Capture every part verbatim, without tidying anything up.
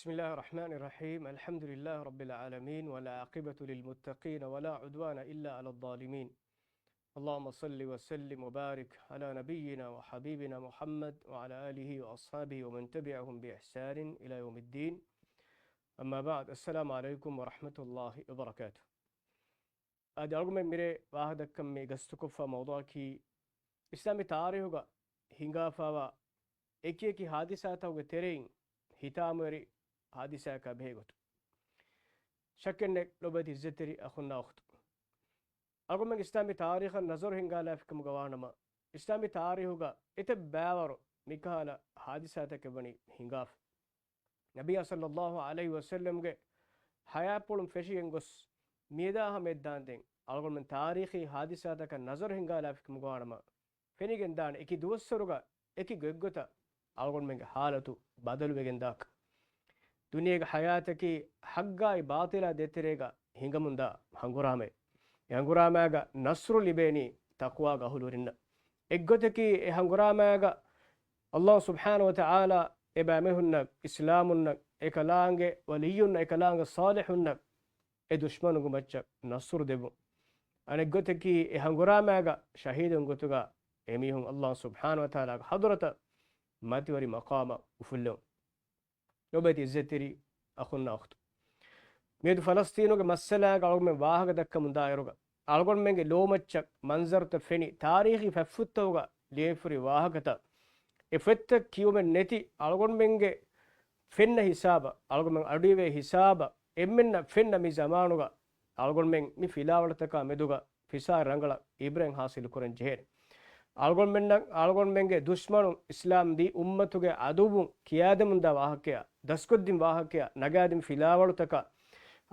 بسم الله الرحمن الرحيم. الحمد لله رب العالمين، والعاقبة للمتقين، ولا عدوان إلا على الظالمين. اللهم صل وسلم وبارك على نبينا وحبيبنا محمد وعلى آله وأصحابه ومن تبعهم بإحسان إلى يوم الدين. أما بعد، السلام عليكم ورحمة الله وبركاته. އަދި އަޅުގަނޑުމެން މިރޭ ވާހަކަދައްކަން މި ގަސްތުކޮށްފަ މައުޟޫޢަކީ، އިސްލާމީ ތާރީޚުގަ ހިނގާފައިވާ އެކިއެކި ހާދިސާތަކުގެ ތެރެއިން ހިތާމަވެރި ހާދިސާއަކާ ބެހޭ ގޮތު. ޝައްކެއްނެތް ލޮބުވެތި އިއްޒަތްތެރި އަޚުންނާ އުޚްތު. އަޅުގަނޑުމެން އިސްލާމީ ތާރީޚަށް ނަޒަރު ހިންގާލާފިކަމުގަ ވާނަމަ، އިސްލާމީ ތާރީޚުގަ އެތައް ބައިވަރު މިކަހަލަ ހާދިސާތަކެއް ވަނީ ހިނގާފަ. ނަބިއްޔާ ޞައްލައްލާހު ޢަލައިހި ވަސައްލަމްގެ ޙަޔާތްޕުޅުން ފެށިގެން ގޮސް، މިއަދާ ހަމައަށްދާންދެން އަޅުގަނޑުމެން ތާރީޚީ ހާދިސާތަކަށް ނަޒަރު ހިންގާލާފިކަމުގަ ވާނަމަ، ފެނިގެންދާނެ އެކި ދުވަސްވަރުގަ އެކި ގޮތްގޮތަށް އަޅުގަނޑުމެންގެ ޙާލަތު ބަދަލުވެގެންދާކަން. ދުނިޔޭގެ ޙަޔާތަކީ ޙައްޤާއި ބާޠިލާ ދޭތެރޭގަ ހިނގަމުންދާ ހަނގުރާމައެއް. އެ ހަނގުރާމާގަ ނަޞްރު ލިބޭނީ ތަޤްވާގެ އަހުލުވެރިންނަށް. އެއްގޮތަކީ އެ ހަނގުރާމާގަ ﷲ ސުބްޙާނަހޫ ވަތަޢާލާ އެބައިމީހުންނަށް، އިސްލާމުންނަށް، އެކަލާނގެ ވަލިއްޔުންނަށް، އެކަލާނގެ ޞާލިޙުންނަށް އެ ދުޝްމަނުންގެ މައްޗަށް ނަޞްރު ދެއްވުން. އަނެއްގޮތަކީ އެ ހަނގުރާމާގަ ޝަހީދުން ގޮތުގަ އެމީހުން ﷲ ސުބްޙާނަހޫ ވަތަޢާލާގެ ޙަޟްރަތަށް މަތިވެރި މަޤާމަށް އުފުއްލެވުން. ލޮބުވެތި އިއްޒަތްތެރި އަޚުންނާ އުޚްތު. މިއަދު ފަލަސްޠީނުގެ މައްސަލާގަ އަޅުގަނޑުމެން ވާހަކަ ދައްކަމުން ދާއިރުގަ، އަޅުގަނޑުމެންގެ ލޯމައްޗަށް މަންޒަރުތައް ފެނި، ތާރީޚީ ފަތްފުށްތަކުގަ ލިޔެފަހުރި ވާހަކަތައް، އެ ފޮތްތައް ކިޔުމެއް ނެތި އަޅުގަނޑުމެންގެ ފެންނަ ހިސާބަށް، އަޅުގަނޑުމެން އަޑުއިވޭ ހިސާބަށް، އެންމެންނަށް ފެންނަ މި ޒަމާނުގަ އަޅުގަނޑުމެން މި ފިލާވަޅުތަކާ މެދުގަ ފިސާ ރަނގަޅަށް އިބްރަތް ޙާޞިލު ކުރަން ޖެހޭނެ. އަޅުގަނޑުމެންނަށް އަޅުގަނޑުމެންގެ ދުޝްމަނުން އިސްލާމް ދީ އުއްމަތުގެ އަދުއްވުން ކިޔާދެމުންދާ ވާހަކައާ، ދަސްކޮށްދިން ވާހަކައާ، ނަގާދިން ފިލާވަޅުތަކާ،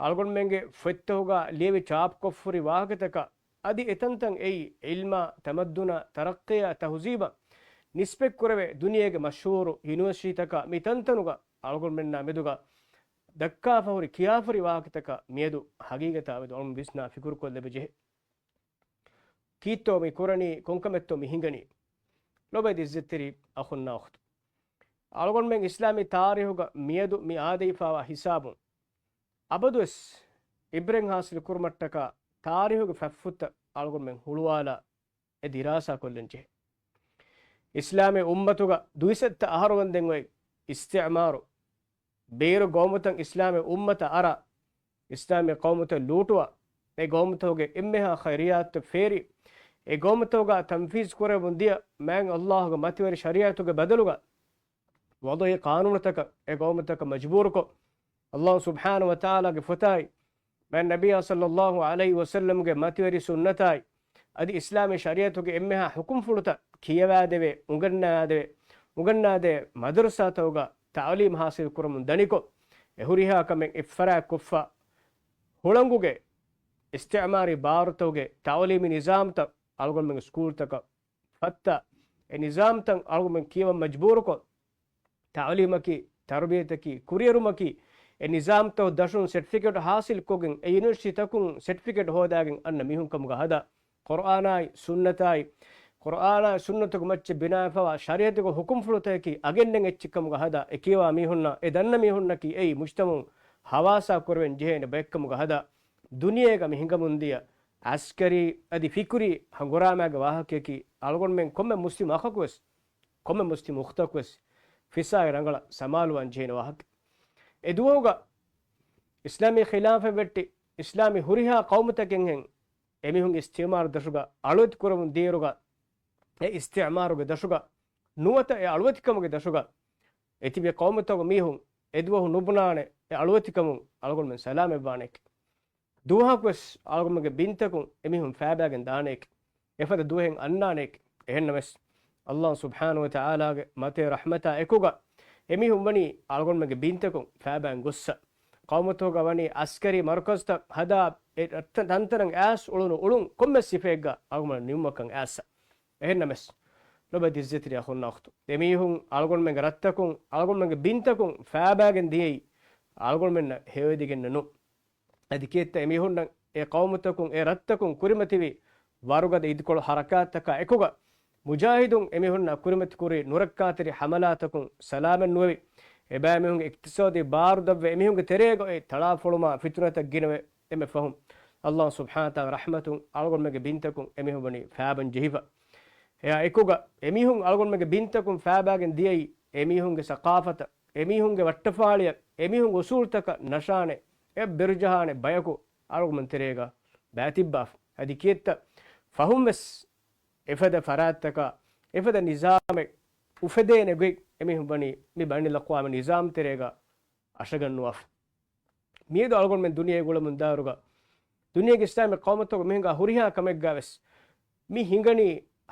އަޅުގަނޑުމެންގެ ފޮތްތަކުގަ ލިޔެވި ޗާޕްކޮށްފަހުރި ވާހަކަތަކާ، އަދި އެތަންތަން އެއީ ޢިލްމާ، ތަމައްދުނާ، ތަރައްޤީއާ، ތަހުޒީބަށް ނިސްބަތްކުރެވޭ ދުނިޔޭގެ މަޝްހޫރު ޔުނިވަރސިޓީތަކާ މި ތަންތަނުގަ އަޅުގަނޑުމެންނާ މެދުގަ ދައްކާފަހުރި، ކިޔާފަހުރި ވާހަކަތަކަށް މިއަދު ހަގީގަތާ މެދު އަޅުގަނޑު ވިސްނާ ފިކުރުކޮށްލެވި ޖެހޭ. ކީއްތޯ މި ކުރަނީ، ކޮންކަމެއްތޯ މި ހިނގަނީ؟ ލޮބުވެތި އިއްޒަތްތެރި އަޚުންނާ އުޚްތު. އަޅުގަނޑުމެން އިސްލާމީ ތާރީޚުގަ މިއަދު މި އާދެވިފައިވާ ހިސާބުން، އަބަދުވެސް އިބްރަތް ޙާޞިލު ކުރުމަށްޓަކާ ތާރީޚުގެ ފަތްފުށްތައް އަޅުގަނޑުމެން ހުޅުވާލާ އެ ދިރާސާ ކޮށްލަން ޖެހޭ. އިސްލާމީ އުއްމަތުގަ ދުއިސައްތަ އަހަރު ވަންދެން އޮތް އިސްތިޢުމާރު، ބޭރު ގައުމުތައް އިސްލާމީ އުއްމަތަށް އަރާ، އިސްލާމީ ޤައުމުތައް ލޫޓުވާ، އެ ގައުމުތަކުގެ އެންމެހާ ޚައިރިއްޔާތުތައް ފޭރި، އެ ގައުމުތަކުގަ ތަންފީޒު ކުރެވެމުން ދިޔަ މާތް ﷲ ގެ މަތިވެރި ޝަރީޢަތުގެ ބަދަލުގަ ވަޟުޢީ ޤާނޫނުތަކަށް އެ ޤައުމުތަކަށް މަޖުބޫރުކޮށް، ﷲ ސުބްޙާނަހޫ ވަތަޢާލާގެ ފޮތާއި، މާތް ނަބިއްޔާ ޞައްލައްލާހު ޢަލައިހި ވަސައްލަމްގެ މަތިވެރި ސުންނަތާއި، އަދި އިސްލާމީ ޝަރީޢަތުގެ އެންމެހާ ޙުކުމްފުޅުތައް ކިޔަވާދެވޭ، އުނގަންނާދެވޭ، އުނގަންނާދޭ މަދަރުސާތަކުގަ ތަޢުލީމް ޙާޞިލް ކުރަމުން ދަނިކޮށް، އެ ހުރިހާ ކަމެއް އެއްފަރާތް ކޮށްފަ، ހުޅަނގުގެ އިސްތިޢުމާރީ ބާރުތަކުގެ ތަޢުލީމީ ނިޒާމްތައް އަޅުގަނޑުމެންގެ ސްކޫލްތަކަށް ފައްތާ، އެ ނިޒާމްތައް އަޅުގަނޑުމެން ކިޔަވަން މަޖުބޫރުކޮށް، ތަޢުލީމަކީ، ތަރުބިޔަތަކީ، ކުރިއެރުމަކީ، އެ ނިޒާމްތައް ދަށުން ސެޓްފިކެޓް ޙާޞިލްކޮށްގެން، އެ ޔުނިވަރސިޓީތަކުން ސެޓްފިކެޓް ހޯދާގެން އަންނަ މީހުން ކަމުގަ ހަދާ، ޤުރްއާނާއި ސުންނަތާއި، ޤުރްއާނާއި ސުންނަތުގެ މައްޗަށް ބިނާވެފަވާ ޝަރީޢަތުގެ ޙުކުމްފުޅުތަކަކީ އަގެއްނެތް އެއްޗެއްކަމުގަ ހަދާ، އެ ކިޔަވާ މީހުންނަށް، އެ ދަންނަ މީހުންނަކީ އެއީ މުޖްތަމަޢުން ހަވާސާ ކުރެވެން ޖެހޭނެ ބައެއްކަމުގަ ހަދާ، ދުނިޔޭގަ މި ހިނގަމުންދިޔަ އަސްކަރީ އަދި ފިކުރީ ހަނގުރާމާގެ ވާހަކަޔަކީ، އަޅުގަނޑުމެން ކޮންމެ މުސްލިމް އަޚަކުވެސް، ކޮންމެ މުސްލިމް އުޚްތަކުވެސް ފިސާއި ރަނގަޅަށް ސަމާލުވާން ޖެހޭނެ ވާހަކަ. އެ ދުވަހުގަ އިސްލާމީ ޚިލާފަތް ވެއްޓި، އިސްލާމީ ހުރިހާ ޤައުމުތަކެއްހެން އެމީހުން އިސްތިޢުމާރު ދަށުގަ އަޅުވެތި ކުރަމުން ދިޔައިރުގަ، އެ އިސްތިޢުމާރުގެ ދަށުގަ، ނުވަތަ އެ އަޅުވެތިކަމުގެ ދަށުގަ އެތިބި ޤައުމުތަކުގެ މީހުން އެދުވަހު ނުބުނާނެ، އެ އަޅުވެތިކަމުން އަޅުގަނޑުމެން ސަލާމަތްވާނެކެ. ދުވަހަކުވެސް އަޅުގަނޑުމެންގެ ބިންތަކުން އެމީހުން ފައިބައިގެން ދާނެކެ. އެފަދަ ދުވަހެއް އަންނާނެކެ. އެހެންނަމަވެސް، ﷲ ސުބްޙާނަހޫ ވަތަޢާލާގެ މަތޭ ރަޙްމަތާ އެކުގަ އެމީހުން ވަނީ އަޅުގަނޑުމެންގެ ބިންތަކުން ފައިބައިން ގޮއްސަ. ޤައުމުތަކުގަ ވަނީ އަސްކަރީ މަރުކަޒުތައް ހަދާ، އެ ތަންތަނަށް އައިސް އުޅުނު އުޅުން ކޮންމެސް ސިފައެއްގަ އަޅުގަނޑު ނިމުމަކަށް އައިސް. އެހެންނަމެސް، ލޮބުވެތި އިއްޒަތްތެރި އަޚުންނާ އުޚްތު، އެމީހުން އަޅުގަނޑުމެންގެ ރަށްތަކުން، އަޅުގަނޑުމެންގެ ބިންތަކުން ފައިބައިގެން ދިޔައީ އަޅުގަނޑުމެންނަށް ހެޔޮއެދިގެންނެއް ނޫން. އަދި ކިއެއްތަ އެމީހުންނަށް އެ ޤައުމުތަކުން އެ ރަށްތަކުން ކުރިމަތިވި ވަރުގަދަ އިދިކޮޅު ޙަރަކާތްތަކާ އެކުގަ، މުޖާހިދުން އެމީހުންނާ ކުރިމަތިކުރި ނުރައްކާތެރި ޙަމަލާތަކުން ސަލާމަތްނުވެވި، އެބައިމީހުންގެ އިޤްތިޞާދީ ބާރު ދަށްވެ، އެމީހުންގެ ތެރޭގަ އޮތް ތަޅާފޮޅުމާ ފިތުނަތައް ގިނަވެ، އެންމެ ފަހުން ﷲ ސުބްޙާނަހޫ ވަތަޢާލާ ރަޙްމަތުން އަޅުގަނޑުމެންގެ ބިންތަކުން އެމީހުން ވަނީ ފައިބަން ޖެހިފަ. އެއާ އެކުގަ އެމީހުން އަޅުގަނޑުމެންގެ ބިންތަކުން ފައިބައިގެން ދިޔައީ، އެމީހުންގެ ސަޤާފަތަށް، އެމީހުންގެ ވައްޓަފާޅިއަށް، އެމީހުންގެ އުސޫލްތަކަށް ނަށާނެ، އެއަށް ބެރުޖަހާނެ ބަޔަކު އަޅުގަނޑުމެން ތެރޭގަ ބައިތިއްބާފަ. އަދި ކިއެއްތަ ފަހުން ވެސް އެފަދަ ފަރާތްތަކާ، އެފަދަ ނިޒާމެއް އުފެދޭނެ ގޮތް އެމީހުން ވަނީ މި ބައިނަލްއަޤްވާމީ ނިޒާމް ތެރޭގަ އަށަގަންނުވާފަ. މިއަދު އަޅުގަނޑުމެން ދުނިޔޭގަ އުޅެމުންދާއިރުގަ، ދުނިޔޭގެ އިސްލާމީ ޤައުމުތަކުގަ މި ހިނގާ ހުރިހާ ކަމެއްގަ ވެސް، މި ހިނގަނީ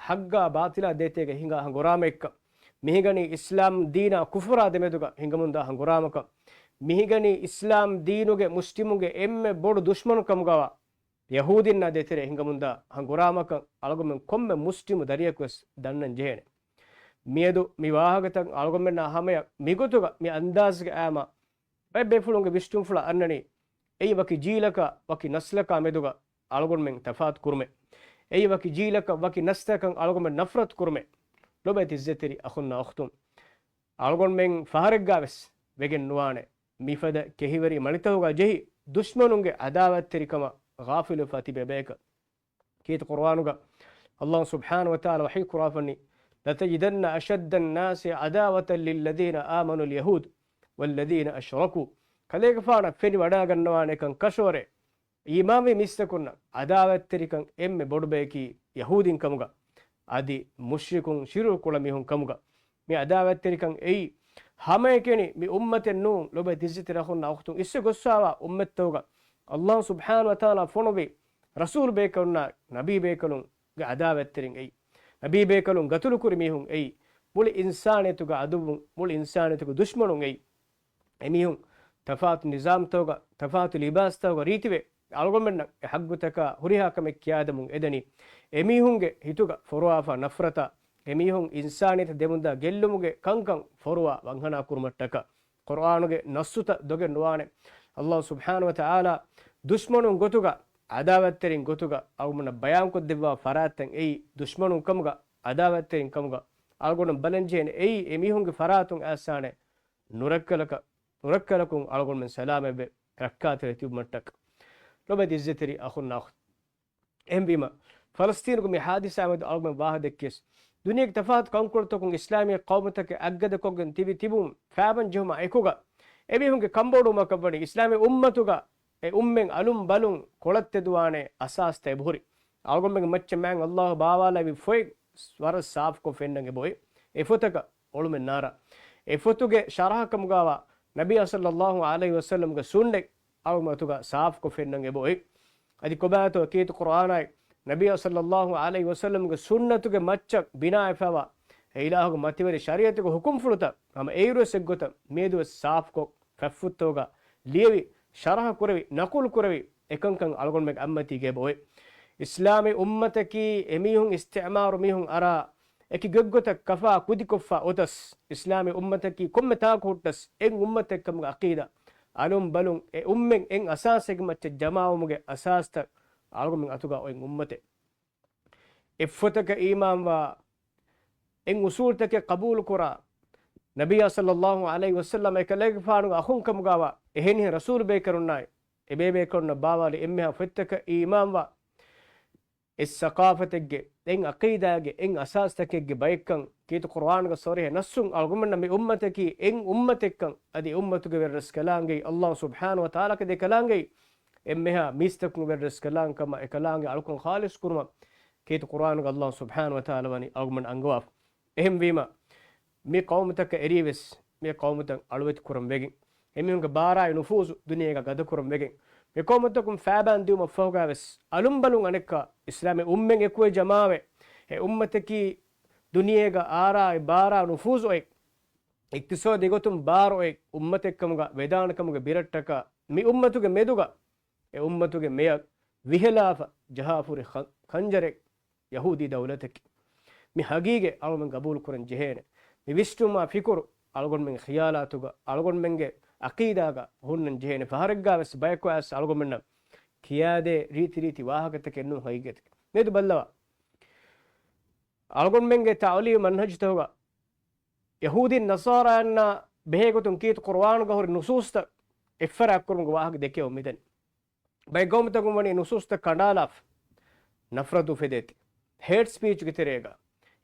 ޙައްޤާ ބާޠިލާ ދޭތޭގަ ހިނގާ ހަނގުރާމައެއްކަން. މި ހިނގަނީ އިސްލާމް ދީނާ ކުފުރާ ދެމެދުގަ ހިނގަމުންދާ ހަނގުރާމަކަން. މި ހިނގަނީ އިސްލާމް ދީނުގެ މުސްލިމުންގެ އެންމެ ބޮޑު ދުޝްމަނު ކަމުގަވާ ޔަހޫދީންނާ ދޭތެރޭ ހިނގަމުންދާ ހަނގުރާމަކަން އަޅުގަނޑުމެން ކޮންމެ މުސްލިމު ދަރިޔަކު ވެސް ދަންނަން ޖެހޭނެ. މިއަދު މި ވާހަކަތައް އަޅުގަނޑުމެންނާ ހަމަޔަށް މިގޮތުގަ މި އަންދާޒުގެ އައިމަ ބައެއް ބޭފުޅުންގެ ވިސްނުންފުޅަށް އަންނަނީ، އެއީ ވަކި ޖީލަކާ ވަކި ނަސްލަކާ މެދުގަ އަޅުގަނޑުމެން ތަފާތު ކުރުމެއް. އެއީ ވަކި ޖީލަކަށް ވަކި ނަސްލަކަށް އަޅުގަނޑުމެން ނަފްރަތު ކުރުމެއް. ލޮބުވެތި އިއްޒަތްތެރި އަޚުންނާ އުޚްތުން، އަޅުގަނޑުމެން ފަހަރެއްގާ ވެސް ވެގެން ނުވާނެ، މިފަދަ ކެހިވެރި މަޅިތަކުގަ ޖެހި ދުޝްމަނުންގެ އަދާވަތްތެރިކަމަށް ޣާފިލުވެފަ ތިބޭ ބަޔަކަށް. ކީރިތި ޤުރުއާނުގަ ﷲ ސުބްޙާނަހޫ ވަތަޢާލާ ވަޙީ ކުރާފަނީ، لَتَجِدَنَّ أَشَدَّ النَّاسِ عَدَاوَةً لِلَّذِينَ آمَنُوا الْيَهُودَ وَالَّذِينَ أَشْرَكُوا. ކަލޭގެފާނަށް ފެނިވަޑައިގަންނަވާނެކަން ކަށަވަރޭ، އީމާންވި މީސްތަކުންނަށް އަދާވަތްތެރިކަން އެންމެ ބޮޑު ބަޔަކީ ޔަހޫދީން ކަމުގަ، އަދި މުޝްރިކުން ޝިރުކު ކުޅަ މީހުން ކަމުގަ. މި އަދާވަތްތެރިކަން އެއީ ހަމައެކަނި މި އުއްމަތެއް ނޫން، ލޮބުވެތި އިއްޒަތްތެރި އަޚުންނާ އުޚްތުން، އިސްވެ ގޮއްސާވާ އުއްމަތްތަކުގަ ﷲ ސުބްޙާނަހޫ ވަތަޢާލާ ފޮނުވި ރަސޫލު ބޭކަލުންނާ ނަބީ ބޭކަލުންގެ އަދާވަތްތެރިން އެއީ. ނަބީ ބޭކަލުން ގަތުލުކުރި މީހުން އެއީ. މުޅި އިންސާނިއްޔަތުގެ އަދުއްވުން، މުޅި އިންސާނިއްޔަތުގެ ދުޝްމަނުން އެއީ. އެމީހުން ތަފާތު ނިޒާމްތަކުގަ، ތަފާތު ލިބާސްތަކުގަ ރީތިވެ، އަޅުގަނޑުމެންނަށް އެ ޙައްޤުތަކާ ހުރިހާ ކަމެއް ކިޔާދެމުން އެދެނީ، އެމީހުންގެ ހިތުގަ ފޮރުވާފާ ނަފްރަތާ، އެމީހުން އިންސާނިއްޔަތަށް ދެމުންދާ ގެއްލުމުގެ ކަންކަން ފޮރުވާ ވަންހަނާ ކުރުމަށްޓަކާ. ޤުރުއާނުގެ ނައްޞުތައް ދޮގެއް ނުވާނެ. ﷲ ސުބްޙާނަހޫ ވަތަޢާލާ ދުޝްމަނުން ގޮތުގަ، އަދާވަތްތެރިން ގޮތުގަ އަޅުގަނޑަށް ބަޔާންކޮށްދެއްވާ ފަރާތްތައް އެއީ، ދުޝްމަނުން ކަމުގަ، އަދާވަތްތެރިން ކަމުގަ އަޅުގަނޑު ބަލަންޖެހޭނެ އެއީ، އެމީހުންގެ ފަރާތުން އައިސާނެ ނުރައްކަލަކަށް، ނުރައްކަލަކުން އަޅުގަނޑުމެން ސަލާމަތްވެ ރައްކާތެރި ތިބުމަށްޓަކަ. ލޮބުވެތި އިއްޒަތްތެރި އަޚުންނާ އުޚްތުން. އެހެންވީމަ، ފަލަސްތީނުގެ މި ހާދިސާ މެދު އަޅުގަނޑުމެން ވާހަކަ ދެއްކިޔަސް، ދުނިޔޭގެ ތަފާތު ކަންކޮޅުތަކުން އިސްލާމީ ޤައުމުތަކެއް އަތްގަދަކޮށްގެން ތިބި ތިބުން ފައިބަން ޖެހުމާ އެކުގަ، އެމީހުންގެ ކަންބޮޑުވުމަކަށް ވަނީ އިސްލާމީ އުއްމަތުގަ އެ އުއްމެން އަލުން ބަލުން ކޮޅަށް ތެދުވާނެ އަސާސްތައް އެބަހުރި. އަޅުގަނޑުމެންގެ މައްޗަށް މާތް ﷲ ބާވާލެއްވި ފޮތް ވަރަށް ސާފުކޮށް ފެންނަން އެބައޮތް. އެ ފޮތަކަށް އޮޅުމެއް ނާރާ. އެ ފޮތުގެ ޝަރަޙަ ކަމުގަވާ ނަބިއްޔާ ޞައްލައްލާހު ޢަލައިހި ވަސައްލަމްގެ ސުންނަތް އަޅުގަނޑުމެން އަތުގަ ސާފުކޮށް ފެންނަން އެބައޮތް. އަދި ކޮބާތޯ ކީރިތި ޤުރުއާނާއި ނަބިއްޔާ ޞައްލައްލާހު ޢަލައިހި ވަސައްލަމްގެ ސުންނަތުގެ މައްޗަށް ބިނާވެފައިވާ އެ އިލާހުގެ މަތިވެރި ޝަރީޢަތުގެ ހުކުމްފުޅުތައް ހަމަ އެއިރުވެސް އެއްގޮތަށް މިއަދުވެސް ސާފުކޮށް ފޮތްފުށްތަކުގަ ލިޔެވި، ޝަރަޙަ ކުރެވި، ނަޤުލު ކުރެވި، އެކަންކަން އަޅުގަނޑުމެން އަތްމަތީގަ އެބައޮތް. އިސްލާމީ އުއްމަތަކީ އެމީހުން އިސްތިޢުމާރު މީހުން އަރާ އެކި ގޮތްގޮތަށް ކަފާ ކުދިކޮށްފަ އޮތަސް، އިސްލާމީ އުއްމަތަކީ ކޮންމެ ތާކު ހުއްޓަސް، އެއް އުއްމަތެއްކަމުގެ ޢަޤީދާ، އަލުން ބަލުން އެ އުއްމެން އެއް އަސާސެއްގެ މައްޗަށް ޖަމާވުމުގެ އަސާސްތައް އަޅުގަނޑުމެން އަތުގަ އޮތް އުއްމަތެއް. އެއްފޮތަކަށް އީމާންވާ، އެއް އުސޫލްތަކެއް ޤަބޫލުކުރާ، ނަބިއްޔާ ޞައްލައްލާހު ޢަލައިހި ވަސައްލަމް އެކަލޭގެފާނުގެ އަޚުންކަމުގަވާ، އެހެނިހެން ރަސޫލު ބޭކަލުންނާއި، އެބޭބޭކަލުންނަށް ބާވާލި އެންމެހާ ފޮތްތަކަށް އީމާންވާ، އެއް ސަޤާފަތެއްގެ، އެއް ޢަޤީދާގެ، އެއް އަސާސްތަކެއްގެ ބައެއްކަން ކީރިތި ޤުރުއާނުގެ ޞަރީޙަ ނައްޞުން އަޅުގަނޑުމެންނަށް މި އުއްމަތަކީ އެއް އުއްމަތެއްކަން، އަދި އުއްމަތުގެ ވެރިރަސްކަލާނގެއީ ﷲ ސުބްޙާނަހު ވަތަޢާލާގެ ދެކަލާނގެއީ އެންމެހާ މީސްތަކުން ވެރިރަސްކަލާނގެ ކަމަށް އެކަލާނގެ އަޅުކަން ޚާލިޞް ކުރުމަށް ކީރިތި ޤުރުއާނުގަ ﷲ ސުބްޙާނަހު ވަތަޢާލާ ވަނީ އަޅުގަނޑުމެން އަންގަވާފަ. އެހެންވީމަ، މި ޤައުމުތަކަށް އެރީވެސް މި ޤައުމުތައް އަޅުވެތި ކުރަން ވެގެން، އެމީހުންގެ ބާރާއި ނުފޫޒު ދުނިޔޭގަ ގަދަކުރަން ވެގެން، މި ޤައުމުތަކުން ފައިބާން ދިއުމަށްފަހުގަވެސް އަލުންބަލުން އަނެއްކާ އިސްލާމީ އުއްމެން އެކުވެ ޖަމާވެ، އެ އުއްމަތަކީ ދުނިޔޭގަ އާރާއި ބާރާ ނުފޫޒު އޮތް، އިޤްތިޞާދީ ގޮތުން ބާރު އޮތް އުއްމަތެއްކަމުގަ ވެދާނެކަމުގެ ބިރަށްޓަކާ، މި އުއްމަތުގެ މެދުގަ އެ އުއްމަތުގެ މެޔަށް ވިހެލާފަ ޖަހާފަ ހުރި ޚަ-، ޚަންޖަރެއް ޔަހޫދީ ދައުލަތަކީ. މި ހަގީގަތް އަޅުގަނޑުމެން ގަބޫލު ކުރަން ޖެހޭނެ. މި ވިސްނުމާ ފިކުރު އަޅުގަނޑުމެންގެ ޚިޔާލާތުގަ، އަޅުގަނޑުމެންގެ ޢަޤީދާގަ ހުންނަން ޖެހޭނެ. ފަހަރެއްގާވެސް ބަޔަކު އައިސް އަޅުގަނޑުމެންނަށް ކިޔާދޭ ރީތި ރީތި ވާހަކަތަކެއް ނޫން ހަގީގަތަކީ. މިއަދު ބައްލަވާ. އަޅުގަނޑުމެންގެ ތަޢުލީމީ މަންހަޖުތަކުގަ ޔަހޫދީން ނަޞާރާއަންނާ ބެހޭގޮތުން ކީރިތި ޤުރުއާނުގަ ހުރި ނުސޫސްތައް އެއްފަރާތްކުރުމުގެ ވާހަކަ ދެކެވުން މިދަނީ. ބައެއް ގައުމުތަކުން ވަނީ ނުސޫސްތައް ކަނޑާލާފަ، ނަފްރަތު އުފެދޭތީ. ހޭޓް ސްޕީޗުގެ ތެރޭގަ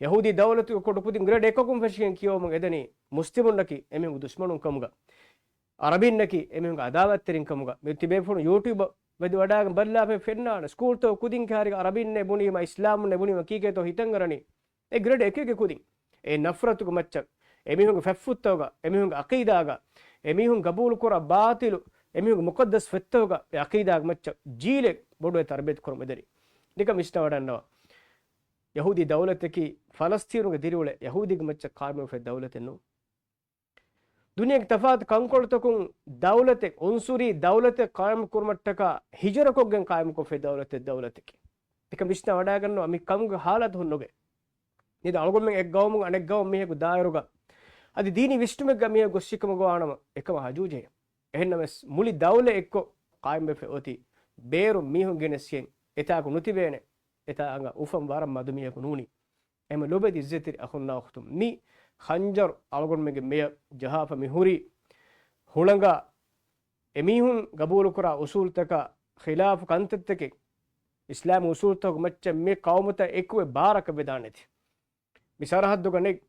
ޔަހޫދީ ދައުލަތުގެ ކުޑަކުދިން ގްރޭޑް އެކަކުން ފެށިގެން ކިޔަވަމުން އެދަނީ މުސްލިމުންނަކީ އެމީހުންގެ ދުޝްމަނުން ކަމުގަ، އަރަބިންނަކީ އެމީހުންގެ އަދާވަތްތެރިން ކަމުގަ. މި ތިބޭފުޅުން ޔޫޓިއުބަށް ވެދި ވަޑާގެން ބައްލާފައި ފެންނާނެ. ސްކޫލްތަކު ކުދިން ކަހަރިގަ އަރަބިންނޭ ބުނީމަ، އިސްލާމުންނޭ ބުނީމަ ކީކޭތޯ ހިތަށް އަރަނީ؟ އެ ގްރޭޑް އެކެއްގެ ކުދިން އެ ނަފްރަތުގެ މައްޗަށް، އެމީހުންގެ ފަތްފުށްތަކުގަ، އެމީހުންގެ ޢަޤީދާގަ، އެމީހުން ގަބޫލުކުރާ ބާޠިލު، އެމީހުންގެ މުޤައްދަސް ފޮތްތަކުގަ، އެ ޢަޤީދާގެ މައްޗަށް ޖީލެއް ބޮޑުވެ ތަރުބިޔަތު ކުރަމުން އެދެނީ. ނިކަން ވިސްނާވަޑަންނަވާ. ޔަހޫދީ ދައުލަތަކީ ފަލަސްތީނުގެ ދިރިއުޅޭ ޔަހޫދީގެ މައްޗަށް ޤާއިމުވެފައި ދައުލަތެއް ނޫން. ދުނިޔޭގެ ތަފާތު ކަންކޮޅުތަކުން ދައުލަތެއް، އުންސުރީ ދައުލަތެއް ޤާއިމުކުރުމަށްޓަކާ ހިޖުރަކޮށްގެން ޤާއިމުކޮށްފައި ދައުލަތެއް ދައުލަތެކޭ. އެކަން ވިސްނާ ވަޑައިގަންނަވާ މި ކަމުގެ ޙާލަތު ހުންނުގެ. ނިދަ އަޅުގަނޑުމެން އެއްގައުމުން އަނެއްގައުމު މީހަކު ދާއިރުގަ އަދި ދީނީ ވިސްނުމެއްގަ މީހަކު ގޮއްސިކަމަށް ގޮވާނަމަ އެކަމަށް ހަޖޫ ޖެހޭ. އެހެންނަމަވެސް މުޅި ދައުލަތް އެއްކޮށް ޤާއިމުވެފަ އޮތީ ބޭރު މީހުން ގެނެސްގެން އެތާކު ނުތިބޭނެ. އެތާ އަނގަ އުފަން ވަރަށް މަދު މީހަކު ނޫނީ. އެހެން ލޮބެތި އިއްޒަތްތެރި އަޚުންނާ އުޚްތުން، މި ޚަންޖަރު އަޅުގަނޑުމެންގެ މެޔަށް ޖަހާފަ މި ހުރީ ހުޅަނގާ އެމީހުން ގަބޫލުކުރާ އުސޫލުތަކާ ޚިލާފު ކަންތައްތަކެއް، އިސްލާމީ އުސޫލުތަކުގެ މައްޗަށް މި ޤައުމުތައް އެކުވެ ބާރަކަށް ވެދާނެތީ. މި ސަރަހައްދުގަ ނެތް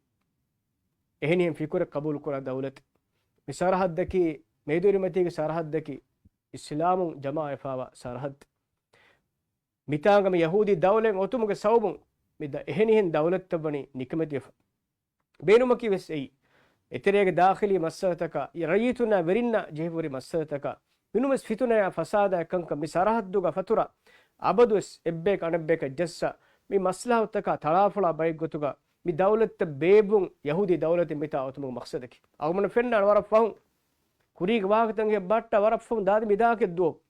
އެހެނިހެން ފިކުރެއް ޤަބޫލުކުރާ ދައުލަތެއް. މި ސަރަހައްދަކީ، މެދުއިރުމަތީގެ ސަރަހައްދަކީ އިސްލާމުން ޖަމާވެފާވާ ސަރަހައްދެއް. މިތާނގަ މި ޔަހޫދީ ދައުލަތް އޮތުމުގެ ސަބަބުން މި ދަ-، އެހެނިހެން ދައުލަތްތައް ވަނީ ނިކަމެތިވެފަ. ބޭނުމަކީ ވެސް އެއީ. އެތެރޭގެ ދާޚިލީ މައްސަލަތަކާ، ރައްޔިތުންނާ ވެރިންނާ ޖެހިފަހުރި މައްސަލަތަކާ، މިނޫންވެސް ފިތުނަޔާ ފަސާދަޔާ ކަންކަން މި ސަރަހައްދުގަ ފަތުރަ އަބަދުވެސް އެއްބަޔަކަށް އަނެއްބަޔަކަށް ޖައްސާ، މި މަސްލަހަތުތަކާ ތަޅާފޮޅާ ބައެއްގޮތުގަ މި ދައުލަތްތައް ބޭއްވުން ޔަހޫދީ ދައުލަތެއް މިތާ އޮތުމުގެ މަޤްޞަދަކީ. އަޅުގަނޑަށް ފެންނާނެ ވަރަށް ފަހުން. ކުރީގެ ވާހަކަތަކަށް ބައްޓާ ވަރަށް ފަހުން ދާދި މިދާކެއް ދުވަހު.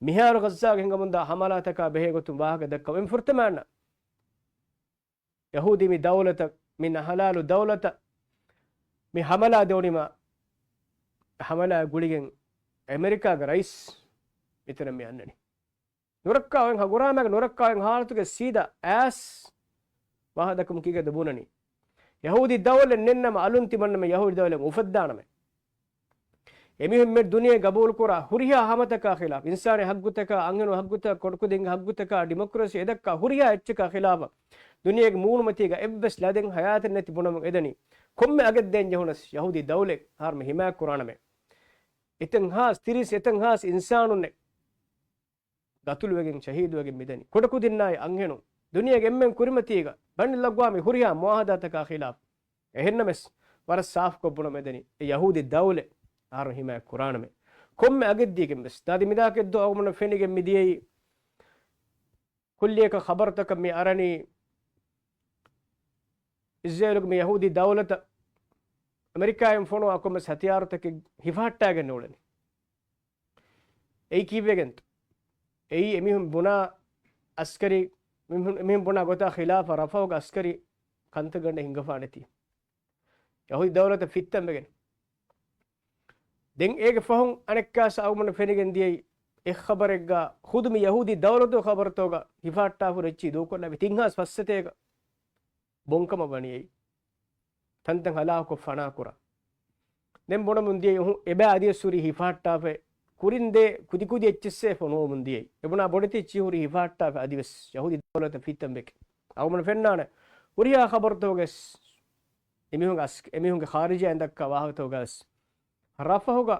މިހާރު ޣައްޒާގެ ހިނގަމުންދާ ހަމަލާތަކާ ބެހޭގޮތުން ވާހަކަ ދައްކަމުން ފުރަތަމައަންނަ ޔަހޫދީ މި ދައުލަތަށް، މި ނަހަލާލު ދައުލަތަށް މި ހަމަލާ ދެވުނީމަ، ހަމަލާ ގުޅިގެން އެމެރިކާގެ ރައީސް މިތަނަށް މި އަންނަނީ. ނުރައްކާ އޮތް ހަ-، ގުރާމައިގެ ނުރައްކާ އޮތް ހާލަތުގެ ސީދާ އައިސް ވާހަކަ ދައްކަމުން ކީކޭތޯ ބުނަނީ؟ ޔަހޫދީ ދައުލަތް ނެތްނަމަ އަލުން ތިމަންނަމެން ޔަހޫދީ ދައުލަތް އުފައްދާނަމޭ. އެމީހުން މި ދުނިޔެ ގަބޫލުކުރާ ހުރިހާ ހަމަތަކާ ޚިލާފަށް، އިންސާނީ ހައްގުތަކާ، އަންހެނު ހައްގުތަކާ، ކޮޑުކުދިންގެ ހައްގުތަކާ، ޑިމޮކްރަސީ އެދައްކާ ހުރިހާ އެއްޗަކާ ޚިލާފަށް ދުނިޔޭގެ މޫނުމަތީގަ އެއްވެސް ލަދެއް ހަޔާތެއް ނެތި ބުނަމުން އެދަނީ. ކޮންމެ އަގެއް ދޭން ޖެހުނަސް ޔަހޫދީ ދައުލަތް އަހަރުމެން ހިމާޔަތް ކުރާނަމޭ. އެތައް ހާސް، ތިރީސް އެތައް ހާސް އިންސާނުންނެއް ގަތުލުވެގެން، ޝަހީދުވެގެން މިދަނީ. ކުޑަކުދިންނާއި އަންހެނުން ދުނިޔޭގެ އެންމެން ކުރިމަތީގަ ބަނޑި ލައްވާ މި ހުރިހާ މުއާހަދާތަކާ ޚިލާފަށް. އެހެންނަމަވެސް ވަރަށް ސާފުކޮށް ބުނަމުން އެދެނީ، އެ ޔަހޫދީ ދައުލަތް އަހަރު ހިމާޔަތް ކުރާނަމޭ. ކޮންމެ އަގެއް ދީގެން ވެސް. ދާދި މިދާކެއް ދުވަހު އަޅުގަނޑަށް ފެނިގެން މިދިޔައީ، ކުއްލިއަކަށް ޚަބަރުތަކަށް މި އަރަނީ، އިޒްރޭލުގެ މި ޔަހޫދީ ދައުލަތަށް އަމެރިކާއިން ފޮނުވާ ކޮންމެސް ހަތިޔާރުތަކެއް ހިފަހައްޓާގެން އުޅެނީ. އެއީ ކީއްވެގެންތޯ؟ އެއީ އެމީހުން ބުނާ އަސްކަރީ، މީހުން، އެމީހުން ބުނާ ގޮތާ ޚިލާފަށް ރަފަހުގެ އަސްކަރީ ކަންތައްގަނޑެއް ހިނގަފާނެތީ. ޔަހޫދީ ދައުލަތަށް ފިއްތަންވެގެން. ދެން އޭގެ ފަހުން އަނެއްކާސް އަޅުގަނޑަށް ފެނިގެން ދިޔައީ އެއް ޚަބަރެއްގަ ޚުދު މި ޔަހޫދީ ދައުލަތުގެ ޚަބަރުތަކުގަ ހިފަހައްޓާފަ އެއްޗިހި ދޫކޮށްލާފަ ތިން ހާސް ފަސްސަތޭކަ ބޮންކަމަށް ވަނީ އެއީ. ތަންތަން ހަލާކުކޮށް ފަނާކުރާ. ދެން ބުނަމުން ދިޔައީ އުހު، އެބަ އަދިވެސް ހުރީ ހިފަހައްޓާފަ. ކުރިން ދޭ ކުދިކުދި އެއްޗިއްސޭ ފޮނުވަމުން ދިޔައީ. އެބުނާ ބޮޑެތި އެއްޗިހި ހުރީ ހިފަހައްޓާފަ އަދިވެސް ޔަހޫދީ ދައުލަތަށް ފިއްތަން ވެގެން. އަޅުގަނޑަށް ފެންނާނެ ހުރިހާ ޚަބަރުތަކުގައި އެމީހުންގެ އަސް-، އެމީހުންގެ ޚާރިޖީއިން ދައްކާ ވާހަކަތަކުގައި ރަފަހުގަ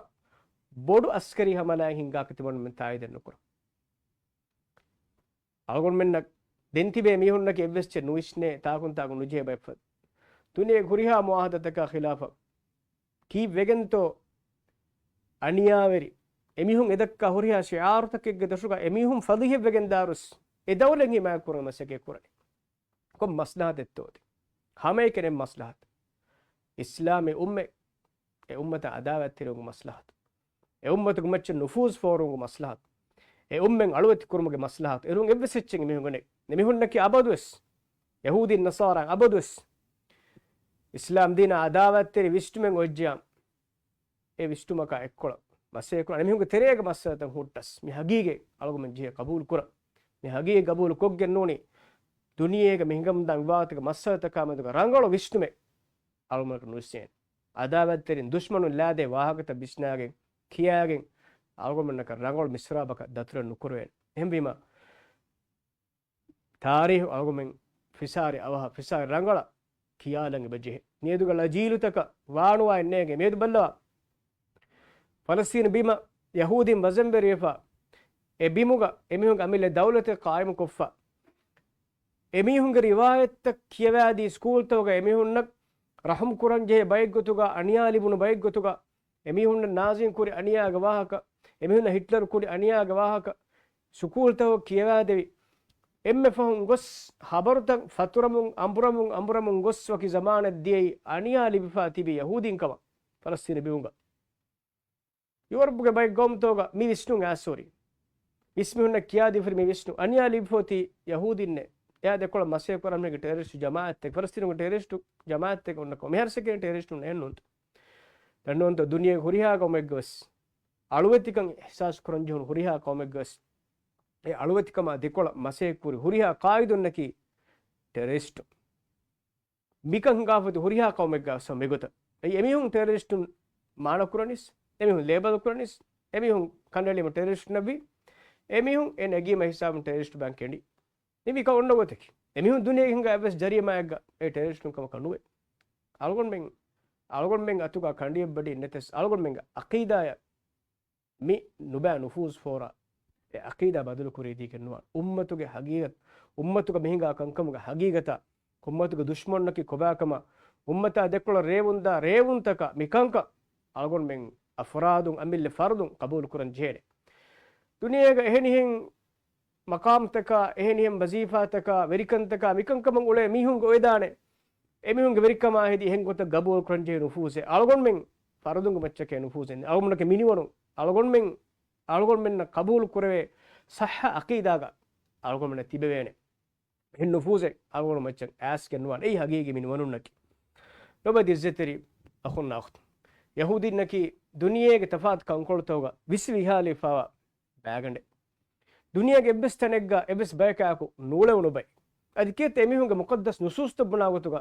ބޮޑު އަސްކަރީ ހަމަލާއެއް ހިނގާކަށް ތިމަންމެން ތާއީދެއް ނުކުރަން. އަޅުގަނޑުމެންނަށް ދެން ތިބޭ މީހުންނަކީ އެއްވެސް އެއްޗެއް ނުވިސްނޭ، ތާކުން ތާކު ނުޖެހޭ ބައެއްފަދަ. ދުނިޔޭގެ ހުރިހާ މުއާހަދާތަކާ ޚިލާފަށް ކީއްވެގެންތޯ އަނިޔާވެރި އެމީހުން އެދައްކާ ހުރިހާ ޝިޢާރުތަކެއްގެ ދޮށުގަ އެމީހުން ފަޟީޙަތްވެގެން ދާރުސް އެ ދައުލަތް ހިމާޔަތް ކުރުމަށް މަސައްކަތް ކުރަނީ. ކޮން މަސްލަހަތެއްތޯ އޮތީ؟ ހަމައެކަނި މަސްލަހަތު. އިސްލާމީ އުއްމަތް، އެ އުއްމަތަށް އަދާވަތްތެރިވުމުގެ މަސްލަހަތު. އެ އުއްމަތުގެ މައްޗަށް ނުފޫޒު ފޯރުވުމުގެ މަސްލަހަތު. އެ އުއްމަތް އަޅުވެތި ކުރުމުގެ މަސްލަހަތު. އެރުން އެއްވެސް އެއްޗެއް އެމީހުންގެ ނެތް. އެމީހުންނަކީ އަބަދުވެސް ޔަހޫދީން ނަޞާރާ އަބަދުވެސް އިސްލާމް ދީނާ އަދާވަތްތެރި ވިސްނުމެއް އޮތްޖިޔާ، އެ ވިސްނުމަކާ އެއްކޮޅަށް މަސައްކަތް ކުރާ އެމީހުންގެ ތެރޭގަ މައްސަލަތައް ހުއްޓަސް، މި ހަގީގަތް އަޅުގަނޑުމެން ޖެހޭ ޤަބޫލު ކުރަން. މި ހަގީގަތް ޤަބޫލު ކޮށްގެން ނޫނީ ދުނިޔޭގަ މި ހިނގަމުންދާ މި ވާހަކަތަކުގެ މައްސަލަތަކާ މެދުގަ ރަނގަޅު ވިސްނުމެއް އަޅުގަނޑަކަށް ނުވިސްނޭނެ. އަދާވަތްތެރިން، ދުޝްމަނުން ލާދޭ ވާހަކަތައް ވިސްނާގެން، ކިޔާގެން، އަޅުގަނޑުމެންނަކަށް ރަނގަޅު މިސްރާބަކަށް ދަތުރެއް ނުކުރެވޭނެ. އެހެންވީމަ، ތާރީހު އަޅުގަނޑުމެން ފިސާރި އަވަހަށް، ފިސާރި ރަނގަޅަށް ކިޔާލަން އެބަޖެހޭ. މިއަދުގަ ލަޖީލުތަކަށް ވާނުވާއެއް ނޭނގެ. މިއަދު ބައްލަވާ. ފަލަސްތީނު ބިމަށް ޔަހޫދީން ވަޒަންވެރިވެފަ، އެ ބިމުގަ އެމީހުންގެ އަމިއްލަ ދައުލަތެއް ޤާއިމުކޮށްފަ، އެމީހުންގެ ރިވާޔަތްތައް ކިޔަވާދީ، ސްކޫލްތަކުގަ އެމީހުންނަށް ރަޙުމް ކުރަން ޖެހޭ ބައެއްގޮތުގަ، އަނިޔާ ލިބުނު ބައެއްގޮތުގަ، އެމީހުންނަށް ނާޒީން ކުރި އަނިޔާގެ ވާހަކަ، އެމީހުންނަށް ހިޓްލަރު ކުރި އަނިޔާގެ ވާހަކަ، ސްކޫލްތަކު ކިޔަވާދެވި، އެންމެ ފަހުން ގޮސް ޚަބަރުތައް ފަތުރަމުން، އަނބުރަމުން، އަނބުރަމުން ގޮސް ވަކި ޒަމާނެއް ދިޔައީ އަނިޔާ ލިބިފާ ތިބި ޔަހޫދީން ކަމަށް ފަލަސްތީނު ބިމުގަ. ޔޫރަޕުގެ ބައެއް ގައުމުތަކުގަ މި ވިސްނުން އައިސް ހުރި. އިސް މީހުންނަށް ކިޔާދީފަ ހުރި މި ވިސްނުން. އަނިޔާ ލިބިފޯތީ ޔަހޫދީންނޭ. އެއާ ދެކޮޅަށް މަސައްކަތް ކުރަން ނޭނގި ޓެރަރިސްޓު ޖަމާއަތެއް. ފަލަސްތީނުގެ ޓެރަރިސްޓު ޖަމާއަތެއް އޮންނަކަމަށް. މިހާރު ސެކެންޑް ޓެރަރިސްޓުން އެހެންނޫންތޯ. ދެންނޫންތޯ ދުނިޔޭގެ ހުރިހާ ގައުމެއްގަވެސް އަޅުވެތިކަން އިޙްސާސް ކުރަން ޖެހުނު ހުރިހާ ގައުމެއްގަވެސް އެ އަޅުވެތިކަމާ ދެކޮޅަށް މަސައްކަތް ކުރި ހުރިހާ ޤާއިދުންނަކީ ޓެރަރިސްޓު. މިކަން ހިނގާފަތި ހުރިހާ ޤައުމެއްގަ ވެސް މިގޮތަށް. އެއީ އެމީހުން ޓެރަރިސްޓުން މާނަ ކުރަނީސް، އެމީހުން ލޭބަލް ކުރަނީސް، އެމީހުން ކަނޑައެޅީމަ ޓެރަރިސްޓުންނަށްވީ، އެމީހުން އެ ނެގީމަ ހިސާބުން ޓެރަރިސްޓު ބައިން ކެނޑި. މި މިކަން އޮންނަ ގޮތަކީ. އެމީހުން ދުނިޔޭގެ ހިނގާ އެއްވެސް ޖަރީމާއެއްގަ އެ ޓެރަރިސްޓުން ކަމަކަށް ނުވޭ. އަޅުގަނޑުމެން، އަޅުގަނޑުމެން އަތުގަ ކަނޑިއެއް ބަޑި ނެތެސް، އަޅުގަނޑުމެންގެ އަޤީދާޔަށް މި ނުބައި ނުފޫޒު ފޯރާ އެ އަޤީދާ ބަދަލު ކުރީ ދީގެން ނުވާނެ. އުއްމަތުގެ ހަގީގަތް، އުއްމަތުގަ މިހިނގާ ކަންކަމުގެ ހަގީގަތާ، އުއްމަތުގެ ދުޝްމަންނަކީ ކޮބާކަމާ، އުއްމަތާ ދެކޮޅަށް ރޭވުންދާ ރޭވުންތަކާ މިކަންކަން އަޅުގަނޑުމެން އަފްރާދުން އަމިއްލަ ފަރުދުން ޤަބޫލު ކުރަން ޖެހޭނެ. ދުނިޔޭގަ އެހެނިހެން މަޤާމްތަކާ، އެހެނިހެން ވަޒީފާތަކާ، ވެރިކަންތަކާ، މިކަންކަމަށް އުޅޭ މީހުންގެ އޮވެދާނެ. އެމީހުންގެ ވެރިކަމާ ހެދި އެހެން ގޮތަށް ގަބޫލު ކުރަން ޖެހޭ ނުފޫޒެއް. އަޅުގަނޑުމެން ފަރުދުންގެ މައްޗަކޭ ނުފޫޒެއް. އަޅުގަނޑުމެންނަކީ މިނިވަނުން. އަޅުގަނޑުމެން، އަޅުގަނޑުމެންނަށް ޤަބޫލު ކުރެވޭ ޞައްޙަ އަޤީދާގަ އަޅުގަނޑުމެންނަށް ތިބެވޭނެ. އެހެން ނުފޫޒެއް އަޅުގަނޑު މައްޗަށް އައިސްގެން ނުވާނެ. އެއީ ހަގީގީ މިނިވަނުންނަކީ. ލޮބުވެތި އިއްޒަތްތެރި އަޚުންނާ އުޚްތުން. ޔަހޫދީންނަކީ ދުނިޔޭގެ ތަފާތު ކަންކޮޅުތަކުގަ ވިސްވި ވިހާލިފާވާ ބައިގަނޑެއް. ދުނިޔޭގެ އެއްވެސް ތަނެއްގަ އެއްވެސް ބަޔަކާއެކު ނޫޅެވުނު ބައެއް. އަދި ކިއެއްތަ އެމީހުންގެ މުޤައްދަސް ނުސޫސްތައް ބުނާ ގޮތުގަ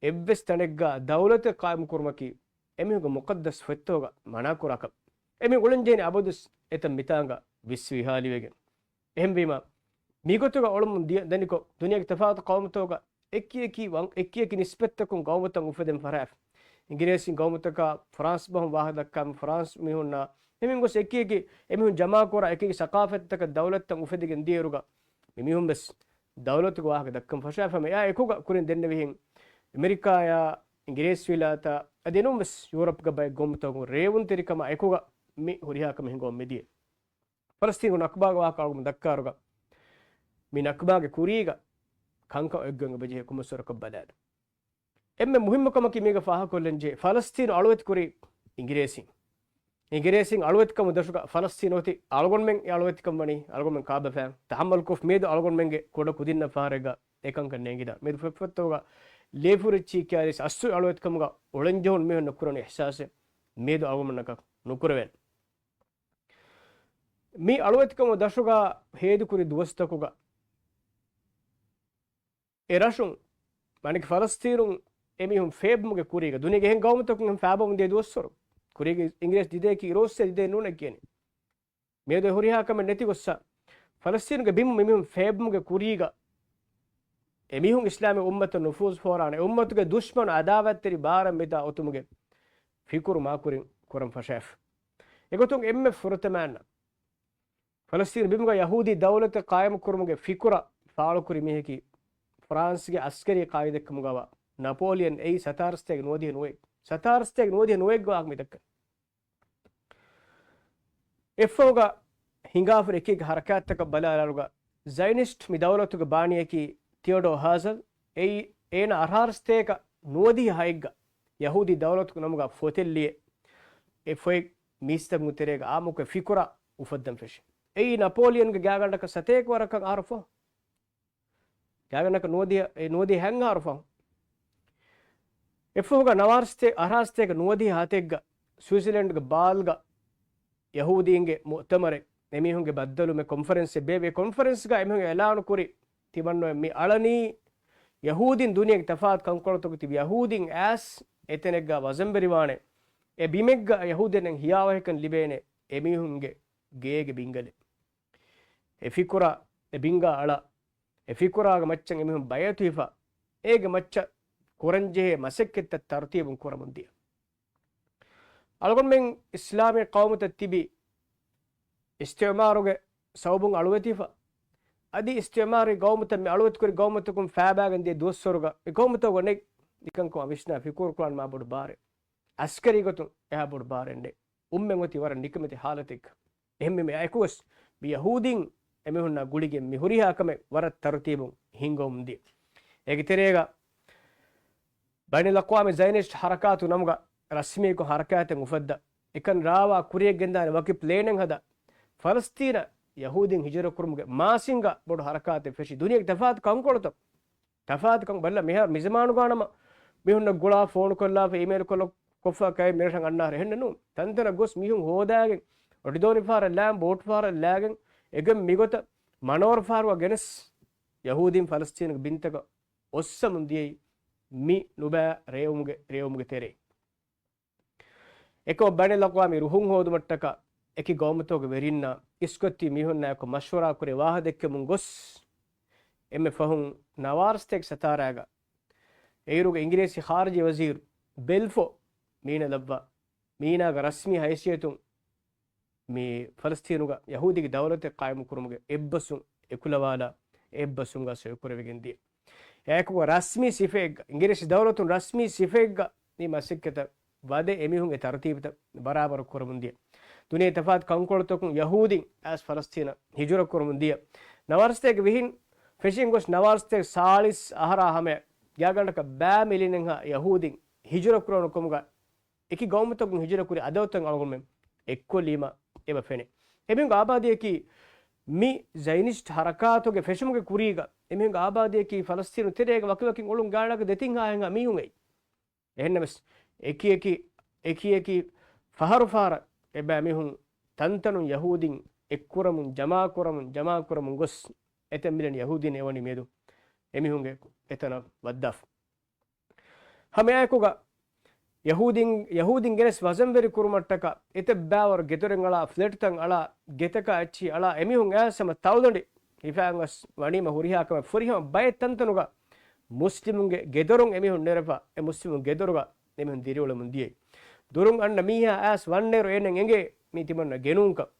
އެއްވެސް ތަނެއްގަ ދައުލަތެއް ޤާއިމު ކުރުމަކީ އެމީހުންގެ މުޤައްދަސް ފޮތްތަކުގަ މަނާ ކުރާކަށް. އެމީހުން އުޅެން ޖެހެނީ އަބަދުވެސް އެތަން މިތާނގަ ވިސްވި ވިހާލިވެގެން. އެހެންވީމަ، މިގޮތުގަ އުޅުމުން ދިޔަ-، ދަނިކޮށް، ދުނިޔޭގެ ތަފާތު ޤައުމުތަކުގަ އެކިއެކި ވަން-، އެކިއެކި ނިސްބަތްތަކުން ގައުމުތައް އުފެދެން ފަށާފަ. އިނގިރޭސިން ގައުމުތަކާ ފްރާންސް ބަހުން ވާހަކަ ދައްކާ ފްރާންސް މީހުންނާ އެމީހުން ގޮސް އެކިއެކި އެމީހުން ޖަމާކުރާ އެކިއެކި ސަޤާފަތްތަކަށް ދައުލަތްތައް އުފެދިގެން ދިޔައިރުގަ މިމީހުން ވެސް ދައުލަތުގެ ވާހަކަ ދައްކަން ފަށާފަ. އެއާ އެކުގަ ކުރިން ދެންނެވިހެން އެމެރިކާޔާ އިނގިރޭސިވިލާތާ އަދި އެނޫން ވެސް ޔޫރަޕްގެ ބައެއް ގައުމުތަކުން ރޭވުންތެރިކަމާ އެކުގަ މި ހުރިހާ ކަމެއް ހިނގަމުން މިދިޔަ. ފަލަސްތީނުގެ ނަކުބާގެ ވާހަކަ އަޅުގަނޑު ދައްކާއިރުގަ، މި ނަކުބާގެ ކުރީގަ ކަންކަން އޮތްގޮތް އެބަޖެހޭ ކޮންމެސްވަރަކަށް ބަލާލަން. އެންމެ މުހިއްމު ކަމަކީ މީގަ ފާހަގަކޮށްލަން ޖެހޭ، ފަލަސްތީނު އަޅުވެތިކުރީ އިނގިރޭސިން. އިނގިރޭސިން އަޅުވެތިކަމުގެ ދަށުގަ ފަލަސްތީނު އޮތީ. އަޅުގަނޑުމެން އެ އަޅުވެތިކަން ވަނީ އަޅުގަނޑުމެން ކާބަފައިން ތަޙައްމަލްކޮށްފަ. މިއަދު އަޅުގަނޑުމެންގެ ކުޑަ ކުދިންނަށް ފަހަރެއްގަ އެކަންކަން ނޭނގިދާނެ. މިއަދު ފޮތްފޮތްތަކުގަ ލިޔެފަ ހުރި އެއްޗިހި ކިޔާލިޔަސް އަސްލު އަޅުވެތިކަމުގަ އުޅެން ޖެހުނު މީހުންނަށް ކުރަނީ އިޙްސާސެއް މިއަދު އަޅުގަނޑުމެންނަކަށް ނުކުރެވޭނެ. މި އަޅުވެތިކަމުގެ ދަށުގަ ހޭދަކުރި ދުވަސްތަކުގަ އެ ރަށުން، މާނައަކީ ފަލަސްތީނުން އެމީހުން ފޭބުމުގެ ކުރީގަ، ދުނިޔޭގެ އެހެން ގައުމުތަކުން އެހެން ފާބަމުން ދިޔަ ދުވަސްވަރު. ކުރީގަ އިނގިރޭސި ދިދަޔަކީ އިރުއޮއްސޭ ދިދައެއް ނޫނޭ ކިޔަނީ. މިއަދު އެ ހުރިހާ ކަމެއް ނެތި ގޮއްސަ، ފަލަސްތީނުގެ ބިމުން މިމީހުން ފޭބުމުގެ ކުރީގަ، އެމީހުން އިސްލާމީ އުއްމަތަށް ނުފޫޒު ފޯރާނެ، އެ އުއްމަތުގެ ދުޝްމަނު އަދާވަތްތެރި ބާރަށް މިތާ އޮތުމުގެ ފިކުރު މާކުރިން ކުރަން ފަށާފަ. އެގޮތުން އެންމެ ފުރަތަމައަންނަ ފަލަސްތީނު ބިމުގަ ޔަހޫދީ ދައުލަތެއް ޤާއިމު ކުރުމުގެ ފިކުރަށް ފާޅުކުރި މީހަކީ ފްރާންސްގެ އަސްކަރީ ޤާއިދެއްކަމުގަވާ ނަޕޯލިއަން. އެއީ ސަތާރަ ސަތޭކަ ނުވަދިހަ ނުވައެއް، ސަތާރަ ސަތޭކަ ނުވަދިހަ ނުވައެއްގެ ވާހަކަ މި ދައްކަނީ. އެއަށްފަހުގަ ހިނގާފަ އެކި އެކި ހަރަކާތްތަކަށް ބަލާލާއިރުގަ، ޒަޔަނިސްޓް މި ދައުލަތުގެ ބާނީއަކީ ތިއޮޑޯ ހާޒަލް. އެއީ އޭނަ އަށާރަ ސަތޭކަ ނުވަދިހަ ހައެއްގަ ޔަހޫދީ ދައުލަތުގެ ނަމުގަ ފޮތެއް ލިޔެ، އެ ފޮތް މީސްތަކުންގެ ތެރޭގަ އާއްމުކޮށް ފިކުރާ އުފައްދަން ފެށި. އެއީ ނަޕޯލިއަންގެ ގާގަނޑަކަށް ސަތޭކަ ވަރަކަށް އަހަރު ފަހު. ގާގަނޑަކަށް ނުވަދިހަ، އެ ނުވަދިހަ ހަތް އަހަރު ފަހު. އެއަށްފަހުގަ ނަވާރަ ސަތޭ-، އަށާރަ ސަތޭކަ ނުވަދިހަ ހަތެއްގަ ސުއިޒަލެންޑްގެ ބާލްގަ ޔަހޫދީންގެ މުއުތަމަރެއް، އެމީހުންގެ ބައްދަލުމެއް، ކޮންފަރެންސެއް ބޭއްވި. ކޮންފަރެންސްގަ އެމީހުން އިޢުލާނު ކުރި ތިމަންނަ މި އަޅަނީ ޔަހޫދީން ދުނިޔޭގެ ތަފާތު ކަންކޮޅުތަކުގަ ތިބި ޔަހޫދީން އައިސް އެތަނެއްގަ ވަޒަންވެރިވާނެ، އެ ބިމެއްގަ ޔަހޫދިންނަށް ހިޔާވަހިކަން ލިބޭނެ އެމީހުންގެ ގޭގެ ބިންގަލެއް. އެ ފިކުރާ، އެ ބިންގާ އަޅާ، އެ ފިކުރާގެ މައްޗަށް އެމީހުން ބައިވެތިވެފަ، އޭގެ މައްޗަށް ކުރަންޖެހޭ މަސައްކަތްތައް ތަރުތީބުން ކުރަމުން ދިޔަ. އަޅުގަނޑުމެން އިސްލާމީ ޤައުމުތައް ތިބި އިސްތިޢުމާރުގެ ސަބަބުން އަޅުވެތިފަ. އަދި އިސްތިޢުމާރީ ޤައުމުތައް މި އަޅުވެތިކުރި ޤައުމުތަކުން ފައިބާގެން ދިޔަ ދުވަސްވަރުގަ އެ ޤައުމުތަކުގަ ނެތް ނިކަންކަމަށް ވިސްނާ ފިކުރު ކުރާން މާ ބޮޑު ބާރެއް. އަސްކަރީ ގޮތުން އެހާ ބޮޑު ބާރެއް ނެތް. އުއްމެން އޮތީ ވަރަށް ނިކަމެތި ޙާލަތެއްގަ. އެހެންވީމަ އެއާއެކުވެސް މި ޔަހޫދީން އެމީހުންނާ ގުޅިގެން މި ހުރިހާ ކަމެއް ވަރަށް ތަރުތީބުން ހިންގަމުން ދިޔަ. އޭގެ ތެރޭގަ ބައިނަލްއަޤްވާމީ ޒައިނިސްޓް ޙަރަކާތު ނަމުގަ ރަސްމީކޮށް ޙަރަކާތެއް އުފައްދާ، އެކަން ރާވާ ކުރިޔަށް ގެންދާނެ ވަކި ޕްލޭނެއް ހަދާ، ފަލަސްތީނަށް ޔަހޫދީން ހިޖުރަ ކުރުމުގެ މާސިންގާ ބޮޑު ޙަރަކާތެއް ފެށި، ދުނިޔޭގެ ތަފާތު ކަންކޮޅުތައް، ތަފާތު ކަން ބައްލަ މިހާރު މިޒަމާނުގާ ނަމަ މީހުންނަށް ގުޅާ ފޯނު ކޮށްލާފަ އީމެއިލް ކޮށްލަ ކޮށްފަ ކައި މިރަށަށް އަންނާރެ އެހެންނެއް ނޫން. ތަންތަނަށް ގޮސް މީހުން ހޯދާގެން އޮޑިދޯނި ފަހަރަށް ލާން ބޯޓް ފަހަރަށް ލާގެން އެގެން މިގޮތަށް މަނޯރަ ފަހަރުގަ ގެނެސް ޔަހޫދީން ފަލަސްތީނުގެ ބިންތަކަށް އޮއްސަމުން ދިޔައީ މި ނުބައި ރޭވުމުގެ، ރޭވުމުގެ ތެރެއިން. އެކަމަށް ބައިނަލްއަޤްވާމީ ރުހުން ހޯދުމަށްޓަކާ އެކި ގައުމުތަކުގެ ވެރިންނާ އިސްކޮށްދީ މީހުންނާއެކު މަޝްވަރާ ކުރެ ވާހަ ދެއްކެމުން ގޮސް، އެންމެ ފަހުން ނަވާރަސަތޭކަ ސަތާރައިގަ އޭރުގެ އިނގިރޭސި ޚާރިޖީ ވަޒީރު ބެލްފޯ މީނަ ލައްވާ، މީނާގެ ރަސްމީ ހައިސިއްޔަތުން މި ފަލަސްތީނުގަ ޔަހޫދީގެ ދައުލަތެއް ޤާއިމުކުރުމުގެ އެއްބަސްވުން އެކުލަވާލާ، އެއްބަސްވުންގަ ސޮއިކުރެވިގެން ދިޔަ. އެއާއެކުގަ ރަސްމީ ސިފައެއްގަ، އިނގިރޭސި ދައުލަތުން ރަސްމީ ސިފައެއްގަ މި މަސައްކަތަށް ވަދެ އެމީހުން އެ ތަރުތީބުތައް ބަރާބަރު ކުރަމުން ދިޔަ. ދުނިޔޭ ތަފާތު ކަންކޮޅުތަކުން ޔަހޫދީން އައިސް ފަލަސްތީނަށް ހިޖުރަ ކުރަމުން ދިޔަ. ނަވާރަސަތޭކަ ވިހިން ފެށިގެން ގޮސް ނަވާރަސަތޭކަ ސާޅީސް އަހަރާ ހަމަޔަށް ގާތްގަނޑަކަށް ބައި މިލިއަނެއްހާ ޔަހޫދީން ހިޖުރަ ކުރެވުނު ކަމުގަ އެކި ގައުމުތަކުން ހިޖުރަ ކުރި އަދަދުތައް އަޅުގަނޑުމެން އެއްކޮށްލީމަ އެބަ ފެނޭ. އެމީހުންގެ އާބާދީއަކީ މި ޒައިނިސްޓް ހަރަކާތުގެ ފެށުމުގެ ކުރީގަ އެމީހުންގެ އާބާދީއަކީ ފަލަސްތީނު ތެރޭގަ ވަކިވަކިން އުޅުން ގާތްގަނޑަކަށް ދެތިން ހާހެއްހާ މީހުން އެއީ. އެހެންނަމަވެސް، އެކިއެކި، އެކިއެކި ފަހަރު ފަހަރަށް އެބައިމީހުން ތަންތަނުން ޔަހޫދީން އެއްކުރަމުން، ޖަމާކުރަމުން، ޖަމާކުރަމުން ގޮސް، އެތައް މިލިއަން ޔަހޫދީން އެވަނީ މިއަދު އެމީހުންގެ އެތަނަށް ވައްދާފަ. ހަމައެއާއެކުގަ ޔަހޫދީން، ޔަހޫދީން ގެނެސް ވަޒަންވެރި ކުރުމަށްޓަކާ އެތައް ބައިވަރު ގެދޮރެއް އަޅާ، ފްލެޓްތައް އަޅާ، ގެތަކާ އެއްޗިހި އަޅާ، އެމީހުން އައިސް ހަމަ ތަޅުދަނޑި ހިފާގެން ވަނީމަ ހުރިހާ ކަމެއް ފުރިހަމަ ބައެއް ތަންތަނުގަ މުސްލިމުންގެ ގެދޮރުން އެމީހުން ނެރެފަ، އެ މުސްލިމުން ގެދޮރުގަ އެމީހުން ދިރިއުޅެމުން ދިޔައީ. ދުރުން އަންނަ މީހާ އައިސް ވަންނައިރު އޭނައަށް އެނގޭ މީ ތިމަންނަ ގެނޫންކަން.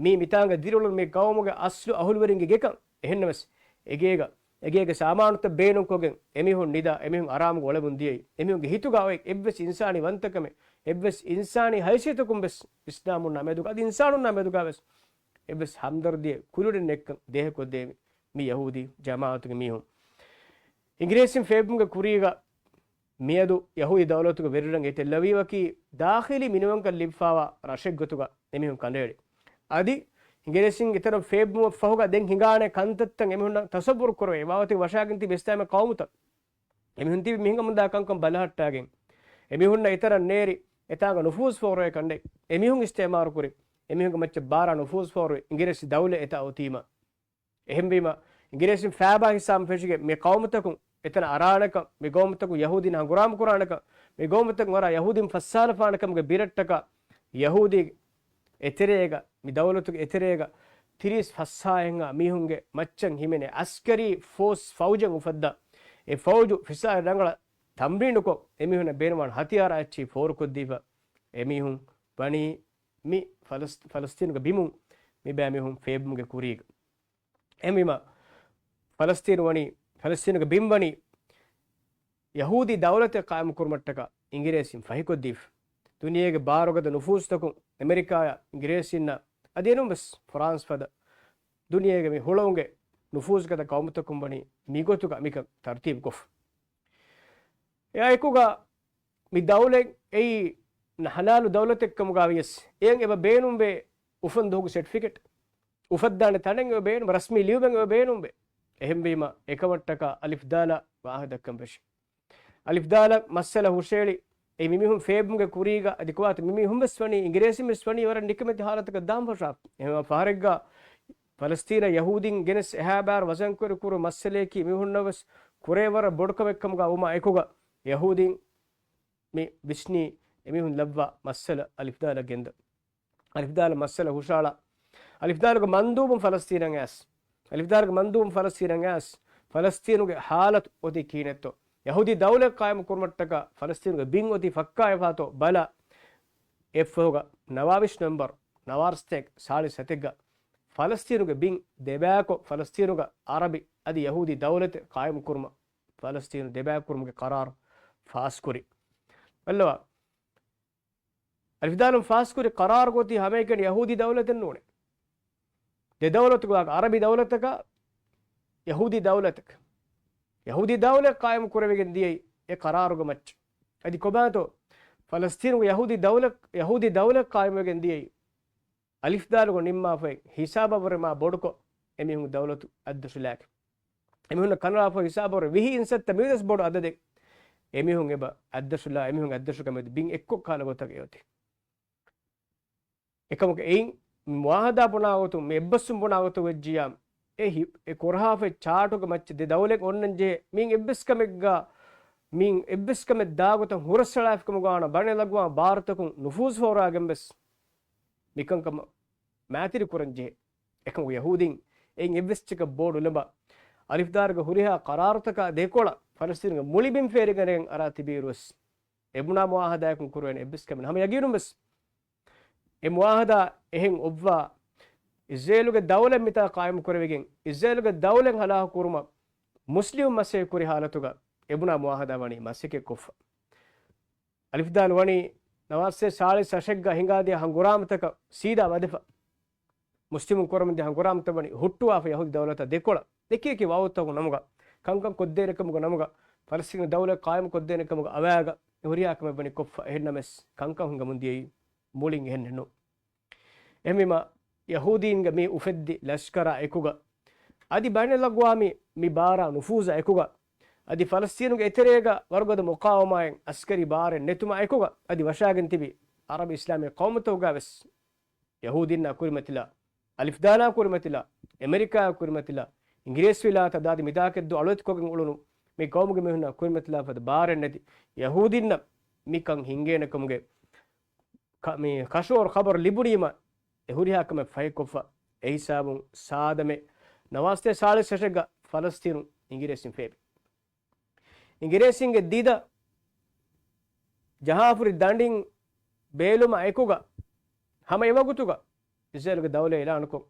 މީ މިތާނގަ ދިރިއުޅުނު މި ގައުމުގެ އަސްލު އަހުލުވެރިންގެ ގެކަން. އެހެންނަމަވެސް، އެގޭގަ، އެގޭގެ ސާމާނުތައް ބޭނުންކޮށްގެން އެމީހުން ނިދާ، އެމީހުން އަރާމުގަ އުޅެމުން ދިޔައީ. އެމީހުންގެ ހިތުގަ އޮތް އެއްވެސް އިންސާނީ ވަންތަކަމެއް، އެއްވެސް އިންސާނީ ހައިސިއްޔަތަކުން ވެސް އިސްލާމުންނާ މެދުގަ، އަދި އިންސާނުންނާ މެދުގަ ވެސް އެއްވެސް ހަމްދަރްދީއެއް ކުލުން ނެތްކަން ދޭހަކޮށްދޭ މި ޔަހޫދީ ޖަމާއަތުގެ މީހުން. އިނގިރޭސިން ފޭބުމުގެ ކުރީގަ މިއަދު ޔަހޫދީ ދައުލަތުގެ ވެރިރަށް އެތެއް ލަވީ ވަކި ދާޚިލީ މިނިވަންކަން ލިބިފާވާ ރަށެއްގޮތުގަ އެމީހުން ކަނޑައެޅި. އަދި އިނގިރޭސިން އެތަނަށް ފޭބުމަށް ފަހުގަ ދެން ހިނގާނެ ކަންތައްތައް އެމީހުންނަށް ތަސައްވުރު ކުރެވޭ. އެބާވަތެއް ވަށާގެން ތިބި އިސްލާމީ ޤައުމުތައް. އެމީހުން ތިބި މިހިނގަމުންދާ ކަންކަން ބަލަހައްޓާގެން. އެމީހުންނަށް އެތަނަށް ނޭރި، އެތާނގަ ނުފޫޒު ފޯރުވޭ ކަނޑެއް. އެމީހުން އިސްތިޢުމާރު ކުރި. އެމީހުންގެ މައްޗަށް ބާރާ ނުފޫޒު ފޯރުވި އިނގިރޭސި ދައުލަތް އެތާ އޮތީމަ. އެހެންވީމަ، އިނގިރޭސިން ފައިބާ ހިސާބުން ފެށިގެން މި ޤައުމުތަކުން އެތަނަށް އަރާނެކަން، މި ޤައުމުތަކުން ޔަހޫދީން ހަނގުރާމަ ކުރާނެކަން، މި ޤައުމުތަކުން އަރާ ޔަހޫދީން ފައްސާލަފާނެކަމުގެ ބިރަށްޓަކާ، ޔަހޫދީ އެތެރޭގަ، މި ދައުލަތުގެ އެތެރޭގަ ތިރީސް ފަސްހާހެއްހާ މީހުންގެ މައްޗަށް ހިމެނޭ އަސްކަރީ ފޯސް ފައުޖެއް އުފައްދާ، އެ ފައުޖު ފިސާރި ރަނގަޅަށް ތަމްރީނުކޮށް، އެމީހުންނަށް ބޭނުންވާން ހަތިޔާރާ އެއްޗިހި ފޯރުކޮށްދީފަ، އެމީހުން ވަނީ މި ފަލަސް-، ފަލަސްތީނުގެ ބިމުން މި ބައިމީހުން ފޭބުމުގެ ކުރީގަ. އެހެންވީމަ، ފަލަސްތީނު ވަނީ، ފަލަސްތީނުގެ ބިން ވަނީ ޔަހޫދީ ދައުލަތެއް ޤާއިމުކުރުމަށްޓަކާ އިނގިރޭސިން ފަހިކޮށްދީފަ. ދުނިޔޭގެ ބާރުގަދަ ނުފޫޒުތަކުން އެމެރިކާއާ އިނގިރޭސިންނާ އަދި އެނޫންވެސް ފްރާންސް ފަދަ ދުނިޔޭގެ މި ހުޅަނގުގެ ނުފޫޒުގަދަ ޤައުމުތަކުން ވަނީ މިގޮތުގަ މިކަން ތަރުތީބުކޮށްފަ. އެއާއެކުގަ މި ދައުލަތް އެއީ ހަލާލު ދައުލަތެއްކަމުގަ ވިޔަސް، އެއަށް އެބަ ބޭނުންވޭ އުފަންދުވަހުގެ ސެޓްފިކެޓް، އުފައްދާނެ ތަނެއް އެބަ ބޭނުން، ރަސްމީ ލިޔުމެއް އެބަ ބޭނުންވޭ. އެހެންވީމަ، އެކަމަށްޓަކާ އަލިފްދާލަށް ވާހަކަ ދައްކަން ފެށި. އަލިފްދާލަށް މައްސަލަ ހުށައެޅި، އެ މިމީހުން ފޭބުމުގެ ކުރީގަ އަދި ކޮބާތަ މިމީހުންވެސް ވަނީ، އިނގިރޭސިންވެސް ވަނީ ވަރަށް ނިކަމެތި ހާލަތަކަށް ދާން ފަށާފަ. އެހެންވީމަ ފަހަރެއްގަ ފަލަސްތީނަށް ޔަހޫދީން ގެނެސް އެހާ ބާރު ވަޒަންކުރި ކުރު މައްސަލަޔަކީ މީހުންނަށްވެސް ކުރެވޭ ވަރަށް ބޮޑު ކަމެއްކަމުގަ ވުމާ އެކުގަ، ޔަހޫދީން މި ވިސްނީ އެމީހުން ލައްވާ މައްސަލަ އަލިފްދާލަށް ގެންދަ. އަލިފްދާލަށް މައްސަލަ ހުށައަޅާ. އަލިފްދާލުގެ މަންދޫބުން ފަލަސްތީނަށް އައިސް. އަލިފްދާލުގެ މަންދޫބުން ފަލަސްތީނަށް އައިސް. ފަލަސްތީނުގެ ހާލަތު އޮތީ ކިހިނެއްތޯ؟ ޔަހޫދީ ދައުލަތް ޤާއިމު ކުރުމަށްޓަކާ ފަލަސްތީނުގެ ބިން އޮތީ ފައްކާވެފާތޯ ބަލާ. އެއަށްފަހުގަ ނަވާވީސް ނޮވެމްބަރު، ނަވާރަ ސަތޭކަ ސާޅީސް ސަތެއްގަ ފަލަސްތީނުގެ ބިން ދެބަޔަކޮށް، ފަލަސްތީނުގަ ޢަރަބި އަދި ޔަހޫދީ ދައުލަތެއް ޤާއިމު ކުރުމަށް ފަލަސްތީނު ދެބަޔަކު ކުރުމުގެ ޤަރާރު ފާސްކުރި. ބައްލަވާ. އަލިފްދާލުން ފާސްކުރި ޤަރާރު ގޮތީ ހަމައެކަނި ޔަހޫދީ ދައުލަތެއް ނޫނޭ. ދެ ދައުލަތުގަ ޢަރަބި ދައުލަތަކާ ޔަހޫދީ ދައުލަތަކަށް. ޔަހޫދީ ދައުލަތް ޤާއިމު ކުރެވިގެން ދިޔައީ އެ ޤަރާރުގެ މައްޗަށް. އަދި ކޮބާތޯ؟ ފަލަސްތީނުގެ ޔަހޫދީ ދައުލަތް، ޔަހޫދީ ދައުލަތް ޤާއިމުވެގެން ދިޔައީ އަލިފްދާލުގަ ނިންމާފައި ހިސާބަށްވުރެ މާ ބޮޑުކޮށް އެމީހުން ދައުލަތު އަތްދަށުލާކި. އެމީހުންނަށް ކަނޑައަޅާފަ ހިސާބަށްވުރެ ވިހި އިންސައްތަ މިއުޅޭ ބޮޑު އަދަދެއް އެމީހުން އެބަ އަތްދަށުލާ އެމީހުން އަތްދަށުކަމެއް ބިން އެއްކޮށް ކާލަ ގޮތަކަށް އޮތީ. އެކަމަކު އެއިން މުއާހަދާ ބުނާ ގޮތުން، މި އެއްބަސްވުން ބުނާ ގޮތުން ވެއްޖިޔާ، އެ ހި-، އެ ކުރަހާފައި ޗާޓުގެ މައްޗަށް ދެ ދައުލަތް އޮންނަން ޖެހޭ. މިއިން އެއްވެސް ކަމެއްގަ، މިއިން އެއްވެސް ކަމެއް ދާ ގޮތަށް ހުރަސްއަޅާފިކަމުގަ ވާނަ ބަނެލަގުވާ ބާރުތަކުން ނުފޫޒު ފޯރާގެން ވެސް މިކަންކަމަށް މައިތިރި ކުރަން ޖެހޭ. އެކަމަކު ޔަހޫދީން އެއިން އެއްވެސް ޗެކަށް ބޯޑު ނުލަނބާ، އަލިފްދާލުގެ ހުރިހާ ޤަރާރުތަކާ ދެކޮޅަށް ފަލަސްތީނުގެ މުޅި ބިން ފޭރިގެން އަރާ ތިބިއިރުވެސް، އެ ބުނާ މުއާހަދާއަކުން ކުރެވޭނެ އެއްވެސް ކަމެއް ނެތް. ހަމަ ޔަގީނުން ވެސް އެ މުއާހަދާ އެހެން އޮއްވާ، އިޒްރޭލުގެ ދައުލަތް މިތާ ޤާއިމު ކުރެވިގެން، އިޒްރޭލުގެ ދައުލަތް ހަލާކު ކުރުމަށް މުސްލިމު މަސައްކަތް ކުރި ހާލަތުގަ އެ ބުނާ މުއާހަދާ ވަނީ މަސައްކަތް ކޮށްފަ. އަލިފްދާލު ވަނީ ނަވާރަ ސާޅީސް އަށެއްގަ ހިނގާދިޔަ ހަނގުރާމަތަކަށް ސީދާ ވަދެފަ. މުސްލިމުން ކުރަމުންދިޔަ ހަނގުރާމަތައް ވަނީ ހުއްޓުވާފަ ޔަހޫދީ ދައުލަތާ ދެކޮޅަށް އެކި އެކި ވައުދުތަކުގެ ނަމުގަ، ކަންކަން ކޮށްދޭނެ ކަމުގެ ނަމުގަ، ފަލަސްތީނު ދައުލަތް ޤާއިމު ކޮށްދޭނެ ކަމުގެ އަވައިގަ އެ ހުރިހާ ކަމެއް ވަނީ ކޮށްފަ. އެހެންނަމަވެސް ކަންކަން ހިނގަމުން ދިޔައީ މުޅިން އެހެންނެއް ނޫން. އެހެންވީމަ، ޔަހޫދީންގެ މި އުފެއްދި ލަޝްކަރާ އެކުގަ އަދި ބައިނަލްއަގްވާމީ މި ބާރާ ނުފޫޒާ އެކުގަ އަދި ފަލަސްތީނުގެ އެތެރޭގަ ވަރުގަދަ މުޤާވަމާއެއް އަސްކަރީ ބާރެއް ނެތުމާ އެކުގަ އަދި ވަށާގެން ތިބި އަރަބި އިސްލާމީ ޤައުމުތަކުގަ ވެސް ޔަހޫދީންނާ ކުރިމަތިލާ، އަލިފްދާލާ ކުރިމަތިލާ، އެމެރިކާއާ ކުރިމަތިލާ، އިނގިރޭސިވިލާތަށް ދާދި މިތާކެއްދު އަޅުވެތިކޮށްގެން އުޅުނު މި ޤައުމުގެ މީހުންނާ ކުރިމަތިލާފަދަ ބާރެއް ނެތި ޔަހޫދީންނަށް މިކަން ހިނގޭނެ ކަމުގެ ކަ-، މި ކަށަވަރު ޚަބަރު ލިބުނީމަ، އެ ހުރިހާ ކަމެއް ފަހިކޮށްފަ، އެ ހިސާބުން ސާދަމެ ނަވާރަ ސާޅީސް އަށެއްގަ ފަލަސްތީނު އިނގިރޭސިން ފޭބި. އިނގިރޭސިންގެ ދިދަ ޖަހާފުރި ދަނޑިން ބޭލުމާ އެކުގަ، ހަމަ އެވަގުތުގަ އިސްރޭލުގެ ދައުލަތް އިޢުލާނުކޮށް،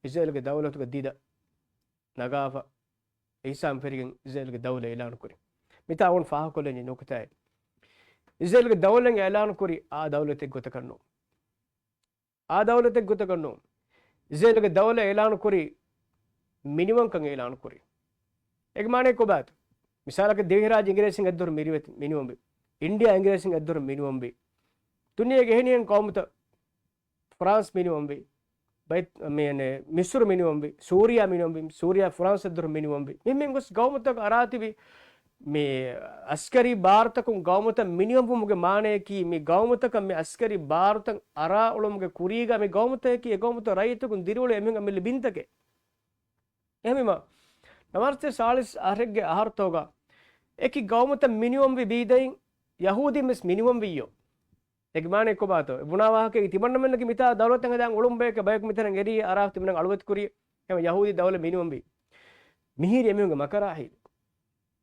އިސްރޭލުގެ ދައުލަތުގެ ދިދަ ނަގާފަ، އެހިސާބުން ފެށިގެން އިސްރޭލުގެ ދައުލަތް އިޢުލާނުކުރި. މިތާ އަޅުގަނޑު ފާހަގަކޮށްލަންޖެހޭ ނުކުތާއެއް. އިސްރޭލުގެ ދައުލަތް އިޢުލާނުކުރީ އާ ދައުލަތެއް ގޮތަކަށް ނޫން. އާ ދައުލަތެއް ގޮތަކަށް ނޫން. އިސްރޭލުގެ ދައުލަތް އިޢުލާނުކުރީ މިނިވަންކަން އިޢުލާނުކުރީ. އޭގެ މާނައީ ކޮބާތޯ؟ މިސާލަކަށް ދިވެހިރާއްޖެ އިނގިރޭސިން އެއްދުވަހު މިނިވަންވި. އިންޑިއާ އިނގިރޭސިން އެއްދުވަހު މިނިވަންވި. ދުނިޔޭގެ އެހެނިހެން ޤައުމުތައް ފްރާންސް މިނިވަންވި، ބައި-، މި-، މިސުރު މިނިވަންވި، ސޫރިޔާ މިނިވަންވި، ސޫރިޔާ ފްރާންސް އެއްދުވަހު މިނިވަންވި. މި-، މި ގޮސް ގައުމުތަކަށް އަރާތިބި މި އަސްކަރީ ބާރުތަކުން ގައުމުތައް މިނިވަންވުމުގެ މާނަޔަކީ، މި ގައުމުތަކަށް މި އަސްކަރީ ބާރުތައް އަރާ އުޅުމުގެ ކުރީގަ މި ގައުމުތަކަކީ އެ ގައުމުތައް ރައްޔިތަކުން ދިރިއުޅޭ އެމީހުން އަމިއްލަ ބިންތަކެއް. އެހެންވީމަ، ނަވާރަ ސާޅީސް އަހަރެއްގެ އަހަރުތަކުގަ އެކި ގައުމުތައް މިނިވަންވި ބީދައިން ޔަހޫދީން ވެސް މިނިވަންވިއްޔޯ. އޭގެ މާނައީ ކޮބާތޯ؟ އެ ބުނާ ވާހަކައީ ތިމަންނަމެންނަކީ މިތާ ދައުލަތެއް ހަދާން އުޅުން ބަޔަކަށް ބަޔަކު މިތަނަށް އެރީ އަރާފަ ތިމަންނަ އަޅުވެތި ކުރި. އެހެން ޔަހޫދީ ދައުލަތް މިނިވަންވި. މިހިރީ އެމީހުންގެ މަކަރާ ހީލު.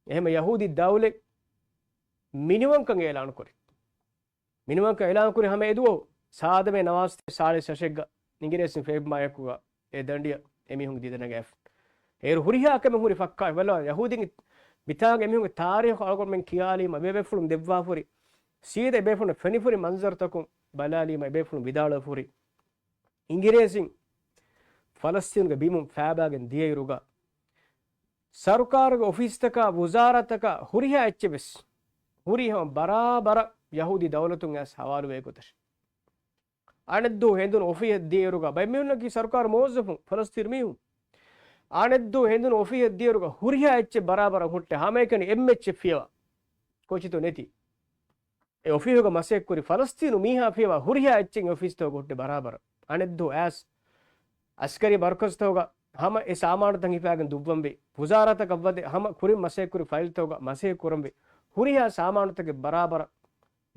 އެހެން ޔަހޫދީ ދައުލަތް މިނިވަންކަން އިޢުލާނު ކުރި. މިނިވަންކަން އިޢުލާނު ކުރި ހަމަ އެދުވަހު ސާދަމޭ ނަވާރަ ސާޅީސް އަށެއްގަ އިނގިރޭސިން ފޭބިމާ އެކުގަ އެ ދަނޑިއަށް އެމީހުން ދިދަ ނަގާފަ. އޭރު ހުރިހާ ކަމެއް ހުރި ފައްކާ ބަލާ ޔަހޫދީން މިތާގެ އެމީހުންގެ ތާރީޚު އަޅުގަނޑުމެން ކިޔާލީމަ އެބޭފުޅުން ދެއްވާފަ ހުރި. ސީދާ އެބޭފުޅުން ފެނިފަ ހުރި މަންޒަރުތަކުން ބަލާލީމަ އެބޭފުޅުން ވިދާޅުވެފަ ހުރި. އިނގިރޭސިން ފަލަސްތީނުގެ ބިމުން ފައިބާގެން ދިޔައިރުގަ، ސަރުކާރުގެ އޮފީސްތަކާ، ވުޒާރާތަކާ ހުރިހާ އެއްޗެއް ވެސް ހުރީ ހަމަ ބަރާބަރަށް ޔަހޫދީ ދައުލަތުން އައިސް ހަވާލުވޭ ގޮތަށް. އަނެއްދުވަހު ހެނދުނު އޮފީހަށް ދިޔައިރުގަ ބައެއް މީހުންނަކީ ސަރުކާރު މުވައްޒަފުން، ފަލަސްތީނު މީހުން. އަނެއްދުވަހު ހެނދުނު އޮފީހަށް ދިޔައިރުގަ ހުރިހާ އެއްޗެއް ބަރާބަރަށް ހުއްޓެ ހަމައެކަނި އެންމެ އެއްޗެއް ފިޔަވާ. ކޯޗިތޯ ނެތި. އެ އޮފީހުގަ މަސައްކަތްކުރި ފަލަސްތީނު މީހާ ފިޔަވާ ހުރިހާ އެއްޗެއް އޮފީސްތަކުގަ ހުއްޓެ ބަރާބަރަށް. އަނެއްދުވަހު އައިސް އަސްކަރީ މަރުކަޒުތަކުގަ ހަމަ އެ ސާމާނުތައް ހިފާގެން ދުއްވަންވީ. ވުޒާރާތަކަށް ވަދެ ހަމަ ކުރިން މަސައްކަތްކުރި ފައިލްތަކުގަ މަސައްކަތްކުރަންވީ. ހުރިހާ ސާމާނުތަކެއް ބަރާބަރަށް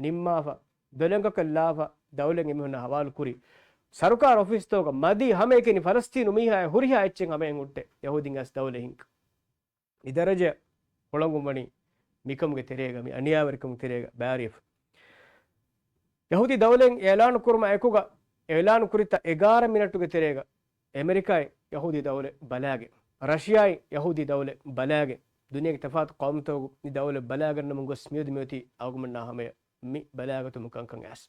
ނިންމާފަ، ދޮލެންގަކަށް ލާފަ، ދައުލަތް އެމީހުންނާ ހަވާލު ކުރި. ސަރުކާރު އޮފީސްތަކުގަ މަދީ ހަމައެކަނި ފަލަސްތީނު މީހާއެއް ހުރިހާ އެއްޗެއް ހަމައެއް ހުއްޓޭ ޔަހޫދީން އައިސް ދައުލަތް ހިންގަ. މި ދަރަޖަ ހުޅަނގުން ވަނީ މިކަމުގެ ތެރޭގަ، މި އަނިޔާވެރިކަމުގެ ތެރޭގަ ބާރިއެފަ. ޔަހޫދީ ދައުލަތް އިޢުލާނު ކުރުމާ އެކުގަ، އިޢުލާނު ކުރިތާ އެގާރަ މިނެޓުގެ ތެރޭގަ، އެމެރިކާއިން ޔަހޫދީ ދައުލަތް ބަލާގެން، ރަޝިޔާއިން ޔަހޫދީ ދައުލަތް ބަލާގެން، ދުނިޔޭގެ ތަފާތު ޤައުމުތަކު މި ދައުލަތް ބަލާގަންނަމުން ގޮސް މިއަދު މިއޮތީ އަޅުގަނޑުމެންނާ ހަމަޔަށް މި ބަލާގަތުމުގެ ކަންކަން އައިސް.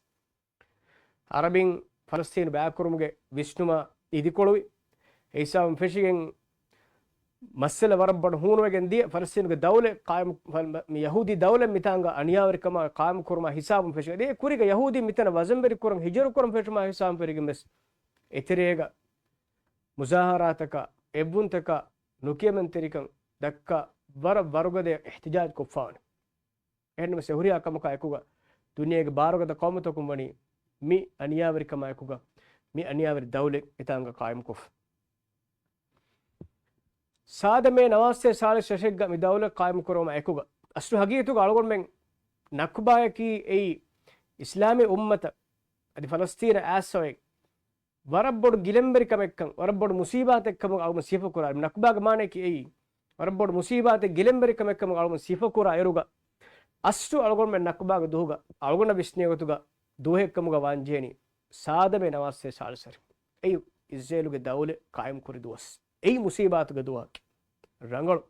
އަރަބިން ފަލަސްތީނު ބައިކުރުމުގެ ވިސްނުމާ އިދިކޮޅުވި. އެ ހިސާބުން ފެށިގެން މައްސަލަ ވަރަށް ބޮޑު ހޫނުވެގެން ދިޔަ ފަލަސްތީނުގެ ދައުލަތް ޤާއިމު، މި ޔަހޫދީ ދައުލަތް މިތާނގަ އަނިޔާވެރިކަމާ ޤާއިމު ކުރުމާ ހިސާބުން ފެށިގެން ދިޔަ ކުރީގަ ޔަހޫދީން މިތަނަށް ވަޒަންވެރި ކުރަން ހިޖުރަ ކުރަން ފެށުމާ ހިސާބުން ފެށިގެން ވެސް އެތެރޭގަ މުޒާހަރާތަކާ، އެއްވުންތަކާ، ނުކިޔަމަންތެރިކަން ދައްކާ ވަރަށް ވަރުގަދަ އިޙްތިޖާޖް ކޮށްފާވަނީ. އެހެންނަމަވެސް އެ ހުރިހާ ކަމަކާ އެކުގަ ދުނިޔޭގެ ބާރުގަދަ ޤައުމުތަކުން ވަނީ މި އަނިޔާވެރިކަމާ އެކުގަ މި އަނިޔާވެރި ދައުލަތް އެތާނގަ ޤާއިމުކޮށްފަ. ސާދަ މޭ ނަވާސްތޭ ސާޅީސް ރަށެއްގަ މި ދައުލަތް ޤާއިމު ކުރުމާ އެކުގަ، އަސްލު ހަގީގަތުގަ އަޅުގަނޑުމެން ނަކުބާޔަކީ އެއީ އިސްލާމީ އުއްމަތަށް އަދި ފަލަސްތީނަށް އާއްސަވައި ވަރަށް ބޮޑު ގިލަންވެރިކަމެއްކަން، ވަރަށް ބޮޑު މުސީބާތެއްކަމުގަ އަޅުގަނޑު ސިފަކުރާ. ނަކުބާގެ މާނައަކީ އެއީ ވަރަށް ބޮޑު މުސީބާތެއް، ގިލަންވެރިކަމެއްކަމުގަ އަޅުގަނޑު ސިފަކުރާ އިރުގަ، އަސްލު އަޅުގަނޑުމެން ނަކުބާގެ ދުވަހުގަ އަޅުގަނޑަށް ވިސްނޭ ގޮތުގަ ދުވަހެއްކަމުގަ ވާންޖެހެނީ ސާދަ މޭ ނަވާސްތޭ ސާޅީސް ރަށް. އެއީ އިސްރޭލުގެ ދައުލަތް ޤާއިމު ކުރި ދުވަސް. އެއީ މުސީބާތުގެ ދުވަހަކީ. ރަނގަޅު.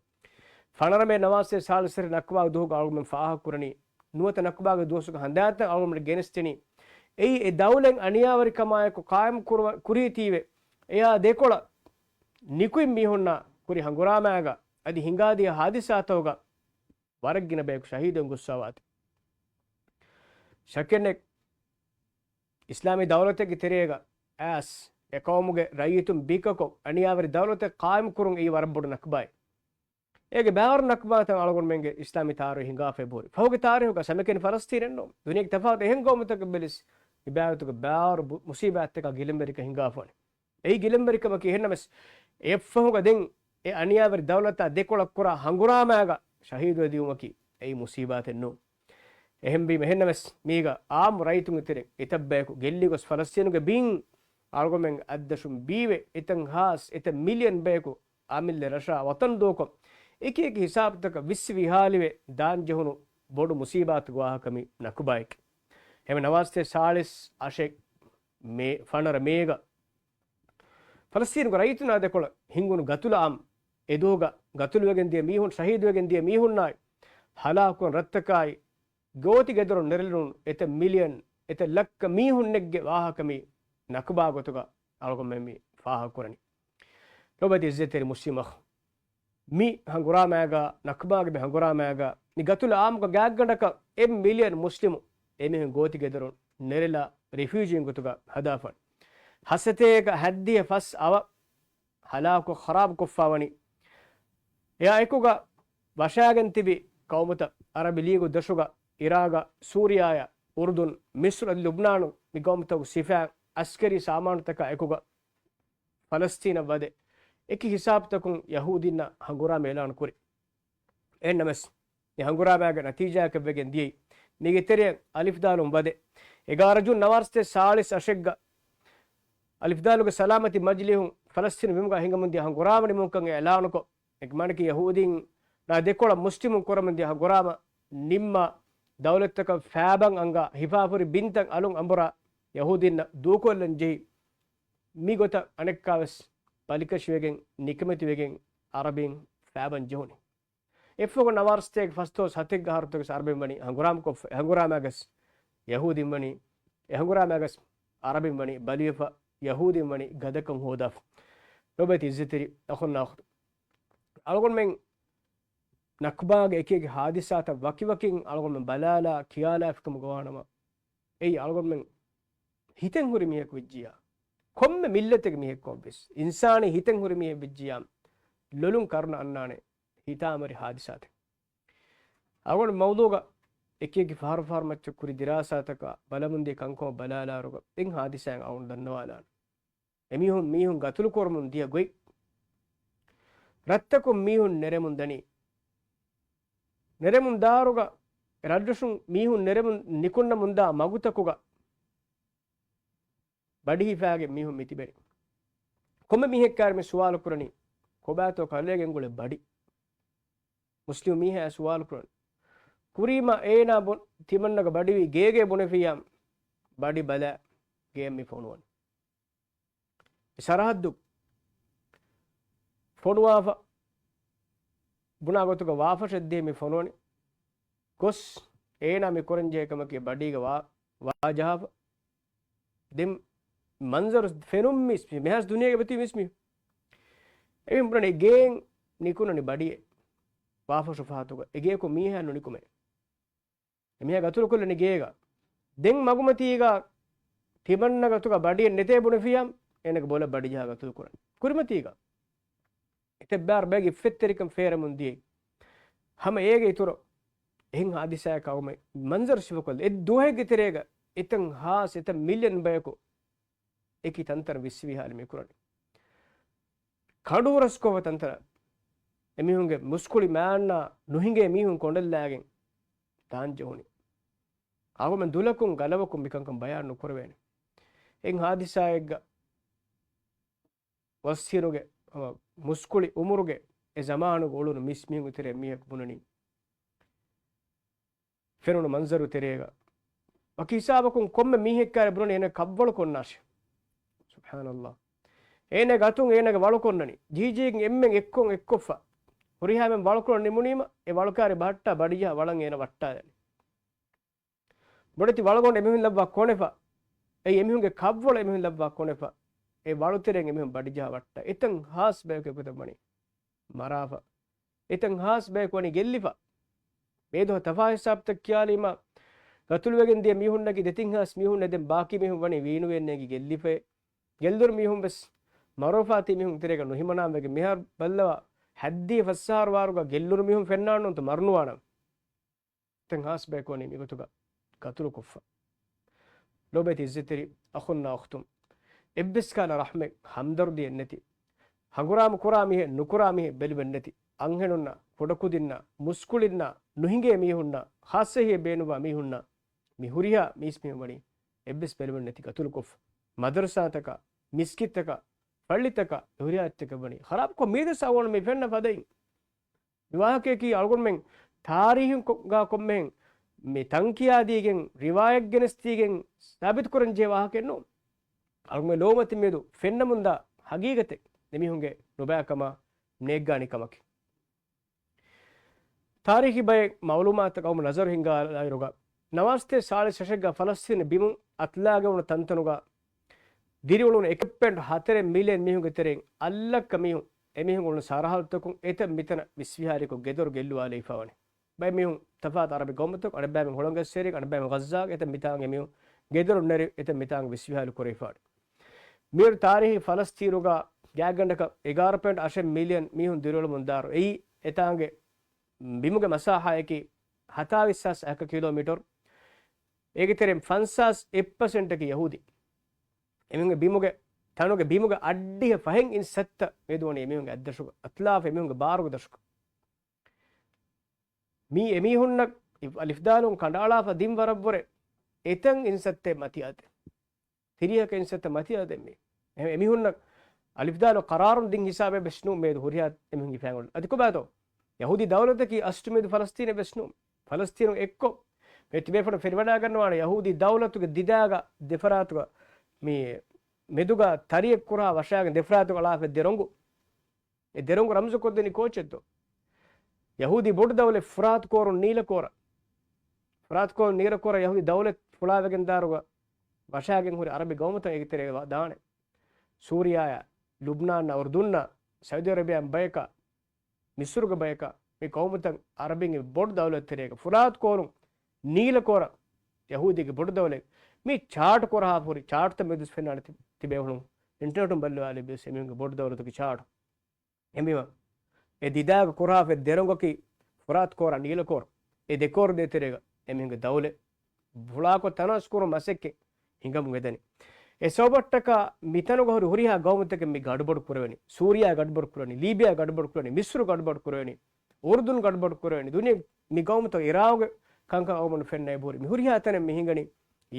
ފަނަރަ މޭ ނަވާސްތޭ ސާޅީސް ރަށް ނަކުބާގެ ދުވަހުގަ އަޅުގަނޑުމެން ފާހަގަކުރަނީ، ނުވަތަ ނަކުބާގެ ދުވަސުގެ ހަނދާންތައް އަޅުގަނޑުމެން ގެނެސްދިނީ، އެއީ އެ ދައުލަތް އަނިޔާވެރިކަމާއެކު ޤާއިމު ކުރު، ކުރީތީވެ، އެއާ ދެކޮޅަށް ނިކުތް މީހުންނާ ކުރި ހަނގުރާމާގަ އަދި ހިނގާދިޔަ ހާދިސާތަކުގަ ވަރަށް ގިނަ ބަޔަކު ޝަހީދުވެން ގޮއްސަވާތީ. ޝައްކެއްނެތް، އިސްލާމީ ދައުލަތެއްގެ ތެރޭގަ އައިސް އެ ޤައުމުގެ ރައްޔިތުން ބިކަކޮށް އަނިޔާވެރި ދައުލަތެއް ޤާއިމު ކުރުން އެއީ ވަރަށް ބޮޑު ނަކުބާއެއް. އޭގެ ބާރު ނަކުބާތައް އަޅުގަނޑުމެންގެ އިސްލާމީ ތާރީޚު ހިނގާފައި ބޯރި. ފަހުގެ ތާރީޚުގަ ސަމެކެން ފަލަސްތީނެއް ނޫން. ދުނިޔޭގެ ތަފާތު އެހެން ޤައުމުތަކަށް ބެލިސް، މި ބާރުތުގެ ބާރު ބު، މުސީބާތްތަކާ ގިލަންވެރިކަން ހިނގާފަވަނީ. އެއީ ގިލަންވެރިކަމަކީ. އެހެންނަމަވެސް، އެއަށްފަހުގަ ދެން އެ އަނިޔާވެރި ދައުލަތާ ދެކޮޅަށް ކުރާ ހަނގުރާމާގަ ޝަހީދުވެ ދިއުމަކީ އެއީ މުސީބާތެއް ނޫން. އެހެންވީމަ، އެހެންނަމަވެސް، މީގަ އާއްމު ރައްޔިތުންގެ ތެރެއިން އެތައް ބަޔަކު ގެއްލިގޮސް ފަލަސްތީނުގެ ބިން އަޅުގަނޑުމެން އަތްދަށުން ބީވެ، އެތަން ހާސް އެތައް މިލިއަން ބަޔަކު އަމިއްލަ ރަށާ ވަޠަން ދޫކޮށް، އެކި އެކި ހިސާބުތަކަށް ވިއްސި ވިހާލިވެ ދާން ޖެހުނު ބޮޑު މުސީބާތުގެ ވާހަކަ މި ނަކުބާއެކޭ. އެހެންވެ، ނަވާސްތޭ ސާޅީސް އަށެއް މޭ، ފަނަރަ މޭގަ ފަލަސްތީނުގެ ރައްޔިތުންނާ ދެކޮޅަށް ހިނގުނު ގަތުލު އާއްމު، އެދުވަހުގަ ގަތުލުވެގެން ދިޔަ މީހުން، ޝަހީދުވެގެން ދިޔަ މީހުންނާއި، ހަލާކުވަން ރަށްތަކާއި، ގޯތި ގެދޮރުން ނެރެލުނު އެތައް މިލިއަން، އެތައް ލައްކަ މީހުންނެއްގެ ވާހަކަ މި ނަކުބާ ގޮތުގަ އަޅުގަނޑުމެން މި ފާހަގަކުރަނީ. ލޯބިވެތި އިއްޒަތްތެރި މުސްލިމް އަޚު، މި ހަނގުރާމާގަ، ނަކުބާގެ މި ހަނގުރާމާގަ، މި ގަތުލު އާއްމުގަ ގާތްގަނޑަކަށް އެއް މިލިއަން މުސްލިމު އެމީހުން ގޯތި ގެދޮރުން ނެރެލާ ރެފިއުޖީން ގޮތުގަ ހަދާފަ، ހަސަތޭކަ ހަތްދިހަ ފަސް އަވަށް ހަލާކު ޚަރާބު ކޮށްފާވަނީ. އެއާ އެކުގަ ވަށާގެން ތިބި ޤައުމުތައް، އަރަބި ލީގު ދޮށުގަ، އިރާގަ، ސޫރިޔާޔަ، އުރުދުން، މިސްރު އަދި ލުބްނާނު، މި ޤައުމުތަކު ސިފައިން އަސްކަރީ ސާމާނުތަކާ އެކުގަ ފަލަސްތީނަށް ވަދެ، އެކި ހިސާބުތަކުން ޔަހޫދީންނަށް ހަނގުރާމަ އިޢުލާނު ކުރި. އެހެންނަމަވެސް، މި ހަނގުރާމާގެ ނަތީޖާއަކަށް ވެގެން ދިޔައީ، މީގެ ތެރެއަށް އަލިފްދާލުން ވަދެ، އެގާރަ ޖޫން ނަވާރަސްތޭ ސާޅީސް އަށެއްގަ، އަލިފްދާލުގެ ސަލާމަތީ މަޖިލީހުން ފަލަސްތީނު ބިމުގަ ހިނގަމުން ދިޔަ ހަނގުރާމަ ނިމުންކަން އިޢުލާނުކޮށް، އެކި މާނައަކީ ޔަހޫދީންނާ ދެކޮޅަށް މުސްލިމުން ކުރަމުން ދިޔަ ހަނގުރާމަ ނިންމާ، ދައުލަތްތަކަށް ފައިބަން އަންގާ، ހިފާފުރި ބިންތައް އަލުން އަނބުރާ، ޔަހޫދީންނަށް ދޫކޮށްލަން ޖެހި، މި ގޮތަށް އަނެއްކާވެސް ބަލިކަށިވެގެން ނިކަމެތިވެގެން އަރަބީން ފައިބަން ޖެހުނީ. އެއަށްފަހު ނަވާރަސްތޭކަ ފަސްދޮޅަސް ހަތެއްގަ އަހަރުތަކަށް އަރަބިން ވަނީ ހަނގުރާމަ ކޮށްފަ، އެ ހަނގުރާމާގަސް ޔަހޫދީން ވަނީ، އެ ހަނގުރާމާގަސް އަރަބިން ވަނީ ބަލިވެފަ، ޔަހޫދީން ވަނީ ގަދަކަން ހޯދާފަ. ލޯބިވެތި އިއްޒަތްތެރި އަޚުންނާ އުޚްތުން، އަޅުގަނޑުމެން ނަކުބާގެ އެކި އެކި ހާދިސާތައް ވަކިވަކިން އަޅުގަނޑުމެން ބަލާލާ ކިޔާލާފިކަމުގަ ވާނަމަ، އެއީ އަޅުގަނޑުމެން ހިތެއް ހުރި މީހަކު ވެއްޖިއްޔާ، ކޮންމެ މިއްލަތެއްގެ މީހެއްކޮށްވެސް، އިންސާނީ ހިތެއް ހުރި މީހެއް ވެއްޖިއްޔާ، ލޮލުން ކަރުނަ އަންނާނެ، ހިތާމަވެރި ހާދިސާތައް. އަޅުގަނޑު މައުޟޫގަ އެކި އެކި ފަހަރު ފަހަރު މައްޗަށް ކުރި ދިރާސާތަކާ ބަލަމުންދިޔަ ކަންކަމަށް ބަލާލާއިރުގަ އެއް ހާދިސާއެއް އަޅުގަނޑު ދަންނަވާލާނެ. އެމީހުން މީހުން ގަތުލު ކުރަމުން ދިޔަ ގޮތް. ރަށްތަކުން މީހުން ނެރެމުން ދަނީ. ނެރެމުން ދާއިރުގަ ރަށްރަށުން މީހުން ނެރެމުން ނިކުންނަމުންދާ މަގުތަކުގަ ބަޑި ހިފާގެން މީހުން މި ތިބެނީ. ކޮންމެ މީހެއްކާރި މި ސުވާލު ކުރަނީ، ކޮބާތޯ ކަލޭގެން ގުޅޭ ބަޑި؟ މުސްލިމް މީހާ ސުވާލު ކުރަނީ. ކުރީމަ އޭނާ ބު-، ތިމަންނަގަ ބަޑިވީ ގޭގޭ ބުނެފިޔާ ބަޑި ބަލާ ގޭ މި ފޮނުވަނީ. ސަރަހައްދު ފޮނުވާފަ ބުނާ ގޮތުގަ ވާފަށެއްދޭ މި ފޮނުވަނީ. ގޮސް އޭނާ މި ކުރަންޖެހޭ ކަމަކީ ބަޑީގަ ވާ، ވާ ޖަހާފަ. ދެން މަންޒަރު ފެނުން މިސް މި، މިހާސް ދުނިޔޭގެ އެބަތި މިސް މި. އެމީހުން ބުނަނީ ގޭން ނިކުނަނީ ބަޑިއެއް. ވާފަށު ފަހަތުގަ އެ ގޭކު މީހާ ނުނިކުމޭ. އެމީހާ ގަތުލުކޮށްލަނީ ގޭގަ. ދެން މަގުމަތީގަ ތިމަންނަ ގަތުގަ ބަޑިއެއް ނެތޭ ބުނެފިޔާ، އޭނަގެ ބޮލަށް ބަޑިޖަހާ ގަތުލުކުރަން. ކުރިމަތީގަ. އެތައް ބާރު ބައެއްގެ އިއްފަތްތެރިކަން ފޭރަމުން ދިޔައީ. ހަމަ އޭގެ އިތުރު އެހެން ހާދިސާއެއް އައުމެ މަންޒަރު ސިފަކޮށްލަ. އެއް ދުވަހެއްގެ ތެރޭގަ އެތަން ހާސް އެތައް މިލިއަން ބަޔަކު އެކި ތަންތަނަށް ވިއްސިވިހާލި މި ކުރަނީ. ކަނޑުހުރަސްކޮށްފަ ތަންތަނަށް އެމީހުންގެ މުސްކުޅި މާންނާ ނުހިނގޭ މީހުން ކޮނޑަށްލާގެން ދާން ޖެހުނީ. އަޅުގަނޑުމެން ދުލަކުން ގަލަވަކުން މިކަންކަން ބަޔާން ނުކުރެވޭނެ. އެއް ހާދިސާއެއްގަ ވަސްހިނުގެ، ހަމަ މުސްކުޅި އުމުރުގެ އެ ޒަމާނުގަ އުޅުނު މިސް މީހުންގެ ތެރެއަށް މީހަކު ބުނަނީ. ފެނުނު މަންޒަރު ތެރޭގަ ވަކި ހިސާބަކުން ކޮންމެ މީހެއްކާރި ބުނަނީ އޭނަ ކަށްވަޅު ކޮންނާށޭ. ސުބްޙާނައްލާހް. އޭނަގެ އަތުން އޭނަގެ ވަޅު ކޮންނަނީ. ޖީޖީގެން އެންމެން އެއްކޮށް އެއްކޮށްފަ. ހުރިހާ އެންމެން ވަޅުކޮޅަށް ނިމުނީމަ، އެ ވަޅުކާރި ބަހައްޓާ ބަޑިޖަހާ ވަޅަށް އޭނަ ވައްޓާލަނީ. ބޮޑެތި ވަޅުގަނޑު އެމީހުން ލައްވާ ކޮނެފަ. އެއީ އެމީހުންގެ ކަށްވަޅު އެމީހުން ލައްވާ ކޮނެފަ. އެ ވަޅުތެރެއިން އެމީހުން ބަޑިޖަހާ ވައްޓާ. އެތަން ހާސް ބަޔަކު އެގޮތަށް ވަނީ މަރާފަ. އެތަން ހާސް ބަޔަކު ވަނީ ގެއްލިފަ. މިއަދު ތަފާ ހިސާބުތައް ކިޔާލީމަ، ގަތުލުވެގެން ދިޔަ މީހުންނަކީ ދެތިން ހާސް މީހުންނޭ. ދެން ބާކީ މީހުން ވަނީ ވީނުވެ ނޭނގި ގެއްލިފައޭ. ގެއްލުނު މީހުން ވެސް މަރުވެފާތީ މީހުން ތެރޭގަ ނުހިމަނާން ވެގެން މިހާރު ބައްލަވާ، ހައްދިހަ ފަސް އަހަރު ވާރުގަ ގެއްލުނު މީހުން ފެންނާނުންތަ މަރުނުވާނަން. ތަން ހާސް ބަޔަކު ވަނީ މިގޮތުގަ ގަތުލުކޮށްފަ. ލޯބިވެތި އިއްޒަތްތެރި އަޚުންނާ އުޚްތުން، އެއްވެސް ކަހަލަ ރަޙްމެއް، ހަމްދަރުދީއެއް ނެތި، ހަނގުރާމަ ކުރާ މީހެއް ނުކުރާ މީހެއް ބެލުމެއް ނެތި، އަންހެނުންނާ، ކުޑަކުދިންނާ، މުސްކުޅިންނާ، ނުހިނގޭ މީހުންނާ، ޚާއްޞަ ހިތް ބޭނުންވާ މީހުންނާ، މި ހުރިހާ މީސްމީހުން ވަނީ އެއްވެސް ބެލުމެއް ނެތި ގަތުލުކޮށްފަ. މަދަރުސާތަކާ، މިސްކިތްތަކާ، ފައްޅިތަކާ، އެ ހުރިހާ އެއްޗަކަށް ވަނީ. ޚަރާބުކޮށް މީދަސް އަވަން މި ފެންނަ ފަދައިން. މި ވާހަކަޔަކީ އަޅުގަނޑުމެން ތާރީހުން ކޮ-، ގާ ކޮންމެހެން މި ތަންކިޔާދީގެން، ރިވާޔަތް ގެނެސްދީގެން ސާބިތުކުރަން ޖެހޭ ވާހަކައެއް ނޫން. އަޅުގަނޑުމެން ލޯމަތި މިއަދު ފެންނަމުންދާ ހަގީގަތެއް އެމީހުންގެ ނުބައިކަމާ ނޭއްގާނި ކަމަކީ. ތާރީޚީ ބައެއް މައުލޫމާތަކަށް އައުމު ނަޒަރު ހިންގާލާއިރުގަ، ނަވާރަ ސަތޭކަ ސާޅީސް ރަށެއްގަ ފަލަސްތީނު ބިމުން އަތުލާގެ އުޅުނު ތަންތަނުގަ ދިރިއުޅުނު އެކެއް ޕޮއިންޓު ހަތަރެއް މިލިއަން މީހުންގެ ތެރެއިން އަށްލައްކަ މީހުން އެމީހުން އުޅުނު ސަރަހައްދުތަކުން އެތައް މިތަނަށް ވިސްވިހާރިކޮށް ގެދޮރު ގެއްލުވާލައިފަވަނީ. ބައެއް މީހުން ތަފާތު އަރަބި ގައުމުތަކު، އަނެއްބައިމީހުން ހޮޅަނގަސް އެރި، އަނެއްބައިމީހުން ޣައްޒާގެ އެތައް މިތާނގެ މީހުން ގެދޮރު ނެރި އެތައް މިތާނގެ ވިސްވިހާރި ކުރެވިފަވަނީ. މިއިރު ތާރީޚީ ފަލަސްތީނުގަ ގާތްގަނޑަކަށް އެގާރަ ޕޮއިންޓު އަށެއް މިލިއަން މީހުން ދިރިއުޅެމުންދާއިރު، އެއީ އެތާނގެ ބިމުގެ މަސާހާއަކީ ހަތާވީސް ހާސް އަހަކަ ކިލޯމީޓަރު. އޭގެ ތެރެއިން ފަންސާސް އެއް ޕަސެންޓަކީ ޔަހޫދީ. އެމީހުންގެ ބިމުގެ، ތަނުގެ ބިމުގެ އައްޑިހަ ފަހެއް އިންސައްތަ މެދުވަނީ އެމީހުންގެ އަތްދަށުގަ، އަތުލާފަ އެމީހުންގެ ބާރުގެ ދަށުގަ. މީ އެމީހުންނަށް އި-، އަލިފްދާލުން ކަނޑައަޅާފަ ދިން ވަރަށްވުރެ އެތަން އިންސައްތައެއް މަތިއަދެ. ތިރީހަކަށް އިންސައްތަ މަތިއަދެ މީ. އެ-، އެމީހުންނަށް އަލިފްދާލު ޤަރާރުން ދިން ހިސާބެއް ވެސް ނޫން މިއަދު ހުރިހާ އެމީހުން ހިފާގެން. އަދި ކޮބާތޯ؟ ޔަހޫދީ ދައުލަތަކީ އަސްލު މިއަދު ފަލަސްތީނެއް ވެސް ނޫން. ފަލަސްތީނު އެއްކޮށް މި ތިބޭފުޅުން ފެނިވަޑައިގަންނަވާނެ ޔަހޫދީ ދައުލަތުގެ ދިދާގަ ދެފަރާތުގަ މި މެދުގަ ތަރިއެއް ކުރާ ވަށާގެން ދެފަރާތުގަ އަޅާފަ ދެ ރޮނގު. އެ ދެރޮނގު ރަމްޒުކޮށްދެނީ ކޯޗެއްތޯ؟ ޔަހޫދީ ބޮޑު ދައުލަތް ފުރާތު ކޯރުން ނީލަ ކޯރަށް. ފުރާތު ކޯރުން ނީލަ ކޯރަށް ޔަހޫދީ ދައުލަތް ފުޅާވެގެން ދާއިރުގަ ވަށާގެން ހުރި އަރަބި ގައުމުތައް އޭގެ ތެރޭގަ ދާނެ. ސޫރިޔާއާ، ލުބްނާންނާ، އުރުދުންނާ، ސައުދީ އަރަބިޔާ ބަޔަކާ، މިސުރުގެ ބަޔަކާ، މި ގައުމުތައް އަރަބިން ބޮޑު ދައުލަތް ތެރޭގަ ފުރާތު ކޯރުން ނީލަ ކޯރަށް ޔަހޫދީގެ ބޮޑު ދައުލަތް މި ޗާޓް ކުރާ ހުރި ޗާޓްތައް މެދުސް ފެންނާނެ ތި-، ތިބޭފުޅުން އިންޓަރނެޓުން ބައްލަވާލި ބިޔަސް އެމީހުންގެ ބޮޑު ދައުލަތުގެ ޗާޓް. އެމީމަ އެ ދިދާގަ ކުރާފަ ދެރޮނގަކީ ފުރާތު ކޯރާ ނީލަ ކޯރު. އެ ދެ ކޯރު ދޭތެރޭގަ އެމީހުންގެ ދައުލަތް ފުޅާކޮށް ތަނަވަސް ކުރުން މަސައްކަތް ހިނގަމުން ވެދަނީ. އެ ސަބަބަށްޓަކާ މިތަނުގަ ހުރި ހުރިހާ ގައުމުތަކެއް މި ގަޑުބަޑު ކުރެވެނީ. ސޫރިޔާ ގަޑުބަޑު ކުރެވެނީ، ލީބިޔާ ގަޑުބަޑު ކުރެވެނީ، މިސްރު ގަޑުބަޑު ކުރެވެނީ، އުރުދުން ގަޑުބަޑު ކުރެވެނީ. ދުނިޔެ މި ގައުމުތައް އިރާގެ ކަންކަން އަޅުގަނޑު ފެންނަ އެބަހުރި. މި ހުރިހާ ތަނެއް މި ހިނގަނީ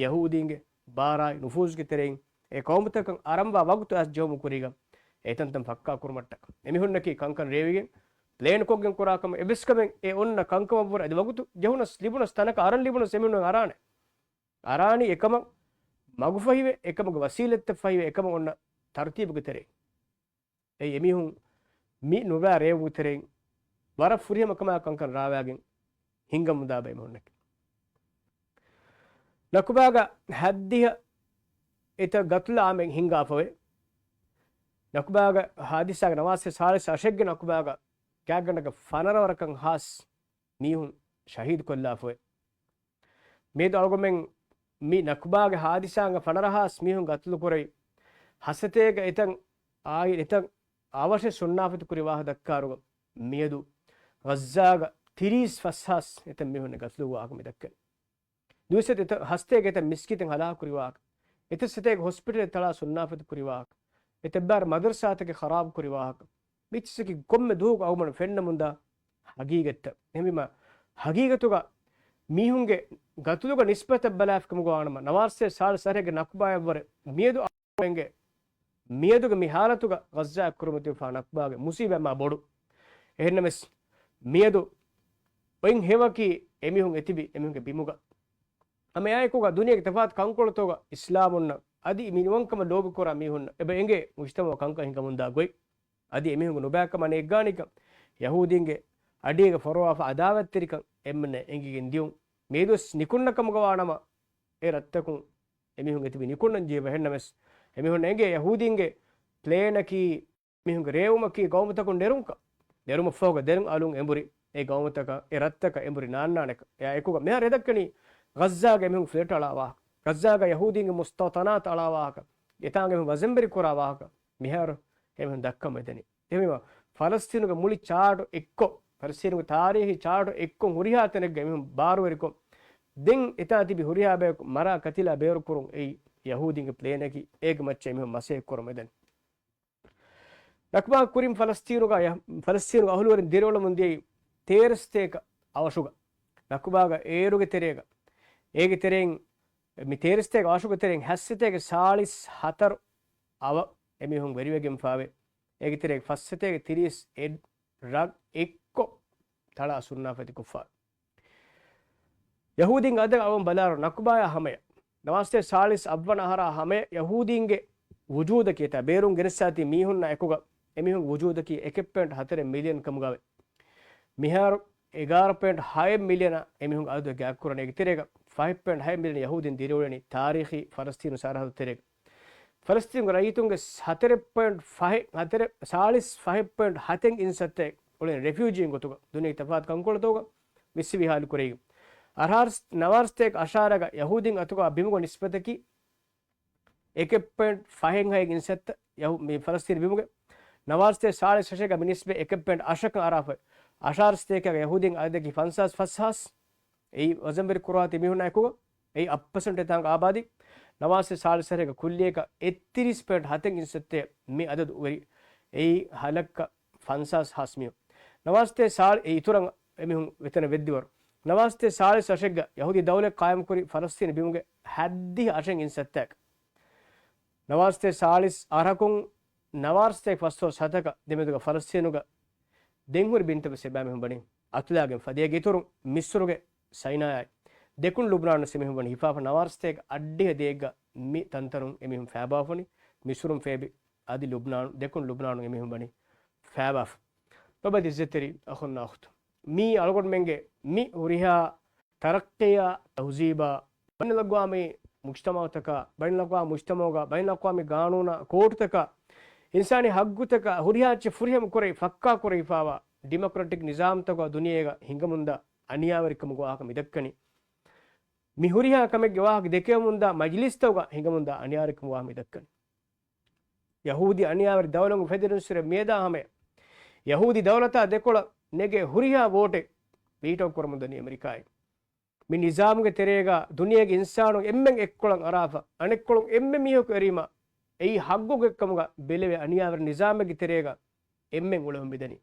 ޔަހޫދީންގެ ބާރާއި ނުފޫޒުގެ ތެރެއިން އެ ޤައުމުތަކަށް އަރަންވާ ވަގުތު އައިސް ޖެހުމުގެ ކުރީގަ އެތަންތަން ފައްކާ ކުރުމަށްޓަކަ. އެމީހުންނަކީ ކަންކަން ރޭވިގެން، ޕްލޭން ކޮށްގެން ކުރާ ކަމެއް އެއްވެސް ކަމެއް އެ އޮންނަ ކަންކަމަށްވުރެ އަދި ވަގުތު ޖެހުނަސް ލިބުނަސް ތަނަކަށް އަރަން ލިބުނަސް އެމީހުން އަރާނެ. އަރާނީ އެކަމަށް މަގުފަހިވެ، އެކަމުގެ ވަސީލަތްތައް ފަހިވެ، އެކަމަށް އޮންނަ ތަރުތީބުގެ ތެރެއިން. އެއީ އެމީހުން މި ނުބައި ރޭވުގެ ތެރެއިން ވަރަށް ފުރިހަމަ ކަމާ ކަންކަން ރާވާގެން ހިނގަމުންދާ ބައިމީހުންނަކީ. ނަކުބާގަ ހައްދިހަ އެތައް ގަތުލާ އާމެއް ހިނގާފަވޭ. ނަކުބާގަ ހާދިސާގެ ނަވާސް ސާޅީސް އަށެއްގެ ނަކުބާގަ ގާތްގަނޑަކަށް ފަނަރަ ވަރަކަށް ހާސް މީހުން ޝަހީދު ކޮށްލާފަވޭ. މިއަދު އަޅުގަމެން މި ނަކުބާގެ ހާދިސާގަ ފަނަރަ ހާސް މީހުން ގަތުލު ކުރެވި ހަސަތޭކަ އެތައް އާއި އެތައް އަވަށެއް ސުންނާފަތި ކުރި ވާހަކަ ދައްކާއިރު، މިއަދު ޣައްޒާގަ ތިރީސް ފަސް ހާސް އެތައް މީހުން ގަތުލު ވާހަކަ މި ދައްކަނީ. ދުވިސަތޭކަ އެތައް ހަސަތޭކަ އެތައް މިސްކިތެއް ހަލާކު ކުރި ވާހަކަ، އެތައް ސަތޭކަ ހޮސްޕިޓަލެއް ތަޅާ ސުންނާފަތި ކުރި ވާހަކަ، އެތައް ބާރަ މަދަރުސާތަކެއް ޚަރާބު ކުރި ވާހަކަ، މިއްޗިސަކީ ކޮންމެ ދުވަހަކު އަޅުގަނޑު ފެންނަމުންދާ ހަގީގަތްތައް. އެހެންވީމަ، ހަގީގަތުގަ މީހުންގެ ގަތުލުގަ ނިސްބަތަށް ބަލާފިކަމުގަ ވާނަމަ، ނަވާރަސަތޭކަ ސާޅީސް އަށެއްގެ ނަކުބާއަށްވުރެ މިއަދު އަޅުގަނޑުމެންގެ މިއަދުގެ މި ހާލަތުގަ ޣައްޒާއަށް ކުރިމަތިވެފާ ނަކުބާގެ މުސީބާ މާ ބޮޑު. އެހެންނަމަވެސް، މިއަދު އޮތް ހެޔޮއަކީ އެމީހުން އެތިބި އެމީހުންގެ ބިމުގަ. ހަމަ އެއާއެކުގަ ދުނިޔޭގެ ތަފާތު ކަންކޮޅުތަކުގަ އިސްލާމުންނަށް އަދި މި ނުވަންކަމަށް ލޯބިކުރާ މީހުންނަށް އެބަ އެނގޭ މުޖްތަމަޢު ކަންކަން ހިނގަމުންދާ ގޮތް. އަދި އެމީހުންގެ ނުބައިކަމާ ނޭއްގާނީކަން، ޔަހޫދީންގެ އަޑީގަ ފޮރުވާފަ އަދާވަތްތެރިކަން އެންމެންނަށް އެނގިގެން ދިޔުން. މިއަދުވެސް ނިކުންނަ ކަމުގަ ވާނަމަ، އެ ރަށްތަކުން އެމީހުން އެތިބި ނިކުންނަން ޖެހިފަ. އެހެންނަމަވެސް، އެމީހުން އެނގޭ ޔަހޫދީންގެ ޕްލޭނަކީ މީހުންގެ ރޭވުމަކީ ގައުމުތަކުން ނެރުންކަން. ނެރުމަށްފަހުގަ ދެން އަލުން އެނބުރި އެ ގައުމުތަކަށް، އެ ރަށްތަކަށް އެނބުރި ނާންނާނެކަން. އެއާ އެކުގަ މިހާރު އެދައްކަނީ ޣައްޒާގަ އެމީހުން ފްލެޓް އަޅާ ވާހަކަ، ޣައްޒާގަ ޔަހޫދީންގެ މުސްތައުތަނާތު އަޅާ ވާހަކަ، އެތާނގަ އެމީހުން ވަޒަންބެރި ކުރާ ވާހަކަ މިހާރު އެމީހުން ދައްކަމުން އެދެނީ. އެހެންވީމަ، ފަލަސްތީނުގެ މުޅި ޗާޓު އެއްކޮށް، ފަލަސްތީނުގެ ތާރީޚީ ޗާޓު އެއްކޮށް ހުރިހާ ތަނެއްގަ އެމީހުން ބާރުވެރިކޮށް، ދެން އެތާ ތިބި ހުރިހާ ބަޔަކު މަރާ ކަތިލާ ބޭރުކުރުން އެއީ ޔަހޫދީންގެ ޕްލޭނަކީ. އޭގެ މައްޗަށް އެމީހުން މަސައްކަތް ކުރަމުން އެދެނީ. ނަކުބާ ކުރިން ފަލަސްތީނުގަ ޔަ-، ފަލަސްތީނުގެ އަހުލުވެރިން ދިރިއުޅެމުން ދިޔައީ ތޭރަ ސަތޭކަ އަވަށުގަ. ނަކުބާގަ އޭރުގެ ތެރޭގަ، އޭގެ ތެރެއިން، މި ތޭރަ ސަތޭކަ އަވަށުގެ ތެރެއިން ހަތް ސަތޭކަ ސާޅީސް ހަތަރު އަވަށް އެމީހުން ވެރިވެގެންފާވޭ. އޭގެ ތެރޭގަ ފަސް ސަތޭކަ ތިރީސް އެއް ރަށް އެއްކޮށް ތަޅާ ސުންނާފަތި ކޮށްފާ. ޔަހޫދީންގެ އަދަދަށް އަޅުގަނޑު ބަލާއިރު، ނަކުބާއާ ހަމަޔަށް، ނަވާރަސަތޭކަ ސާޅީސް އަށްވަނަ އަހަރާ ހަމަޔަށް ޔަހޫދީންގެ ވުޖޫދަކީ، އެތާ ބޭރުން ގެނެސްސާތީ މީހުންނާ އެކުގަ އެމީހުންގެ ވުޖޫދަކީ އެކެއް ޕޮއިންޓް ހަތަރެއް މިލިއަން ކަމުގައި. މިހާރު އެގާރަ ޕޮއިންޓް ހައެއް މިލިއަނަށް އެމީހުންގެ އަދަދު ގާތްކުރަނީ. އޭގެ ތެރޭގަ ފަހެއް ޕޮއިންޓް ހައެއް މިލިއަން ޔަހޫދީން ދިރިއުޅެނީ ތާރީޚީ ފަލަސްތީނު ސަރަހައްދު ތެރޭގަ. ފަލަސްތީނުގެ ރައްޔިތުންގެ ހަތަރެއް ޕޮއިންޓް ފަހެއް، ހަތަރެއް، ސާޅީސް ފަހެއް ޕޮއިންޓް ހަތެއް އިންސައްތައެއް އުޅެނީ ރެފިއުޖީން ގޮތުގަ ދުނިޔޭގެ ތަފާތު ކަންކޮޅުތަކުގަ މިސްވި ހާލު ކުރެވި. އަށާރަ-، ނަވާރަސަތޭކަ އަށާރަގަ ޔަހޫދީން އަތުގަ ބިމުގެ ނިސްބަތަކީ އެކެއް ޕޮއިންޓް ފަހެއް ހައެއް އިންސައްތަ ޔަހޫ-، މި ފަލަސްތީނު ބިމުގެ. ނަވާރަސަތޭކަ ސާޅީސް އަށެއްގަ މި ނިސްބަތް އެކެއް ޕޮއިންޓް އަށަކަށް އަރާފަ. އަށާރަ ސަތޭކަގަ ޔަހޫދީން އަދަދަކީ ފަންސާސް ފަސް ހާސް. އެއީ ވަޒަންވެރި ކުރާތި މީހުންނާ އެކުގަ އެއީ އަށް ޕަސެންޓް އެތާނގަ އާބާދީ. ނަވާރަސަތޭކަ ސާޅީސް އަށެއްގަ ކުއްލިއަކަށް އެއްތިރީސް ޕޮއިންޓް ހަތެއް އިންސައްތައެއް މި އަދަދު ވެރި. އެއީ ހަ ލައްކަ ފަންސާސް ހާސް މީހުން. ނަވާރަސަތޭކަ ސާޅީސް އެ އިތުރަށް އެމީހުން އެތަނަށް ވެއްދިވަރު. ނަވާރަސަތޭކަ ސާޅީސް އަށެއްގަ ޔަހޫދީ ދައުލަތް ޤާއިމްކުރި ފަލަސްތީނު ބިމުގެ ހައްދިހަ އަށެއް އިންސައްތައަކަށް. ނަވާރަސަތޭކަ ސާޅީސް އަށަކުން ނަވާރަސަތޭކަ ފަސްދޮޅަސް ހަތަކަށް ދެމެދުގަ ފަލަސްތީނުގަ ދެން ހުރި ބިންތައް ވެސް އެބައިމީހުން ވަނީ އަތުލާގެންފަ. އޭގެ އިތުރުން މިސުރުގެ ސައިނާއާއި ދެކުނު ލުބްނާނު ވެސް އެމީހުން ވަނީ ހިފާފަ. ނަވާރަސަތޭކަ އަށްޑިހަ ދޭއްގަ މި ތަންތަނުން އެމީހުން ފައިބާވަނީ. މިސުރުން ފޭބި އަދި ލުބްނާނު، ދެކުނު ލުބްނާނު އެމީހުން ވަނީ ފައިބާފަ. ލޮބުވެތި އިއްޒަތްތެރި އަޚުންނާ އުޚްތުން، މީ އަޅުގަނޑުމެންގެ މި ހުރިހާ ތަރައްޤީއާ ތަހުޒީބާ ބައިނަލްއަގްވާމީ މުޖްތަމަޢުތަކާ، ބައިނަލްއަގްވާމީ މުޖްތަމަޢުގަ، ބައިނަލްއަގްވާމީ ގާނޫނާ ކޯޓުތަކާ، އިންސާނީ ހައްގުތަކާ ހުރިހާ އެއްޗެއް ފުރިހަމަ ކުރެވި ފައްކާ ކުރެވިފާވާ ޑިމޮކްރެޓިކް ނިޒާމްތަކުގަ ދުނިޔޭގަ ހިނގަމުންދާ އަނިޔާވެރިކަމުގެ ވާހަކަ މި ދައްކަނީ. މި ހުރިހާ ކަމެއްގެ ވާހަކަ ދެކެވެމުންދާ މަޖިލިސްތަކުގަ ހިނގަމުންދާ އަނިޔާވެރިކަމުގެ ވާހަކަ މި ދައްކަނީ. ޔަހޫދީ އަނިޔާވެރި ދައުލަތް އުފެދިނުއްސުރެ މިއަދާ ހަމަޔަށް ޔަހޫދީ ދައުލަތާ ދެކޮޅަށް ނެގޭ ހުރިހާ ވޯޓެއް ވީޓޯ ކުރަމުންދަނީ އެމެރިކާއިން. މި ނިޒާމުގެ ތެރޭގަ ދުނިޔޭގެ އިންސާނުން އެންމެން އެއްކޮޅަށް އަރާފަ، އަނެއްކޮޅުން އެންމެ މީހަކު އެރީމަ އެއީ ހައްގުގެ ކަމުގަ ބެލެވޭ އަނިޔާވެރި ނިޒާމެއްގެ ތެރޭގަ އެންމެން އުޅެމުން މިދަނީ.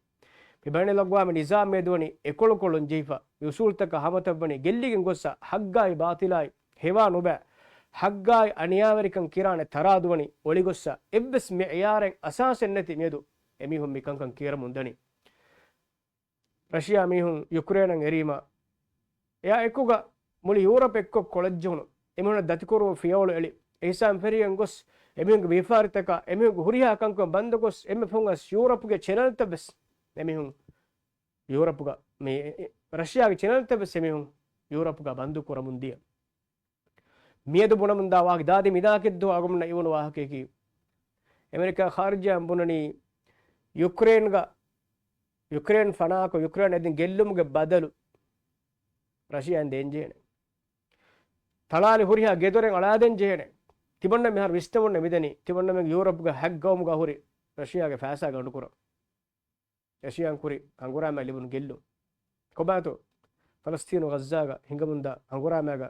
މި ބައިނަލްއަގްވާމީ ނިޒާމް މިއަދުވަނީ އެކޮޅުކޮޅުން ޖެހިފަ، މި އުސޫލުތަކަށް ހަމަތައްވަނީ ގެއްލިގެން ގޮއްސަ، ޙައްޤާއި ބާޠިލާއި ހެވާ ނުބައި، ޙައްޤާއި އަނިޔާވެރިކަން ކިރާނެ ތަރާދުވަނީ އޮޅިގޮއްސަ، އެއްވެސް މިޢިޔާރެއް އަސާސެއް ނެތި މިއަދު އެމީހުން މި ކަންކަން ކިޔަރަމުން ދަނީ. ރަޝިޔާ މީހުން ޔުކްރޭނަށް އެރީމަ، އެއާ އެކުގަ މުޅި ޔޫރަޕް އެއްކޮށް ކޮޅަށްޖެހުނު، އެމީހުންނަށް ދަތިކުރުމުން ފިޔަވަޅު އެޅި، އެހިސާބުން ފެށިގެން ގޮސް، އެމީހުންގެ ވިޔަފާރިތަކާ، އެމީހުންގެ ހުރިހާ ކަންކަން ބަންދު ގޮސް، އެންމެ ފަހުން އައިސް ޔޫރަޕްގެ ޗެނަލްތައް ވެސް އެމީހުން ޔޫރަޕްގަ، މި، އެ، އެ، ރަޝިޔާގެ ޗެނަލްތައް ވެސް އެމީހުން ޔޫރަޕްގަ ބަންދު ކުރަމުން ދިޔަ. މިއަދު ބުނަމުންދާ ވާހަކަ ދާދި މިދާކެއްދޯ އަޅުގަނޑުމެންނަށް އިވުނު ވާހަކަޔަކީ، އެމެރިކާ ޚާރިޖާ ބުނަނީ، ޔުކްރޭންގަ، ޔުކްރޭން ފަނާކޮށް، ޔުކްރޭން އެދިން ގެއްލުމުގެ ބަދަލު ރަޝިޔާއިން ދޭންޖެހޭނެ. ތަޅާލި ހުރިހާ ގެދޮރެއް އަޅާދޭން ޖެހޭނެ. ތިމަންނަ މިހާރު ވިސްނަމުން މިދަނީ، ތިމަންނަމެން ޔޫރަޕްގަ ހައްގައުމުގަ ހުރި ރަޝިޔާގެ ފައިސާ ގަނޑުކުރަން. ރަޝިޔާން ކުރި ހަނގުރާމަ ލިބުނު ގެއްލުން. ކޮބާތޯ؟ ފަލަސްތީނު ޣައްޒާގަ ހިނގަމުންދާ ހަނގުރާމައިގަ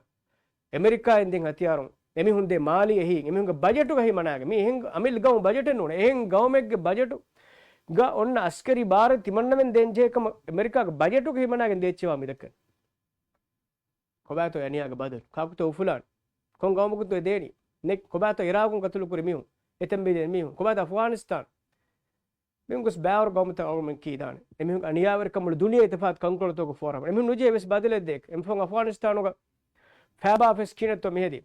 އެމެރިކާއިން ދިން ހަތިޔާރުން އެމީހުން ދޭ މާލީ އެހީން އެމީހުންގެ ބަޖެޓުގަ ހިމަނާގެ މީ އެހެން އަމިއްލަ ގައުމު ބަޖެޓެއް ނޫން. އެހެން ގައުމެއްގެ ބަޖެޓުގަ އޮންނަ އަސްކަރީ ބާރެއް ތިމަންނަމެން ދޭންޖެހޭ ކަމަށް އެމެރިކާގެ ބަޖެޓުގަ ހިމަނާގެން ދޭއްޗެވާ މިދައްކަނީ. ކޮބާތޯ އެ އަނިޔާގެ ބަދަލު؟ ކާކުތޯ އުފުލާން؟ ކޮން ގައުމަކުންތޯ އެ ދޭނީ؟ ނެ، ކޮބާތޯ އިރާގުން ގަތުލު ކުރި މީހުން؟ އެތަން ބިދެން މީހުން؟ ކޮބާތޯ އަފްޣާނިސްތާން؟ މިހުން ގޮސް ބާރު ގައުމުތައް އަޅުގަނޑުމެން ކީދާނެ. އެމީހުން އަނިޔާވެރިކަމުޅި ދުނިޔެ ތަފާތު ކަންކޮޅުތޯގެ ފޯރަމް. އެމީހުން ނުޖެހޭ ވެސް ބަދަލެއް ދޭކަށް. އެމިފަހުން އަފްޣާނިސްތާނުގަ ފައިބާ ފެސް ކިހިނެއްތޯ މިހެދީ.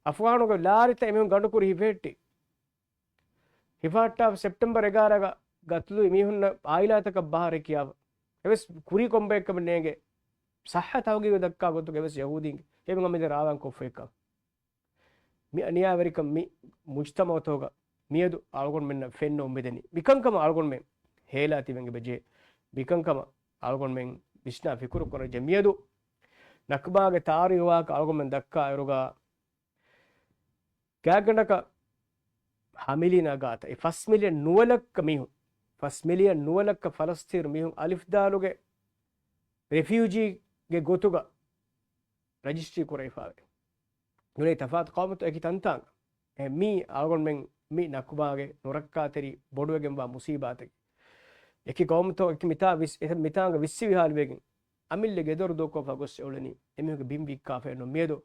އަފްޣާނުގެ ލާރިތައް އެމީހުން ގަނޑުކުރި ހިފެހެއްޓި. ހިފަހައްޓާފަ ސެޕްޓެމްބަރު އެގާރަ ގަ-، ގަތުލުވި މީހުންނަށް އާއިލާތަކަށް ބަހާރެ ކިޔާފަ. އެވެސް ކުރީ ކޮންބައެއްކަމެއް ނޭނގެ. ޞައްޙަ ތަހުގީގު ދައްކާ ގޮތުގަ އެވެސް ޔަހޫދީންގެ ހެވި އަމިއްލަ ރާވާން ކޮށްފައިކަން. މި އަނިޔާވެރިކަން މި މުޖްތަމަޢުތަކުގަ މިއަދު އަޅުގަނޑުމެންނަށް ފެންނަ އުއްމިދަނީ. މިކަންކަމަށް އަޅުގަނޑުމެން ހޭލާ ތިބެން އެބަޖެހޭ. މިކަންކަމަށް އަޅުގަނޑުމެން ވިސްނާ ފިކުރު ކުރަންޖެހޭ. މިއަދު ނަކުބާގެ ތާރީޚު ވާހަކަ އަޅުގަނޑުމެން ދައްކާ އިރުގަ ގާތްގަނޑަކަށް ހަ މިލިއަނާ ގާތަށް އެ ފަސް މިލިއަން ނުވަ ލައްކަ މީހުން، ފަސް މިލިއަން ނުވަ ލައްކަ ފަލަސްތީނު މީހުން އަލިފް ދާލުގެ ރެފިއުޖީގެ ގޮތުގަ ރަޖިސްޓްރީ ކުރެވިފައިވޭ. ނުނޭ ތަފާތު ޤައުމުތައް އެކި ތަންތާނގަ. އެ މީ އަޅުގަނޑުމެން މި ނަކުބާގެ ނުރައްކާތެރި ބޮޑުވެގެންވާ މުސީބާތެއް. އެކި ޤައުމުތައް އެކި މިތާ ވިސް-، އެ މިތާނގަ ވިއްސި ވިހާލުވެގެން އަމިއްލަ ގެދޮރު ދޫކޮށްފަ ގޮސް އެއުޅެނީ. އެމީހުންގެ ބިން ވިއްކާފައެއް ނޫން. މިއަދު،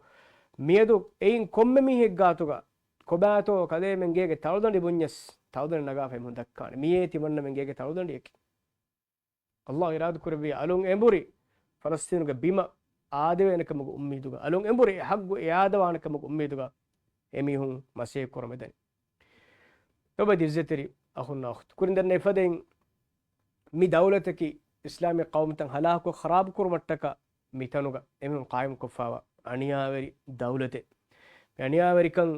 މިއަދު އެއިން ކޮންމެ މީހެއް ގާތުގަ ކޮބާތޯ ކަލޭމެން ގޭގެ ތަޅުދަނޑި ބުންޏަސް ތަޅުދަނޑި ނަގާފަ އެމީހުން ދައްކާނެ. މިއޭ ތިމަންނަމެން ގޭގެ ތަޅުދަނޑިއަކީ. ﷲ އިރާދަކުރެއްވިއްޔާ އަލުން އެނބުރި ފަލަސްތީނުގެ ބިމަށް އާދެވޭނެކަމުގެ އުއްމީދުގަ، އަލުން އެނބުރި އެ ޙައްޤު އެ އާދަވާނެކަމުގެ އުއްމީދުގަ އެމީހުން މަސައްކަތް ކުރަމެދަނީ. ލޮބުވެތި ޢިއްޒަތްތެރި އަޚުންނާ އުޚްތުން، ކުރިން ދަންނަ އެފަދައިން މި ދައުލަތަކީ އިސްލާމީ ޤައުމުތައް ހަލާކު ޚަރާބު ކުރުމަށްޓަކާ މިތަނުގަ އެމީހުން ޤާއިމުކޮށްފައިވާ އަނިޔާވެރި ދައުލަތެއް. މި އަނިޔާވެރިކަން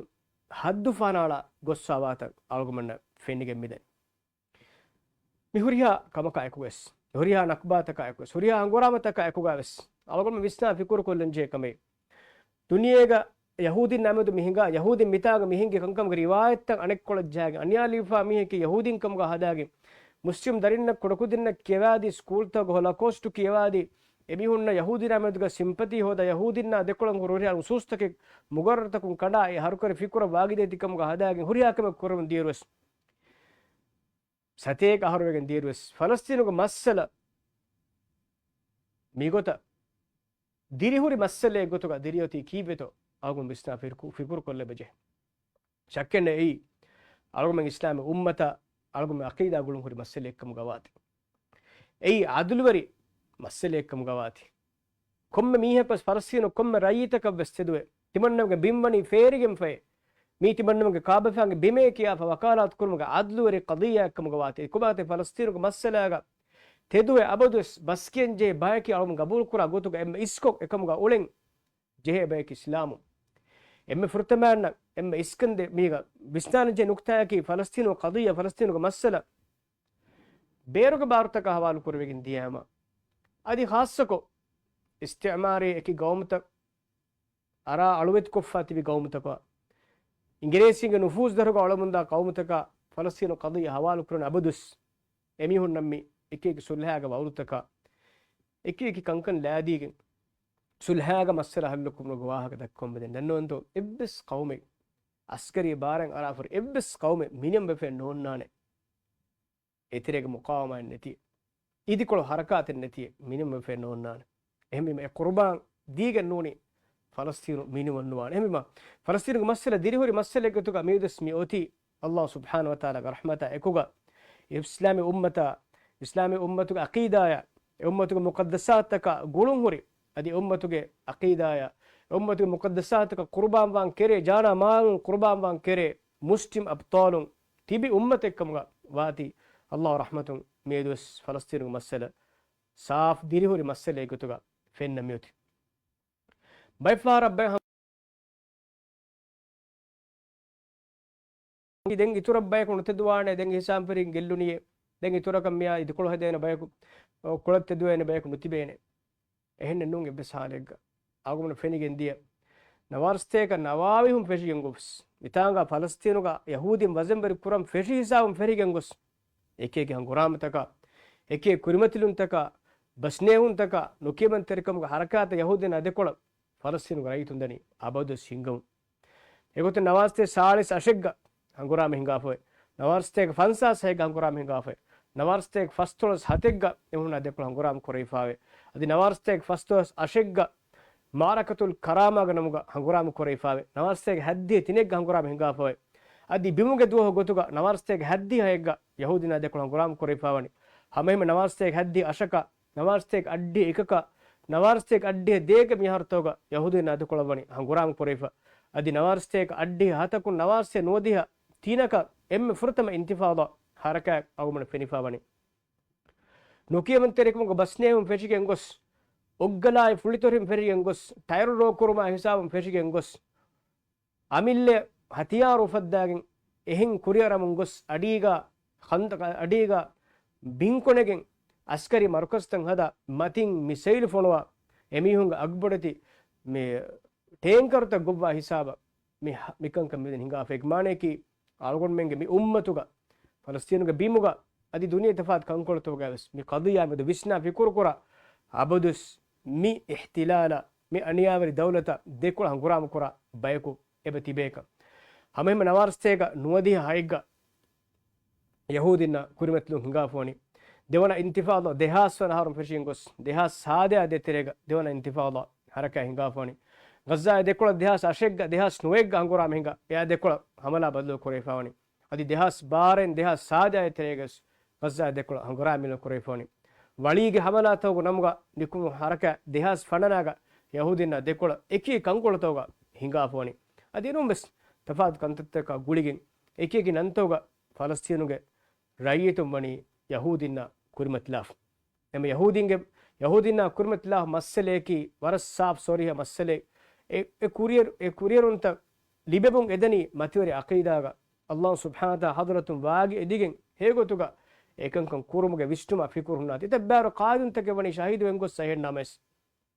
ޙައްދު ފަނާޅާ ގޮއްސަވާތަން އަޅުގަނޑުމެންނަށް ފެނިގެން މިދަނީ. މި ހުރިހާ ކަމަކާ އެކުވެސް، ހުރިހާ ނަކުބާތަކާ އެކުވެސް، ހުރިހާ ހަނގުރާމަތަކާ އެކުގަވެސް އަޅުގަނޑު ވިސްނާ ފިކުރު ކޮށްލަން ޖެހޭ ކަމެއް. ދުނިޔޭގަ ޔަހޫދީން ނަމެދު މި ހިނގާ، ޔަހޫދީން މިތާގަ މި ހިނގި ކަންކަމުގެ ރިވާޔަތްތައް އަނެއްކޮޅަށް ޖަހައިގެން އަނިޔާލީފާ މީހެކޭ ޔަހޫދީން ކަމުގަ ހަދާގެން، މުސްލިމް ދަރިންނަށް ކުޑަކުދިންނަށް ކިޔަވާދީ، ސްކޫލްތަކުގަ ހޮލޮކޯސްޓު ކިޔަވާދީ، އެމީހުންނަށް ޔަހޫދީން ނަމެދުގަ ސިމްޕަތީ ހޯދާ، ޔަހޫދީންނާ ދެކޮޅަށް ހުރި ހުރިހާ ނުސޫސްތަކެއް މުގައްރަރުތަކުން ކަނޑާ، އެ ހަރުކަރި ފިކުރަށް ވާގިދޭތި ކަމުގަ ހަދާގެން ހުރިހާ ކަމެއް ކުރަމުން ދިޔައިރުވެސް، ސަތޭކަ އަހަރު ވެގެން ދިޔައިރުވެސް ފަލަސްތީނުގެ މައްސަލަ މިގޮތަށް ދިރިހުރި މައްސަލައެއް ގޮތުގަ ދިރިއޮތީ ކީއްވެތޯ އަޅުގަނޑު ވިސްނާ ފިރުކު-، ފިކުރު ކޮށްލެވިޖެ. ޝައްކެއް ނެތް އެއީ އަޅުގަނޑުމެން އިސްލާމީ އުއްމަތަށް އަޅުގަނޑުމެން އަޤީދާ ގުޅުން ހުރި މައްސަލައެއްކަމުގަ ވާތީ. އެއީ އަދުލުވެރި މައްސަލައެއްކަމުގަ ވާތީ. ކޮންމެ މީހަކުވެސް ފަލަސްތީނު ކޮންމެ ރައްޔިތަކަށްވެސް ތެދުވެ، ތިމަންނަމެންގެ ބިން ވަނީ ފޭރިގެންފައި، މީ ތިމަންނަމެންގެ ކާބަފާންގެ ބިމޭ ކިޔާފަ ވަކާލާތު ކުރުމުގެ އަދުލުވެރި ޤަޟިއްޔާއެއްކަމުގަ ވާތީ. އެކުބާތެ ފަލަސްތީނުގެ މައްސަލާގަ ތެދުވެ އަބަދުވެސް ބަސްކިޔަންޖެހޭ ބަޔަކީ އަޅުގަނޑު ގަބޫލުކުރާ ގޮތުގަ އެންމެ އިސްކޮށް އެކަމުގަ އުޅެން ޖެހޭ ބަޔަކީ އިސްލާމު. އެންމެ ފުރަތަމައިންނަށް އެންމެ އިސްކަންދެ މީގަ ވިސްނާލަންޖެހޭ ނުކުތާއަކީ ފަލަސްތީނު ޤަޟިއްޔާ، ފަލަސްތީނުގެ މައްސަލަ ބޭރުގެ ބާރުތަކާ ހަވާލު ކުރެވިގެން ދިޔައިމަ، އަދި ޚާއްޞަކޮށް އިސްތިޢުމާރީ އެކި ގައުމުތައް އަރާ އަޅުވެތިކޮށްފާ ތިބި ގައުމުތަކާ، އިނގިރޭސީންގެ ނުފޫޒުދަށުގަ އަޅަމުންދާ ޤައުމުތަކާ ފަލަސްތީނު ޤަޟިއްޔާ ހަވާލު ކުރަން އަބަދުވެސް އެމީހުންނަށް މި އެކި އެކި ޞުލްޙާގެ ވަޢުދުތަކާ، އެކި އެކި ކަންކަން ލައިދީގެން، ޞުލްޙާގެ މައްސަލަ ޙައްލު ކުރުމުގެ ވާހަކަ ދައްކަމުން މިދަނީ. ދަންނަވަންތޯ، އެއްވެސް ޤައުމެއް އަސްކަރީ ބާރެއް އަރާފަ ހުރި އެއްވެސް ޤައުމެއް މިނިޔަން ވެފައެއް ނޯންނާނެ. އެތެރޭގެ މުޤާވަމާއެއް ނެތި. އިދިކޮޅު ހަރަކާތެއް ނެތިއެއް މިނިވަން ވެފައެއް ނޯންނާނެ. އެހެންވީމަ އެ ޤުރުބާން ދީގެން ނޫނީ ފަލަސްތީނު މިނިވަން ނުވާނެ. އެހެންވީމަ ފަލަސްތީނުގެ މައްސަލަ ދިރިހުރި މައްސަލައެއް ގޮތުގަ މިއުދަސް މި އޮތީ ﷲ ސުބްޙާނަހޫ ވަތަޢާލާގެ ރަޙްމަތާ އެކުގަ އިސްލާމީ އުއްމަތާ، އިސްލާމީ އުއްމަތުގެ ޢަޤީދާޔާ، އެ އުއްމަތުގެ މުޤައްދަސާތުތަކާ ގުޅުންހުރި، އަދި އެ އުއްމަތުގެ ޢަޤީދާޔާ، އެ އުއްމަތުގެ މުޤައްދަސާތުތަކަށް ޤުރުބާންވާން ކެރޭ، ޖާނާ މާލުން ޤުރުބާންވާން ކެރޭ މުސްލިމް އަބްޠާލުން ތިބި އުއްމަތެއްކަމުގަ ވާތީ، ﷲ ރަޙްމަތުން މިއަދުވެސް ފަލަސްތީނުގެ މައްސަލަ ސާފް ދިރިހުރި މައްސަލައެއް ގޮތުގަ ފެންނަ މިއޮތީ. ބައެއް ފަހަރަށް ބައެއް ހަނގު-، ދެން އިތުރަށް ބަޔަކު ނުތެދުވާނެ، ދެން ހިސާބުން ފެށިގެން ގެއްލުނީއޭ، ދެން އިތުރަކަށް މިއާ އިދިކޮޅު ހެދޭނެ ބަޔަކު، ކޮޅަށް ތެދުވޭނެ ބަޔަކު ނުތިބޭނެ. އެހެންނެއް ނޫން އެއްވެސް ހާލެއްގަ. އަޅުގަނޑު ފެނިގެން ދިޔަ ނަވާރަސަތޭކަ ނަވާވީހުން ފެށިގެން ގޮސް، މިތާނގަ ފަލަސްތީނުގަ ޔަހޫދީން ވަޒަންވެރި ކުރަން ފެށި ހިސާބުން ފެށިގެން ގޮސް، އެކި އެކި ހަނގުރާމަތަކާ، އެކި އެކި ކުރިމަތިލުންތަކާ، ބަސްނޭހުންތަކާ، ނުކިޔަމަންތެރިކަމުގެ ހަރަކާތަށް ޔަހޫދީން އާ ދެކޮޅަށް ފަލަސްތީނުގެ ރައްޔިތުން ދަނީ އަބަދުވެސް ހިނގަމުން. އެގޮތުން ނަވާރަސަތޭކަ ސާޅީސް އަށެއްގަ ހަނގުރާމަ ހިނގާފައި، ނަވާރަސަތޭކަ ފަންސާސް ހައެއްގަ ހަނގުރާމަ ހިނގާފައި، ނަވާރަސަތޭކަ ފަސްދޮޅަސް ހަތެއްގަ އެމީހުންނާ ދެކޮޅަށް ހަނގުރާމަ ކުރެވިފާވޭ. އަދި ނަވާރަސަތޭކަ ފަސްދޮޅަސް އަށެއްގަ މަޢަރަކަތުލް ކަރާމާގެ ނަމުގަ ހަނގުރާމަ ކުރެވިފާވޭ. ނަވާރަސަތޭކަ ހަތްދިހަ ތިނެއްގަ ހަނގުރާމަ ހިނގާފައި، އަދި ބިމުގެ ދުވަހު ގޮތުގަ ނަވާރަސަތޭކަ ހަތްދިހަ ހައެއްގަ ޔަހޫދީންނާ ދެކޮޅަށް ހަނގުރާމަ ކުރެވިފާވަނީ. ހަމައެހެންމެ ނަވާރަސަތޭކަ ހަތްދިހަ އަށަކަށް، ނަވާރަސަތޭކަ އަށްޑިހަ އެކަކަށް، ނަވާރަސަތޭކަ އަށްޑިހަ ދޭގެ މިހާރުތަކުގަ ޔަހޫދީންނާ ދެކޮޅަށް ވަނީ ހަނގުރާމަ ކުރެވިފަ. އަދި ނަވާރަސަތޭކަ އަށްޑިހަ ހަތަކުން ނަވާރަސަތޭކަ ނުވަދިހަ ތިނަކަށް އެންމެ ފުރަތަމަ އިންތިފާޟާ ހަރަކާތް އަޅުގަނޑު ފެނިފާވަނީ. ނުކިޔަމަންތެރިކަމުގެ ބަސްނޭހުން ފެށިގެން ގޮސް، އޮއްގަލާއި ފުޅިތޮށިން ފެށިގެން ގޮސް، ޓަޔަރު ރޯ ކުރުމާ ހިސާބުން ފެށިގެން ގޮސް، އަމިއްލަ ހަތިޔާރު އުފައްދާގެން އެހެން ކުރިއަރަމުން ގޮސް، އަޑީގަ ޚަންދަ-، އަޑީގަ ބިންކޮނެގެން އަސްކަރީ މަރުކަޒުތައް ހަދާ، މަތިން މިސައިލް ފޮނުވާ، އެމީހުންގެ އަގުބޮޑެތި މި ޓޭންކަރުތައް ގޮއްވާ ހިސާބަށް މި ހަ-، މިކަންކަން މިދެން ހިނގާފަ. އޭގެ މާނަޔަކީ، އަޅުގަނޑުމެންގެ މި އުއްމަތުގަ، ފަލަސްތީނުގެ ބިމުގަ، އަދި ދުނިޔެ ތަފާތު ކަންކޮޅުތަކުގަވެސް މި ޤަޟިއްޔާ މެދު ވިސްނާ ފިކުރުކުރާ، އަބަދުވެސް މި އިޙްތިލާލާ، މި އަނިޔާވެރި ދައުލަތަށް ދެކޮޅަށް ހަނގުރާމަ ކުރާ ބަޔަކު އެބަ ތިބޭކަށް. ހަމައެހެންމެ ނަވާރަސަތޭކަ ނުވަދިހަ ހައެއްގަ ޔަހޫދީންނާ ކުރިމަތިލުން ހިނގާފަވަނީ. ދެވަނަ އިންތިފާޟާ ދެހާސް ވަނަ އަހަރުން ފެށިގެން ގޮސް، ދެހާސް ސާދައާ ދޭތެރޭގަ ދެވަނަ އިންތިފާޟާ ހަރަކާތް ހިނގާފަވަނީ. ޣައްޒާއާ ދެކޮޅަށް ދެހާސް އަށެއްގަ ދެހާސް ނުވައެއްގަ ހަނގުރާމަ ހިނގާ، އެއާ ދެކޮޅަށް ހަމަލާ ބަދަލު ކުރެވިފަވަނީ. އަދި ދެހާސް ބާރައިން ދެހާސް ސާދައާ ދޭތެރޭގަސް ޣައްޒާއާ ދެކޮޅަށް ހަނގުރާމަ ކުރެވިފަވަނީ. ވަޅީގެ ހަމަލާތަކުގެ ނަމުގަ ނިކުމެ ހަރަކާތް ދެހާސް ފަނަރައިގަ ޔަހޫދީންނާ ދެކޮޅަށް އެކި ކަންކޮޅުތަކުގަ ހިނގާފަވަނީ. އަދި އެނޫންވެސް ތަފާތު ކަންތައްތަކާ ގުޅިގެން އެކި އެކި ނަންތަކުގަ ފަލަސްތީނުގެ ރައްޔިތުން ވަނީ ޔަހޫދީންނާ ކުރިމަތިލާފަ. އެމަ ޔަހޫދީންގެ، ޔަހޫދީންނާ ކުރިމަތިލާފަ މައްސަލައަކީ ވަރަށް ސާފް ސޮރީހަ މައްސަލައެއް. އެ، އެ ކުރިއެރު-، އެ ކުރިއެރުންތައް ލިބެމުން އެދަނީ މަތިވެރި ޢަޤީދާގަ، ﷲ ސުބްޙާނަހޫ ވަތަޢާލާ ޙަޟްރަތުން ވާގި އެދިގެން ހެޔޮގޮތުގަ އެކަންކަން ކުރުމުގެ ވިސްނުމާ ފިކުރު ހުންނާތީ. އެތައް ބާރު ޤާއިދުންތަކެއް ވަނީ ޝަހީދުވެން ގޮސް އެހެން ނަމަވެސް،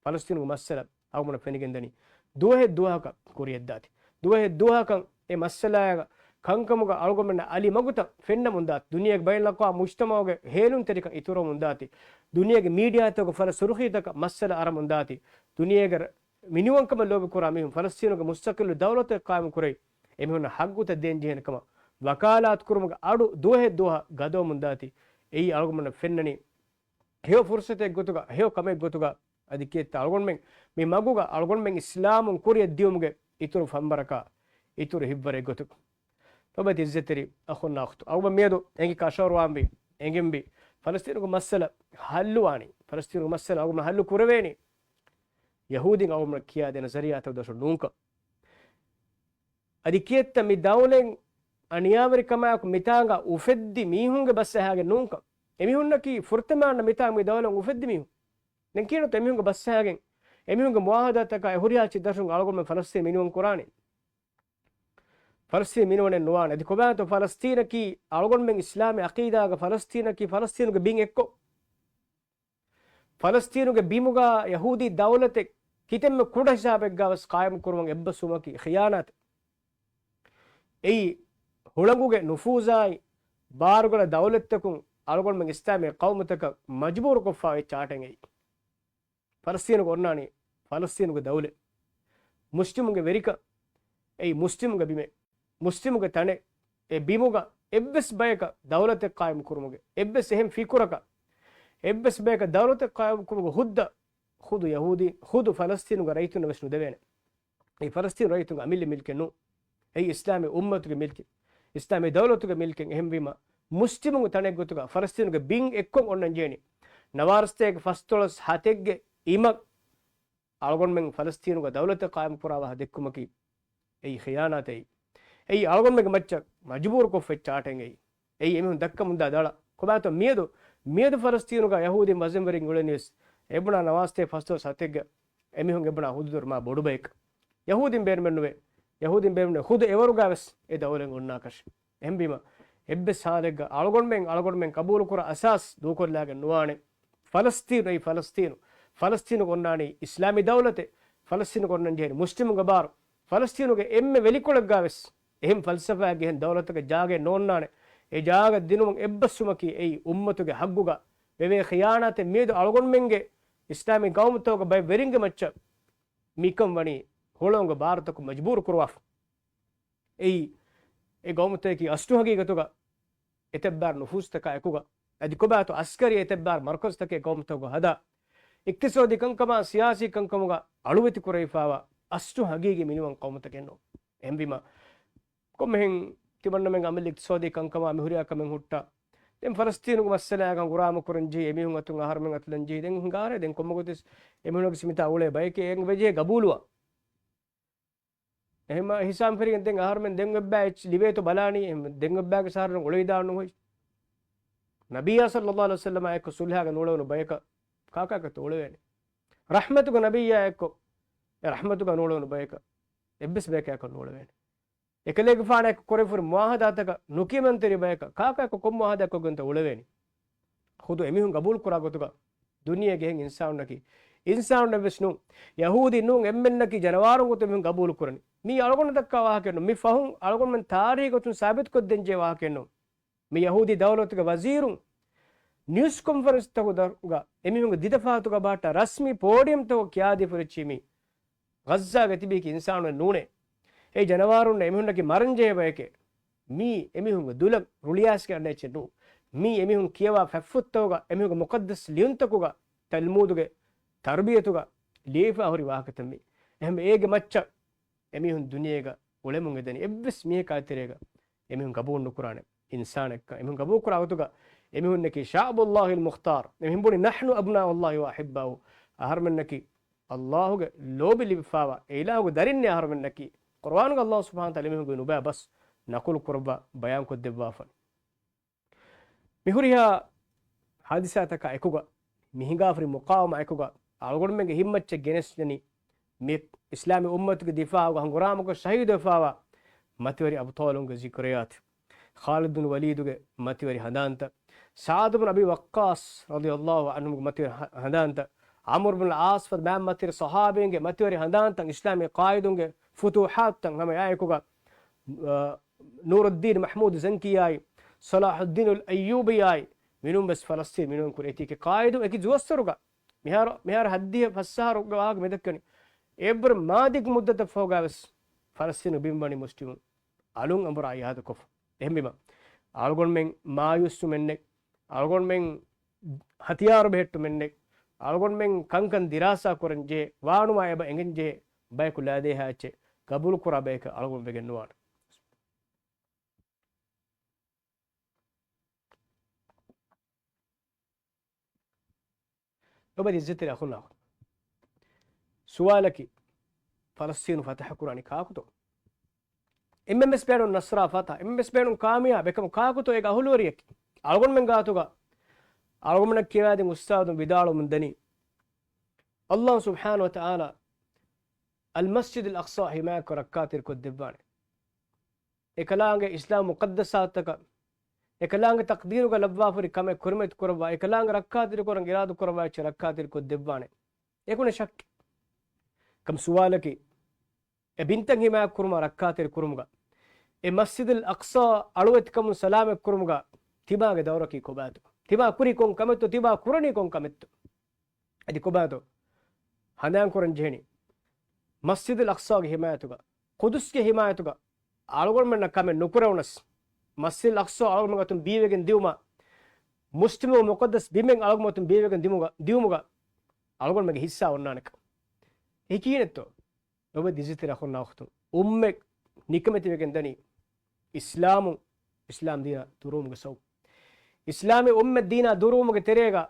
ފަލަސްތީނުގެ މައްސަލަ އަޅުގަނޑަށް ފެނިގެންދަނީ ދުވަހެއް ދުވަހަކަށް ކުރިއަށްދާތީ. ދުވަހެއް ދުވަހަކަށް އެ މައްސަލާގަ ކަންކަމުގަ އަޅުގަނޑުމެންނަށް އަލި މަގުތައް ފެންނަމުންދާތީ. ދުނިޔޭގެ ބައިނަލްއަޤްވާމް މުޖްތަމަޢުގެ ހޭލުންތެރިކަން އިތުރުވަމުން ދާތީ. ދުނިޔޭގެ މީޑިއާތަކުގެ ފަލަ ސުރުޚީތަކަށް މައްސަލަ އަރަމުން ދާތީ. ދުނިޔޭގެ މިނިވަންކަމަށް ލޯބިކުރާ މީހުން ފަލަސްތީނުގެ މުސްތަޤިއްލު ދައުލަތެއް ޤާއިމުކުރެވި، އެމީހުންނަށް ޙައްޤުތައް ދޭންޖެހޭނެ ކަމަށް ވަކާލާތު ކުރުމުގެ އަޑު ދުވަހެއް ދުވަހަށް ގަދަވަމުން ދާތީ. އެއީ އަޅުގަނޑަށް ފެންނަނީ ހެޔޮ ފުރުޞަތެއް ގޮތުގަ، ހެޔޮ ކަމެއް ގޮތުގަ. އަދި ކިއެއްތަ އަޅުގަނޑުމެން މި މަގުގަ އަޅުގަނޑުމެން އިސްލާމުން ކުރިއަށް ދިޔުމުގެ އިތުރު ފަންބަރަކާ، އިތުރު ހިތްވަރެއް ގޮތުގަ. ތަބަތި އިއްޒަތްތެރި އަޚުންނާ އުޚްތު، އަޅުގަނޑު މިއަދު އެނގި ކަށަވަރުވާންވީ، އެނގެންވީ ފަލަސްތީނުގެ މައްސަލަ ޙައްލުވާނީ، ފަލަސްތީނުގެ މައްސަލަ އަޅުގަނޑު ޙައްލު ކުރެވޭނީ ޔަހޫދީން އަޅުގަނޑު ކިޔާދޭ ނަޒަރިއްޔާތައް ދޯށުން ނޫންކަން. އަދި ކިއެއްތަ މި ދައުލަތް އަނިޔާވެރިކަމާއެކު މިތާނގަ އުފެއްދި މީހުންގެ ބަސް އަހާގެން ނޫންކަން. އެމީހުންނަކީ ފުރަތަމަ އަންނަ މިތާ މި ދައުލަތް އުފެއްދި މީހުން. ދެން ކިޔަންތަ އެމީހުންގެ ބަސް އަހާގެން، އެމީހުންގެ މުޢާހަދާތަކާ އެ ހުރިހާ ޗިއް ދަށުން އަޅުގަނޑުމެން ފަލަސްތީން މިނިވަން ކުރާނީ؟ ފަލަސްތީން މިނިވަނެއް ނުވާނެ. އަދި ކޮބާތޯ ފަލަސްތީނަކީ އަޅުގަނޑުމެން އިސްލާމީ ޢަޤީދާގަ ފަލަސްތީނަކީ ފަލަސްތީނުގެ ބިން އެއްކޮށް، ފަލަސްތީނުގެ ބިމުގަ ޔަހޫދީ ދައުލަތެއް ކިތަންމެ ކުޑަ ހިސާބެއްގަވެސް ޤާއިމު ކުރުމަށް އެއްބަސްވުމަކީ ޚިޔާނާތެއް. އެއީ ހުޅަނގުގެ ނުފޫޒާއި ބާރުގަނޑަށް ދައުލަތްތަކުން އަޅުގަނޑުމެން އިސްލާމީ ޤައުމުތަކަށް މަޖުބޫރުކޮށްފާ އޮތް ޗާޓެއް އެއީ. ފަލަސްތީނުގަ އޮންނާނީ ފަލަސްތީނުގެ ދައުލަތް. މުސްލިމުންގެ ވެރިކަން އެއީ މުސްލިމުންގެ ބިމެއް، މުސްލިމުންގެ ތަނެއް. އެ ބިމުގަ އެއްވެސް ބަޔަކަށް ދައުލަތެއް ޤާއިމު ކުރުމުގެ އެއްވެސް އެހެން ފިކުރަކަށް، އެއްވެސް ބަޔަކަށް ދައުލަތެއް ޤާއިމުކުރުމުގެ ހުއްދަ ޚުދު ޔަހޫދީ، ޚުދު ފަލަސްތީނުގެ ރައްޔިތުންނަށް ވެސް ނުދެވޭނެ. އެއީ ފަލަސްތީނު ރައްޔިތުންގެ އަމިއްލަ މިލްކެއް ނޫން. އެއީ އިސްލާމީ އުއްމަތުގެ މިލްކެއް. އިސްލާމީ ދައުލަތުގެ މިލްކެއް. އެހެންވީމަ، މުސްލިމުންގެ ތަނެއްގޮތުގަ ފަލަސްތީނުގެ ބިން އެއްކޮށް އޮންނަން ޖެހެނީ. ނަވާރަސަތޭކަ ފަސްދޮޅަސް ހަތެއްގެ އިމަށް އަޅުގަނޑުމެން ފަލަސްތީނުގަ ދައުލަތެއް ޤާއިމުކުރާ ވާހަކަ ދެއްކުމަކީ އެއީ ޚިޔާނާތެއް. އެއީ އަޅުގަނޑުމެންގެ މައްޗަށް މަޖުބޫރުކޮށްފައި ޗާޓެއް އެއީ. އެއީ އެމީހުން ދައްކަމުންދާ ދަޅަ. ކޮބާތޯ މިއަދު، މިއަދު ފަލަސްތީނުގަ ޔަހޫދީން ވަޒަންވެރިން އުޅެނީވެސް އެބުނާ ނަވާރަސަތޭކަ ފަސްދޮޅަސް ހަތެއްގަ އެމީހުން އެބުނާ ހުދުދުރު މާ ބޮޑު ބަޔަކަށް. ޔަހޫދީން ބޭނުމެއް ނުވޭ. ޔަހޫދީން ބޭނުމެއް ނުވޭ. ޚުދު އެވަރުގަ ވެސް އެ ދައުލަތް އޮންނާކަށެއް. އެހެންވީމަ، އެއްވެސް ހާލެއްގަ އަޅުގަނޑުމެން، އަޅުގަނޑުމެން ޤަބޫލުކުރާ އަސާސް ދޫކޮށްލާގެން ނުވާނެ. ފަލަސްތީނު، އެއީ ފަލަސްތީނު. ފަލަސްތީނުގަ އޮންނާނީ އިސްލާމީ ދައުލަތެއް. ފަލަސްތީނުގަ އޮންނަން ޖެހޭނީ މުސްލިމުންގެ ބާރު. ފަލަސްތީނުގެ އެންމެ ވެލިކޮޅެއްގަ ވެސް އެހެން ފަލްސަފާއެއްގެ އެހެން ދައުލަތަކަށް ޖާގައެއް ނޯންނާނެ. އެ ޖާގަ ދިނުމުން އެއްބަސްވުމަކީ އެއީ އުއްމަތުގެ ހައްގުގަ ވެވޭ ޚިޔާނާތެއް. މިއަދު އަޅުގަނޑުމެންގެ އިސްލާމީ ޤައުމުތަކުގެ ބައެއް ވެރިންގެ މައްޗަށް މިކަން ވަނީ ހުޅަނގު ބާރުތަކުން މަޖުބޫރު ކުރުވާފަ. އެއީ، އެ ޤައުމުތަކަކީ އަސްލު ހަގީގަތުގަ އެތައްބާރު ނުފޫސްތަކާ އެކުގަ، އަދި ކޮބާތޯ އަސްކަރީ އެތައްބާރު މަރުކަޒްތަކެއް ޤައުމުތަކުގަ ހަދާ، އިޤްތިޞާދީ ކަންކަމާ ސިޔާސީ ކަންކަމުގަ އަޅުވެތި ކުރެވިފާވާ އަސްލު ހަގީގީ މިނިވަން ޤައުމުތަކެއް ނޫން. އެހެންވީމަ، ކޮންމެހެން ތިމަންނަމެން އަމިއްލަ އިޤްތިޞާދީ ކަންކަމާ މިހުރިހާ ކަމެއް ހުއްޓާ، ދެން ފަލަސްތީނުގެ މައްސަލާއަކަށް ހަނގުރާމަ ކުރަން ޖެހި، އެމީހުން އަތުން އަހަރުމެން އަތުލަން ޖެހި، ދެން ހިނގާރޭ ދެން ކޮންމެ ގޮތެއް އެމީހުންގެ ސިމިތާ އުޅޭ ބަޔެކޭ އެނގި ވެޖެހޭ ގަބޫލުވާ. އެހެންމަ ހިސާބު ފެރިގެން ދެން އަހަރުމެން ދެން އެއްބައި އެއްޗި ލިބޭތޯ ބަލާނީ، އެހެން ދެން އެއްބައިގެ ސަހަރުން އުޅެވިދާން ނުހޮތް. ނަބިއްޔާ ޞައްލައްލާހު ޢަލައިހި ވަސައްލަމާ އެއްކޮށް ޞުލްޙާގަ ނޫޅެވުނު ބަޔަކަށް ކާކާއެއްކޮތޯ އުޅެވޭނެ؟ ރަޙްމަތުގެ ނަބިއްޔާ އެއްކޮށް، އެ ރަޙްމަތުގަ ނޫޅެވުނު ބަޔަކަށް އެއްވެސް ބަޔަކާއެއްކޮށް ނޫޅެވޭނެ. އެކަލޭގެފާނާއެކު ކުރެވިފައި މުޢާހަދާތަކަށް ނުކިޔަމަންތެރި ބަޔަކަށް ކާކާއެއްކޮށް ކޮން މުޢާހަދާއެއްކޮށްގެންތޯ އުޅެވޭނީ؟ ޚުދު އެމީހުން ގަބޫލުކުރާ ގޮތުގަ ދުނިޔޭގެ އެހެން އިންސާނުންނަކީ، އިންސާނުންނެއްވެސް ނޫން، ޔަހޫދީ ނޫން، އެންމެންނަކީ ޖަނަވާރުން ގޮތުން އެމީހުން ގަބޫލުކުރަނީ. މީ އަޅުގަނޑު ދައްކާ ވާހަކައެއް ނޫން. މި ފަހުން އަޅުގަނޑުމެން ތާރީޚީ ގޮތުން ސާބިތުކޮށްދޭންޖެހޭ ވާހަކައެއް ނޫން. މި ޔަހޫދީ ދައުލަތުގެ ވަޒީރުން ނިއުސް ކޮންފަރެންސްތަކުގަ އެމީހުންގެ ދިދަފާތުގަ ބަހައްޓާ ރަސްމީ ޕޯޑިއަމްތަކުގަ ކިޔާދީފަ ހުރެއްޗީ މީ ޣައްޒާގަ ތިބީކީ އިންސާނުން ނޫނޭ. އެ ޖަނަވާރުންނަށް އެމީހުންނަކީ މަރަންޖެހޭ ބަޔެކޭ. މީ އެމީހުންގެ ދުލަށް ރުޅިއައިސްގެން އަންނަ އެއްޗެއް ނޫން. މީ އެމީހުން ކިޔަވާ ފަތްފުށްތަކުގަ، އެމީހުންގެ މުޤައްދަސް ލިޔުންތަކުގަ، ތަލްމޫދުގެ ތަރުބިޔަތުގަ ލިޔެފާ ހުރި ވާހަކަތައް މީ. އެހެން އޭގެ މައްޗަށް އެމީހުން ދުނިޔޭގަ އުޅެމުން އެދެނީ އެއްވެސް މީހަކާ ތެރޭގަ އެމީހުން ގަބޫލު ނުކުރާނެ އިންސާނެއްކަން. އެމީހުން ގަބޫލު ކުރާ ގޮތުގަ އެމީހުންނަކީ ޝަޢުބުﷲިލް މުޚްތާރު. އެމީހުން ބުނި، "نحن أبناء الله وأحباؤه." އަހަރުމެންނަކީ ﷲގެ ލޯބި ލިބިފާވާ އެ އިލާހުގެ ދަރިންނޭ އަހަރުމެންނަކީ. ޤުރުއާނުގަ ﷲ ސުބްޙާނަހޫ ވަތަޢާލާ އެމީހުންގެ ނުބައި ބަސް ނަޤުލު ކުރައްވާ ބަޔާންކޮށްދެއްވާފަ. މިހުރިހާ ޙާދިސާތަކާ އެކުގަ، މި ހިނގާފަ ހުރި މުޤާވަމާ އެކުގަ، އަޅުގަނޑުމެންގެ ހިތްމައްޗަށް ގެނެސްދެނީ، މި އިސްލާމީ އުއްމަތުގެ ދިފާޢުގަ ހަނގުރާމަކޮށް ޝަހީދުވެފާވާ މަތިވެރި އަބްޠާލުންގެ ޒިކުރިޔާތު، ޚާލިދު ބިން ވަލީދުގެ މަތިވެރި ހަނދާންތައް، ސަޢުދު ބިން އަބީ ވައްޤާޞް ރަޟިޔަﷲ ޢަންހުގެ މަތިވެރި ހަ-، ހަނދާންތައް، ޢަމްރު ބިން ޢާޞް ފަދަ މާތް މަތިވެރި ޞަޙާބީންގެ މަތިވެރި ހަނދާންތައް، އިސްލާމީ ޤާއިދުންގެ ފުތޫޙާތުތައް ހަމަ އެއާއެކުގަ، އަ، ނޫރުއްދީން މަޙްމޫދު ޒަންކީއާއި، ޞަލާޙުއްދީނުލް އައްޔޫބީއާއި، މިނޫން ވެސް ފަލަސްޠީން މިނޫން ކުރި އެތި އެކި ޤާއިދު އެކި ޖުވަސްވަރުގަ، މިހާރު، މިހާރު ހައްދިހަ ފަސް އަހަރުގެ ވާހަކަ މިދައްކަނީ. އެއްވަރު މާ ދިގު މުއްދަތަށް ފަހުގަ ވެސް ފަލަސްޠީނު ބިން ވަނީ މުސްލިމުން އަލުން އަނބުރާ އިހާދަކޮށްފަ. އެހެންވީމަ، އަޅުގަނޑުމެން މާޔޫސްވުމެއްނެތް، އަޅުގަނޑުމެން ހަތިޔާރު ބެހެއްޓުމެއްނެތް، އަޅުގަނޑުމެން ކަންކަން ދިރާސާ ކުރަން ޖެހޭ، ވާނުމާ އެބަ އެނގެން ޖެހޭ ބަޔަކު ލަދޭހާ އެއްޗެއް ގަބޫލު ކުރާ ބަޔަކަށް އަޅުގަނޑު ވެގެން ނުވާނެ. ލޮބުވެތި އިއްޒަތްތެރި އަޚުންނާ އަޚުން. ސުވާލަކީ، ފަލަސްޠީނު ފަތަޙަ ކުރާނީ ކާކުތޯ؟ އެންމެންވެސް ބޭނުން ނަޞްރާ ފަތަޙަ، އެންމެންވެސް ބޭނުން ކާމިޔާބު، އެކަމު ކާކުތޯ އޭގެ އަހުލުވެރިޔަކީ؟ އަޅުގަނޑުމެން ގާތުގަ، އަޅުގަނޑުމެންނަށް ކިޔަވާދިން އުސްތާޛުން ވިދާޅުވަމުން ދަނީ، ﷲ ސުބްޙާނަހޫ ވަތަޢާލާ އަލްމަސްޖިދުލް އަޤްޞާ ހިމާޔަތްކޮށް ރައްކާތެރިކޮށްދެއްވާނެ. އެކަލާނގެ އިސްލާމް މުޤައްދަސާތަކަށް، އެކަލާނގެ ތަޤްދީރުގަ ލައްވާފަ ހުރި ކަމެއް ކުރިމަތި ކުރައްވާ، އެކަލާނގެ ރައްކާތެރިކުރަން އިރާދަ ކުރައްވާ އެއްޗެއް ރައްކާތެރިކޮށްދެއްވާނެ. އެކު ނެތް ޝައްކެއް. ކަމަށް ސުވާލަކީ، އެ ބިންތައް ހިމާޔަތް ކުރުމާ ރައްކާތެރި ކުރުމުގަ، އެ މަސްޖިދުލް އަޤްޞާ އަޅުވެތިކަމުން ސަލާމަތް ކުރުމުގަ ތިބާގެ ދައުރަކީ ކޮބާތޯ؟ ތިބާ ކުރީ ކޮން ކަމެއްތޯ؟ ތިބާ ކުރަނީ ކޮން ކަމެއްތޯ؟ އަދި ކޮބާތޯ ހަނދާން ކުރަން ޖެހެނީ؟ މަސްޖިދުލް އަޤްޞާގެ ހިމާޔަތުގަ، ޤުދުސްގެ ހިމާޔަތުގަ އަޅުގަނޑުމެންނަށް ކަމެއް ނުކުރެވުނަސް، މަސްޖިދުލް އަޤްޞާ އަޅުގަނޑުމެން އަތުން ބީވެގެން ދިއުމަށް މުޖްތަމަޢު މުޤައްދަސް ބިމެއް އަޅުގަނޑުމެން ބޭއްވެގެން ދިމުގަ، ދިއުމުގަ އަޅުގަނޑުމެންގެ ހިއްސާ އޮންނާނެކަން. އެ ކިހިނެއްތޯ؟ ލޮބުވެތި އިއްޒަތްތެރި އަޚުންނާ އުޚްތުން، އުއްމަތް ނިކަމެތިވެގެން ދަނީ އިސްލާމު، އިސްލާމް ދީނާ ދުރުވުމުގެ ސަބަބު. އިސްލާމީ އުއްމަތް ދީނާ ދުރުވުމުގެ ތެރޭގަ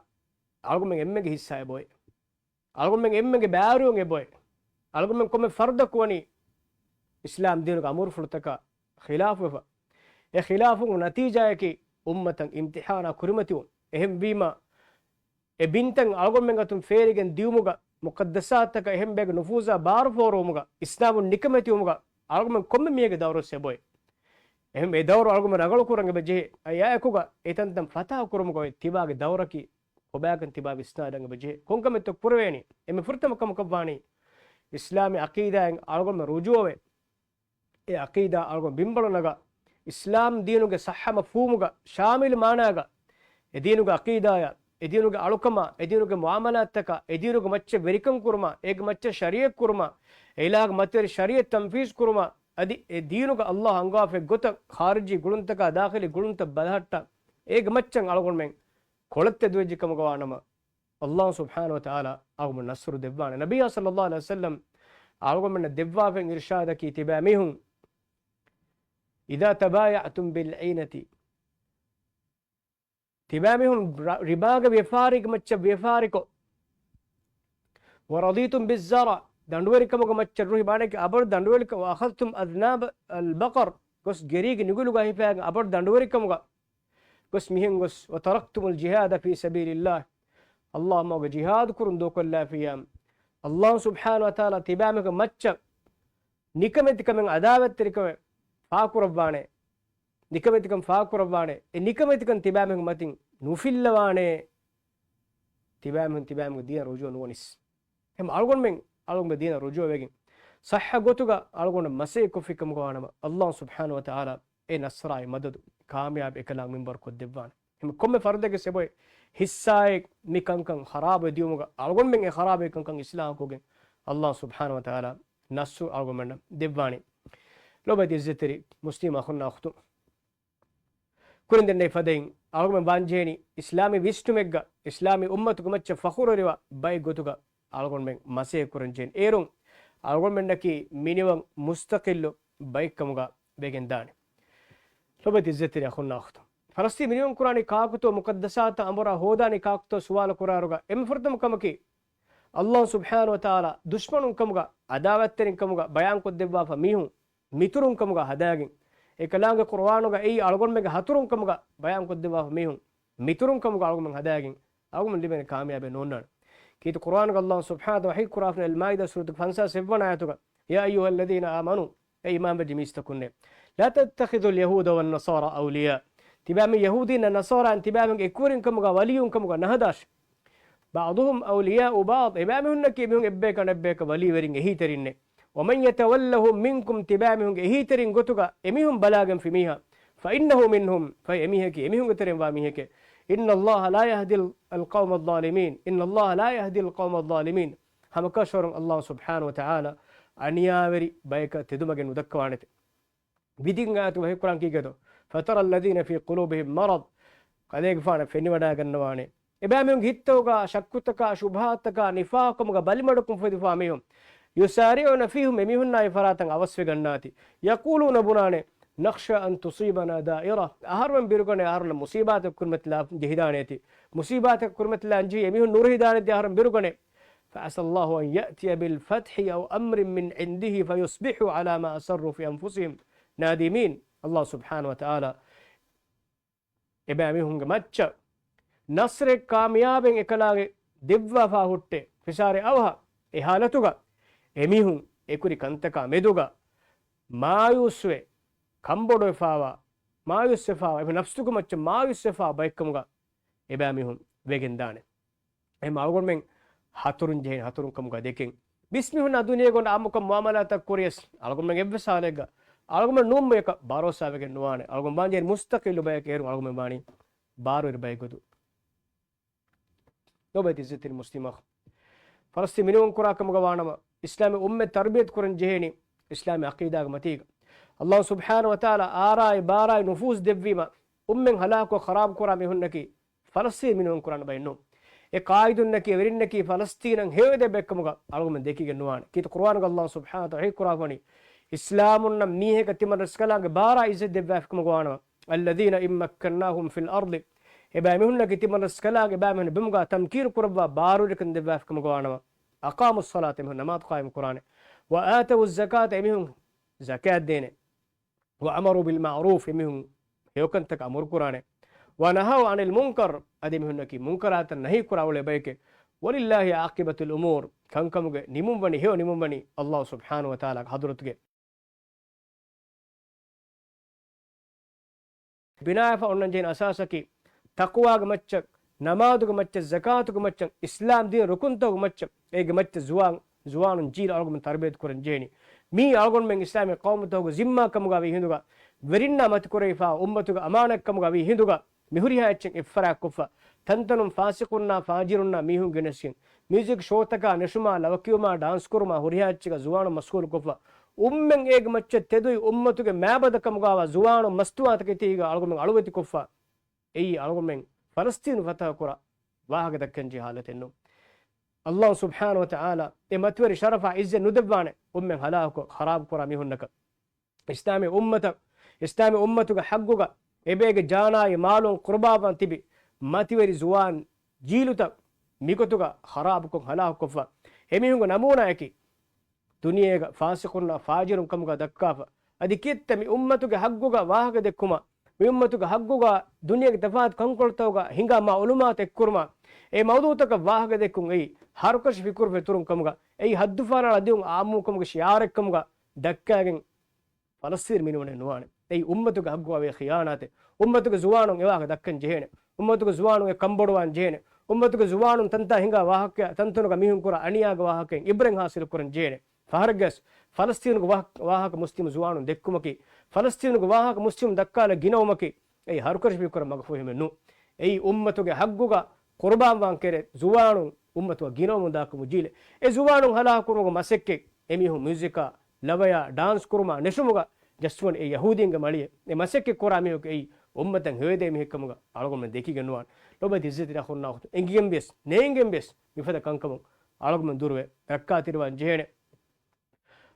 އަޅުގަނޑުމެން އެންމެންގެ ހިއްސާ އެބައޮތް. އަޅުގަނޑުމެން އެންމެންގެ ބާރުވުން އެބައޮތް. އަޅުގަނޑުމެން ކޮންމެ ފަރުދަކު ވަނީ އިސްލާމް ދީނުގެ އަމުރުފުޅުތަކާ ޚިލާފުވެފަ. އެ ޚިލާފުވުމުގެ ނަތީޖާއަކީ އުއްމަތަށް އިމްތިޙާނާ ކުރިމަތިވުން. އެހެންވީމަ، އެ ބިންތައް އަޅުގަނޑުމެން އަތުން ފޭރިގެން ދިއުމުގަ، މުޤައްދަސާތަކަށް އެހެން ބަޔަކު ނުފޫޒާ ބާރު ފޯރުވުމުގަ، އިސްލާމުން ނިކަމެތިވުމުގަ، އަޅުގަނޑުމެން ކޮންމެ މީހެއްގެ ދައުރުވެސް އެބައޮތް. އެހެން އެ ދައުރު އަޅުގަނޑުމެން ރަނގަޅު ކުރަން އެބަ ޖެހޭ. އެއާއެކުގަ އެތަންތަން ފަތާ ކުރުމުގަ އޮތް ތިބާގެ ދައުރަކީ ކޮބާކަން ތިބާ ވިސްނާލަން އެބަ ޖެހޭ. ކޮންކަމެއްތޯ ކުރެވޭނީ؟ އެންމެ ފުރަތަމަ ކަމަކަށްވާނީ އިސްލާމީ ޢަޤީދާއިން އަޅުގަނޑުމެން ރުޖޫޢަވެ، އެ ޢަޤީދާ އަޅުގަނޑު ބިންބަޅު ނަގާ، އިސްލާމް ދީނުގެ ޞައްޙަ މަފްހޫމުގަ، ޝާމިލު މާނާގަ، އެ ދީނުގެ ޢަޤީދާޔާ، އެ ދީނުގެ އަޅުކަމާ، އެ ދީނުގެ މުޢާމަލާތްތަކާ، އެ ދީނުގެ މައްޗަށް ވެރިކަން ކުރުމާ، އޭގެ މައްޗަށް ޝަރީޢަތް ކުރުމާ، އެ އިލާހުގެ މަތިވެރި ޝަރީޢަތް ތަންފީޒު ކުރުމާ، އަދި އެ ދީނުގަ ﷲ އަންގާފައި ގޮތަށް ޚާރިޖީ ގުޅުންތަކާ ދާޚިލީ ގުޅުންތައް ބަލަހައްޓާ، އޭގެ މައްޗަށް އަޅުގަނޑުމެން ކޮޅަށް ތެދުވެއްޖެ ކަމުގަ ވާނަމަ، ﷲ ސުބްޙާނަހޫ ވަތަޢާލާ އަޅުގަނޑު ނަޞްރު ދެއްވާނެ. ނަބިއްޔާ ޞައްލަﷲ ޢަލައިހި ވަސައްލަމް އަޅުގަނޑުމެންނަށް ދެއްވާފައި އިރުޝާދަކީ ތިބާ މީހުން، إذا تبايعتم بالعينة، ތިބާމީހުން ރ-، ރިބާގެ ވިޔަފާރީގެ މައްޗަށް ވިޔަފާރިކޮށް، ورضيتم بالزرع، ދަނޑުވެރިކަމުގެ މައްޗަށް ރުހި، މާނައަކީ އަބަދު ދަނޑުވެރިކަމުގަ، وأخذتم أذناب البقر، ގޮސް ގެރީގެ ނިގުލުގަ ހިފާގެން އަބަދު ދަނޑުވެރިކަމުގަ ގޮސް މިހެން ގޮސް، وتركتم الجهاد في سبيل الله، ﷲ މަގުގަ ޖިހާދު ކުރުން ދޫކޮށްލާފިއްޔާ، ﷲ ސުބްޙާނަހޫ ވަތަޢާލާ ތިބާމީހުންގެ މައްޗަށް ނިކަމެތިކަމެއް އަދާވަތްތެރިކަމެއް ފާކުރައްވާނެ. ނިކަމެތިކަން ފާކުރައްވާނެ. އެ ނިކަމެތިކަން ތިބާމީހުން މަތިން ނުފިއްލަވާނެ. ތިބާމީހުން ތިބާމީހުންގެ ދީނަށް ރުޖޫޢަ ނުވަނީސް. އެހެން އަޅުގަނޑުމެން އަޅުގަނޑުމެން ދީނަށް ރުޖޫޢަވެގެން ޞައްޙަ ގޮތުގަ އަޅުގަނޑު މަސައްކަތްކޮށްފި ކަމުގަ ވާނަމަ، ﷲ ސުބްޙާނަހޫ ވަތަޢާލާ އެ ނަޞްރާއި މަދަދު ކާމިޔާބު އެކަލާނގެ މިންވަރު ކޮށްދެއްވާނެ. އެހެން ކޮންމެ ފަރުދެއްގެ ސެބައި ހިއްސާއެއް މި ކަންކަން ޚަރާބުވެ ދިޔުމުގަ އަޅުގަނޑުމެން އެ ޚަރާބުވި ކަންކަން އިޞްލާޙުކޮށްގެން ﷲ ސުބްޙާނަހޫ ވަތަޢާލާ ނަޞްރު އަޅުގަނޑުމެންނަށް ދެއްވާނެ. ލޮބުވެތި އިއްޒަތްތެރި މުސްލިމް އަޚުންނާ އުޚްތުން، ކުރިން ދެންނެވި ފަދައިން އަޅުގަނޑުމެން ވާން ޖެހެނީ އިސްލާމީ ވިސްނުމެއްގަ، އިސްލާމީ އުއްމަތުގެ މައްޗަށް ފަޚުރުވެރިވާ ބައެއް ގޮތުގަ އަޅުގަނޑުމެން މަސައްކަތް ކުރަން ޖެހެނީ. އޭރުން އަޅުގަނޑުމެންނަކީ މިނިވަން މުސްތަޤިއްލު ބައެއް ކަމުގަ ވެގެން ދާނެ. ލޮބުވެތި އިއްޒަތްތެރި އަޚުންނާ އުޚްތުން، ފަލަސްޠީން މިނިވަން ކުރާނީ ކާކުތޯ؟ މުޤައްދަސާތަށް އަނބުރާ ހޯދާނީ ކާކުތޯ ސުވާލު ކުރާއިރުގަ އެންމެ ފުރަތަމަ ކަމަކީ، ﷲ ސުބްޙާނަހޫ ވަތަޢާލާ ދުޝްމަނުން ކަމުގަ، އަދާވަތްތެރިން ކަމުގަ ބަޔާންކޮށްދެއްވާފަ މީހުން މިތުރުން ކަމުގަ ހަދާގެން، އެކަލާނގެ ޤުރުއާނުގައި އަޅުގަނޑުމެންގެ ހަތުރުން ކަމުގަ ބަޔާންކޮށްދެއްވާފަ މީހުން މިތުރުން ކަމުގަ އަޅުގަނޑުމެން ހަދާގެން، އަޅުގަނޑުމެން ލިބޭނެ ކާމިޔާބެއް ނޯންނާނެ. ކީރިތި ޤުރުއާނުގަ ﷲ ސުބްޙާނަހޫ ވަތަޢާލާ ވަޙީ ކުރާފަ، އަލްމާއިދާ ސޫރަތުގެ ފަންސާސް ސަތްވަނަ އާޔަތުގަ، يا أيها الذين آمنوا، އޭ އީމާންވެއްޖެ މީސްތަކުންނޭ، لا تتخذوا اليهود والنصارى أولياء، ތިބާމީ ޔަހޫދީންނާ ނަޞާރާއިން ތިބާމީހުންގެ އެކުވެރިން ކަމުގަ ވަލިއްޔުން ކަމުގަ ނަހަދާށި. بعضهم أولياء بعض، އެބައިމީހުންނަކީ އެމީހުން އެއްބަޔަކަށް އަނެއްބަޔަކަށް ވަލީވެރިން އެހީތެރިންނޭ. ومن يتولهم منكم، ތިބާމީހުންގެ އެހީތެރިން ގޮތުގަ އެމީހުން ބަލާގެންފި މީހާ، فإنه منهم، ފަހެ އެމީހަކީ އެމީހުންގެ ތެރެއިން ވާ މީހެކޭ. إن الله لا يهدي القوم الظالمين، إن الله لا يهدي القوم الظالمين. ހަމަކަށަވަރުން ﷲ ސުބްޙާނަހޫ ވަތަޢާލާ އަނިޔާވެރި ބަޔަކަށް ތެދުމަގެއް ނުދައްކަވާނެތެ. ވިދިން އާޔަތު ވަޙީކުރާން ކީކޭތޯ؟ فترى الذين في قلوبهم مرض، ކަލޭގެފާނަށް ފެނިވަޑައިގަންނަވާނެ، އެބައިމީހުންގެ ހިތްތަކުގަ ޝައްކުތަކާ، ޝުބުހާތަކާ، ނިފާޤުކަމުގަ ބަލިމަޑުކަން އުފެދިފާ މީހުން، يسارعون فيهم، އެމީހުންނާ އެ ފަރާތަށް އަވަސްވެގަންނާތި. يقولون، ބުނާނެ، نخشى أن تصيبنا دائرة، އަހަރުމެން ބިރުގަނޭ އަހަރުންނަށް މުޞީބާތަކަށް ކުރިމަތިލާ ޖެހިދާނޭތި. މުޞީބާތަކަށް ކުރިމަތިލާން ޖެހި އެމީހުން ނުރުހިދާނެތި އަހަރުން ބިރުގަނޭ. فعسى الله أن يأتي بالفتح أو أمر من عنده فيصبحوا على ما أسروا في أنفسهم نادمين. ﷲ ސުބްޙާނަހޫ ވަތަޢާލާ އެބައިމީހުންގެ މައްޗަށް ނަޞްރެއް ކާމިޔާބެއް އެކަލާނގެ ދެއްވާފާ ހުއްޓޭ. ފިސާރި އަވަހަށް އެ ޙާލަތުގަ އެމީހުން އެކުރި ކަންތަކާ މެދުގަ މާޔޫސްވެ، ކަންބޮޑުވެފާވާ، މާޔޫސްވެފާވާ، އެ ނަފްސުގެ މައްޗަށް މާޔޫސްވެފާ ބައެއްކަމުގަ އެބައިމީހުން ވެގެންދާނެ. އެހެން އަޅުގަނޑުމެން ހަތުރުން ޖެހޭނެ، ހަތުރުން ކަމުގަ ދެކެން. ބިސްމިހުންނާ ދުނިޔޭގަ އާއްމުކޮށް މުޢާމަލާތައް ކުރިޔަސް، އަޅުގަނޑުމެން އެއްވެސް ހާލެއްގަ އަޅުގަނޑުމެން ނޫން ބަޔަކަށް ބާރޯސާވެގެން ނުވާނެ. އަޅުގަނޑު ވާންޖެހޭ މުސްތަޤިއްލު ބަޔަކަށް، އޭރު އަޅުގަނޑުމެން ވާނީ ބާރުވެރި ބައެއް ގޮތު. ލޮބުވެތި އިއްޒަތްތެރި މުސްލިމް އަޚު، ފަލަސްޠީން މިނިވަން ކުރާ ކަމުގަ ވާނަމަ، އިސްލާމީ އުއްމަތް ތަރުބިޔަތު ކުރަން ޖެހޭނީ އިސްލާމީ ޢަޤީދާގެ މަތީގަ. ﷲ ސުބްޙާނަހޫ ވަތަޢާލާ އާރާއި ބާރާއި ނުފޫޒު ދެއްވީމަ، އުއްމަތް ހަލާކު ޚަރާބު ކުރާ މީހުންނަކީ ފަލަސްތީން މިނިވަން ކުރާނެ ބައެއް ނޫން. އެ ޤާއިދުންނަކީ، އެ ވެރިންނަކީ ފަލަސްތީނަށް ހެޔޮއެދޭ ބައެއްކަމުގަ އަޅުގަނޑުމެން ދެކިގެން ނުވާނެ. ކީރިތި ޤުރުއާނުގަ ﷲ ސުބްޙާނަހޫ ވަތަޢާލާ ވަޙީ ކުރައްވަނީ، އިސްލާމުންނަށް މީހަކަށް ތިމަން ރަސްކަލާނގެ ބާރާ އިއްޒަތް ދެއްވާފިކަމުގަ ވާނަމަ، الذين إن مكناهم في الأرض، އެބައިމީހުންނަކީ ތިމަން ރަސްކަލާނގެ އެބައިމީހުން ބިމުގަ ތަމްކީނު ކުރައްވާ ބާރުވެރިކަން ދެއްވާފިކަމުގަ ވާނަމަ، أقاموا الصلاة، އެމީހުން ނަމާދު ޤާއިމް ކުރާނެ، وآتوا الزكاة، އެމީހުން ޒަކާތް ދޭނެ، وأمروا بالمعروف، އެމީހުން ހެޔޮކަންތަކަށް އަމުރު ކުރާނެ، ونهوا عن المنكر، އަދި އެމީހުންނަކީ މުންކަރާތަށް ނަހީ ކުރާ އުޅޭ ބައެކޭ، ولله عاقبة الأمور، ކަންކަމުގެ ނިމުން ވަނީ، ހެޔޮ ނިމުން ވަނީ ﷲ ސުބްޙާނަހޫ ވަތަޢާލާގެ ޙަޟްރަތުގެ. ބިނާވެފަ އޮންނަން ޖެހޭނެ އަސާސަކީ، ތަޤްވާގެ މައްޗަށް، ނަމާދުގެ މައްޗަށް، ޒަކާތުގެ މައްޗަށް، އިސްލާމް ދީން ރުކުންތަކުގެ މައްޗަށް، އޭގެ މައްޗަށް ޒުވާން، ޒުވާނުން ޖީލު އަޅުގަނޑުމެން ތަރުބިޔަތު ކުރަން ޖެހޭނީ. މީ އަޅުގަނޑުމެން އިސްލާމީ ޤައުމުތަކުގެ ޒިންމާ ކަމުގަ ވީ ހިނދުގަ، ވެރިންނާ މަތިކުރެވިފާ އުއްމަތުގެ އަމާނާތް ކަމުގަ ވީ ހިނދުގަ، މި ހުރިހާ އެއްޗެއް އެއްފަރާތްކޮށްފަ، ތަންތަނުން ފާސިޤުންނާ ފާޖިރުންނާ މީހުން ގެނެސްގެން، މިއުޒިކް ޝޯތަކާ ނެށުމާ، ލަވަ ކިޔުމާ، ޑާންސް ކުރުމާ ހުރިހާ އެއްޗެއްގަ ޒުވާނުން މަޝްޣޫލުކޮށްފަ، އުއްމެން އޭގެ މައްޗަށް ތެދުވި އުއްމަތުގެ މާބަދަ ކަމުގަވާ ޒުވާނުން މަސްތުވާތަކެތީގަ އަޅުގަނޑުމެން އަޅުވެތިކޮށްފަ، އެއީ އަޅުގަނޑުމެން ފަލަސްތީނު ފަތަހަ ކުރާ ވާހަކަ ދައްކަން ޖެހޭ ޙާލަތެއް ނޫން. ﷲ ސުބްޙާނަހޫ ވަތަޢާލާ އެ މަތިވެރި ޝަރަފާ އިއްޒަތް ނުދެއްވާނެ އުއްމެން ހަލާކުކޮށް ޚަރާބު ކުރާ މީހުންނަކަށް. އިސްލާމީ އުއްމަތަށް، އިސްލާމީ އުއްމަތުގެ ޙައްޤުގަ އެބޭގެ ޖާނާއި މާލުން ޤުރުބާވާން ތިބި މަތިވެރި ޒުވާން ޖީލުތައް މިގޮތުގަ ޚަރާބުކޮށް ހަލާކުކޮށްފަ، އެމީހުންގެ ނަމޫނާއަކީ ދުނިޔޭގަ ފާސިޤުންނާ ފާޖިރުން ކަމުގަ ދައްކާފަ، އަދި ކިއެއްތަ މި އުއްމަތުގެ ޙައްޤުގަ ވާހަކަ ދެއްކުމަށް، މި އުއްމަތުގެ ޙައްޤުގަ ދުނިޔޭގެ ތަފާތު ކަންކޮޅުތަކުގަ ހިނގާ މަޢުލޫމާތު އެއްކުރުމަށް، އެ މައުޟޫޢުތަކަށް ވާހަކަ ދެއްކުން އެއީ ހަރުކަށި ފިކުރު ފެތުރުން ކަމުގަ، އެއީ ޙައްދުފަހަރާ ދިޔުން ޢާއްމުކަމުގެ ޝިޢާރެއްކަމުގަ ދައްކާގެން ފަލަސްތީން މިނިވަނެއް ނުވާނެ. އެއީ އުއްމަތުގެ ޙައްޤުގަ ވޭ ޚިޔާނާތެއް. އުއްމަތުގެ ޒުވާނުން އެވާހަކަ ދައްކަން ޖެހޭނެ. އުއްމަތުގެ ޒުވާނުން އެ ކަންބޮޑުވާން ޖެހޭނެ. އުއްމަތުގެ ޒުވާނުން ތަންތާ ހިނގާ ވާހަކަ، ތަންތަނުގަ މީހުން ކުރާ އަނިޔާގެ ވާހަކައިން ޢިބްރަތް ޙާޞިލު ކުރަން ޖެހޭނެ. ފަހަރެއްގަސް ފަލަސްތީނުގެ ވާހަ-، ވާހަކަ މުސްލިމު ޒުވާނުން ދެއްކުމަކީ، ފަލަސްތީނުގެ ވާހަކަ މުސްލިމު ދައްކާލަ ގިނަވުމަކީ، އެއީ ހަރުކަށި ފިކުރަށް މަގުފުހެމެއް ނޫން. އެއީ އުއްމަތުގެ ޙައްޤުގަ ޤުރުބާންވާން ކެރޭ ޒުވާނުން އުއްމަތުގަ ގިނަވަމުން ދާކަމު ޖީލެއް. އެ ޒުވާނުން ހަލާކުކުރުމުގެ މަސައްކަތް އެމީހުން މިއުޒިކާ، ލަވަޔާ، ޑާންސް ކުރުމާ ނެށުމުގަ ޖައްސުވަން އެ ޔަހޫދީންގެ މަޅިއެއް. އެ މަސައްކަތް ކުރާ މީހަކު އެއީ އުއްމަތަށް ހެޔޮއެދޭ މީހެއްކަމުގަ އަޅުގަނޑުމެން ދެކިގެން ނުވާނެ. ލޮބުވެތި އިއްޒަތްތެރި އަޚުންނާ އުޚްތުން، އެނގިގެން ވިޔަސް، ނޭނގެން ވިޔަސް، މިފަދަ ކަންކަމުން އަޅުގަނޑުމެން ދުރުވެ ރައްކާތެރިވާން ޖެހޭނެ.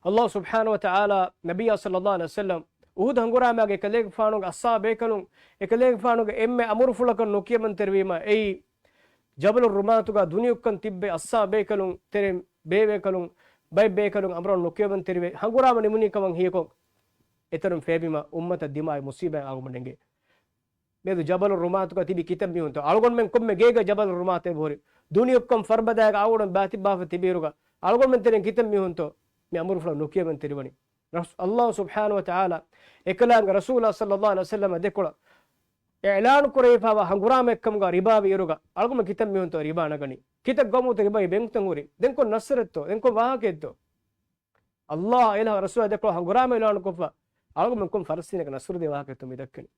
ﷲ ސުބްޙާނަހޫ ވަތަޢާލާ ނަބިއްޔާ ޞައްލައްލާހު ޢަލައިހި ވަސައްލަމް އުޙުދު ހަނގުރާމާގެ އެކަލޭގެފާނުގެ އަޞްޙާބޭކަލުން، އެކަލޭގެފާނުގެ އެންމެ އަމުރުފުޅަކަށް ނުކިޔަމަންތެރިވީމަ، އެއީ ޖަބަލު ރުމާތުގަ ދުނިޔެއުކަން ތިއްބެވި އަޞްޙާބޭކަލުން، ތެރެ ބޭބޭކަލުން، ބައެއް ބޭކަލުން އަމުރަށް ނުކިޔަމަންތެރިވެ ހަނގުރާމަ ނިމުނީ ކަމަށް ހީކޮށް، އެތަނުން ފޭބިމަ އުއްމަތަށް ދިމާވި މުޞީބާތް އަޅުގަނޑުމެން އެނގޭ. މިއަދު ޖަބަލު ރުމާތުގަ ތިބި ކިތައް މީހުންތޯ؟ އަޅުގަނޑުމެން ކޮންމެ ގޭގަ ޖަބަލު ރުމާތު އެބަހުރި. ދުނިޔެއުކަން ފަރުބަދައިގަ އަޅުގަނޑު ބާތިއްބާފަ ތިބިއިރުގަ އަޅުގަނޑުމެން ތެރެއިން ކިތައް މީހުންތޯ މި އަމުރުފުޅަށް ނުކިޔަމަން ތެރިވަނީ؟ ރަސް-، ﷲ ސުބްޙާނަހޫ ވަތަޢާލާ އެކަލާނގެ ރަސޫލާ ޞައްލައްލާހު ޢަލައިހި ވަސައްލަމަށް ދެކޮޅަށް އިޢުލާނު ކުރެވިފައިވާ ހަނގުރާމައެއްކަމުގަ ރިބާވި އިރުގަ އަޅުގަނޑު ކިތައް މީހުންތޯ ރިބާ ނަގަނީ؟ ކިތައް ގައުމުތައް ރިބާއި ބެންކުތައް ހުރި؟ ދެން ކޮން ނަޞްރެއްތޯ؟ ދެން ކޮން ވާހަކައެއްތޯ؟ ﷲ އިލާހު ރަސޫލާ ދެކޮޅަށް ހަނގުރާމަ އިޢުލާނު ކޮށްފަ، އަޅުގަނޑުމެން ކޮން ފަލަސްތީނަކަށް ނަޞްރު ދޭ ވާހަކައެއްތޯ މި ދައްކަނީ؟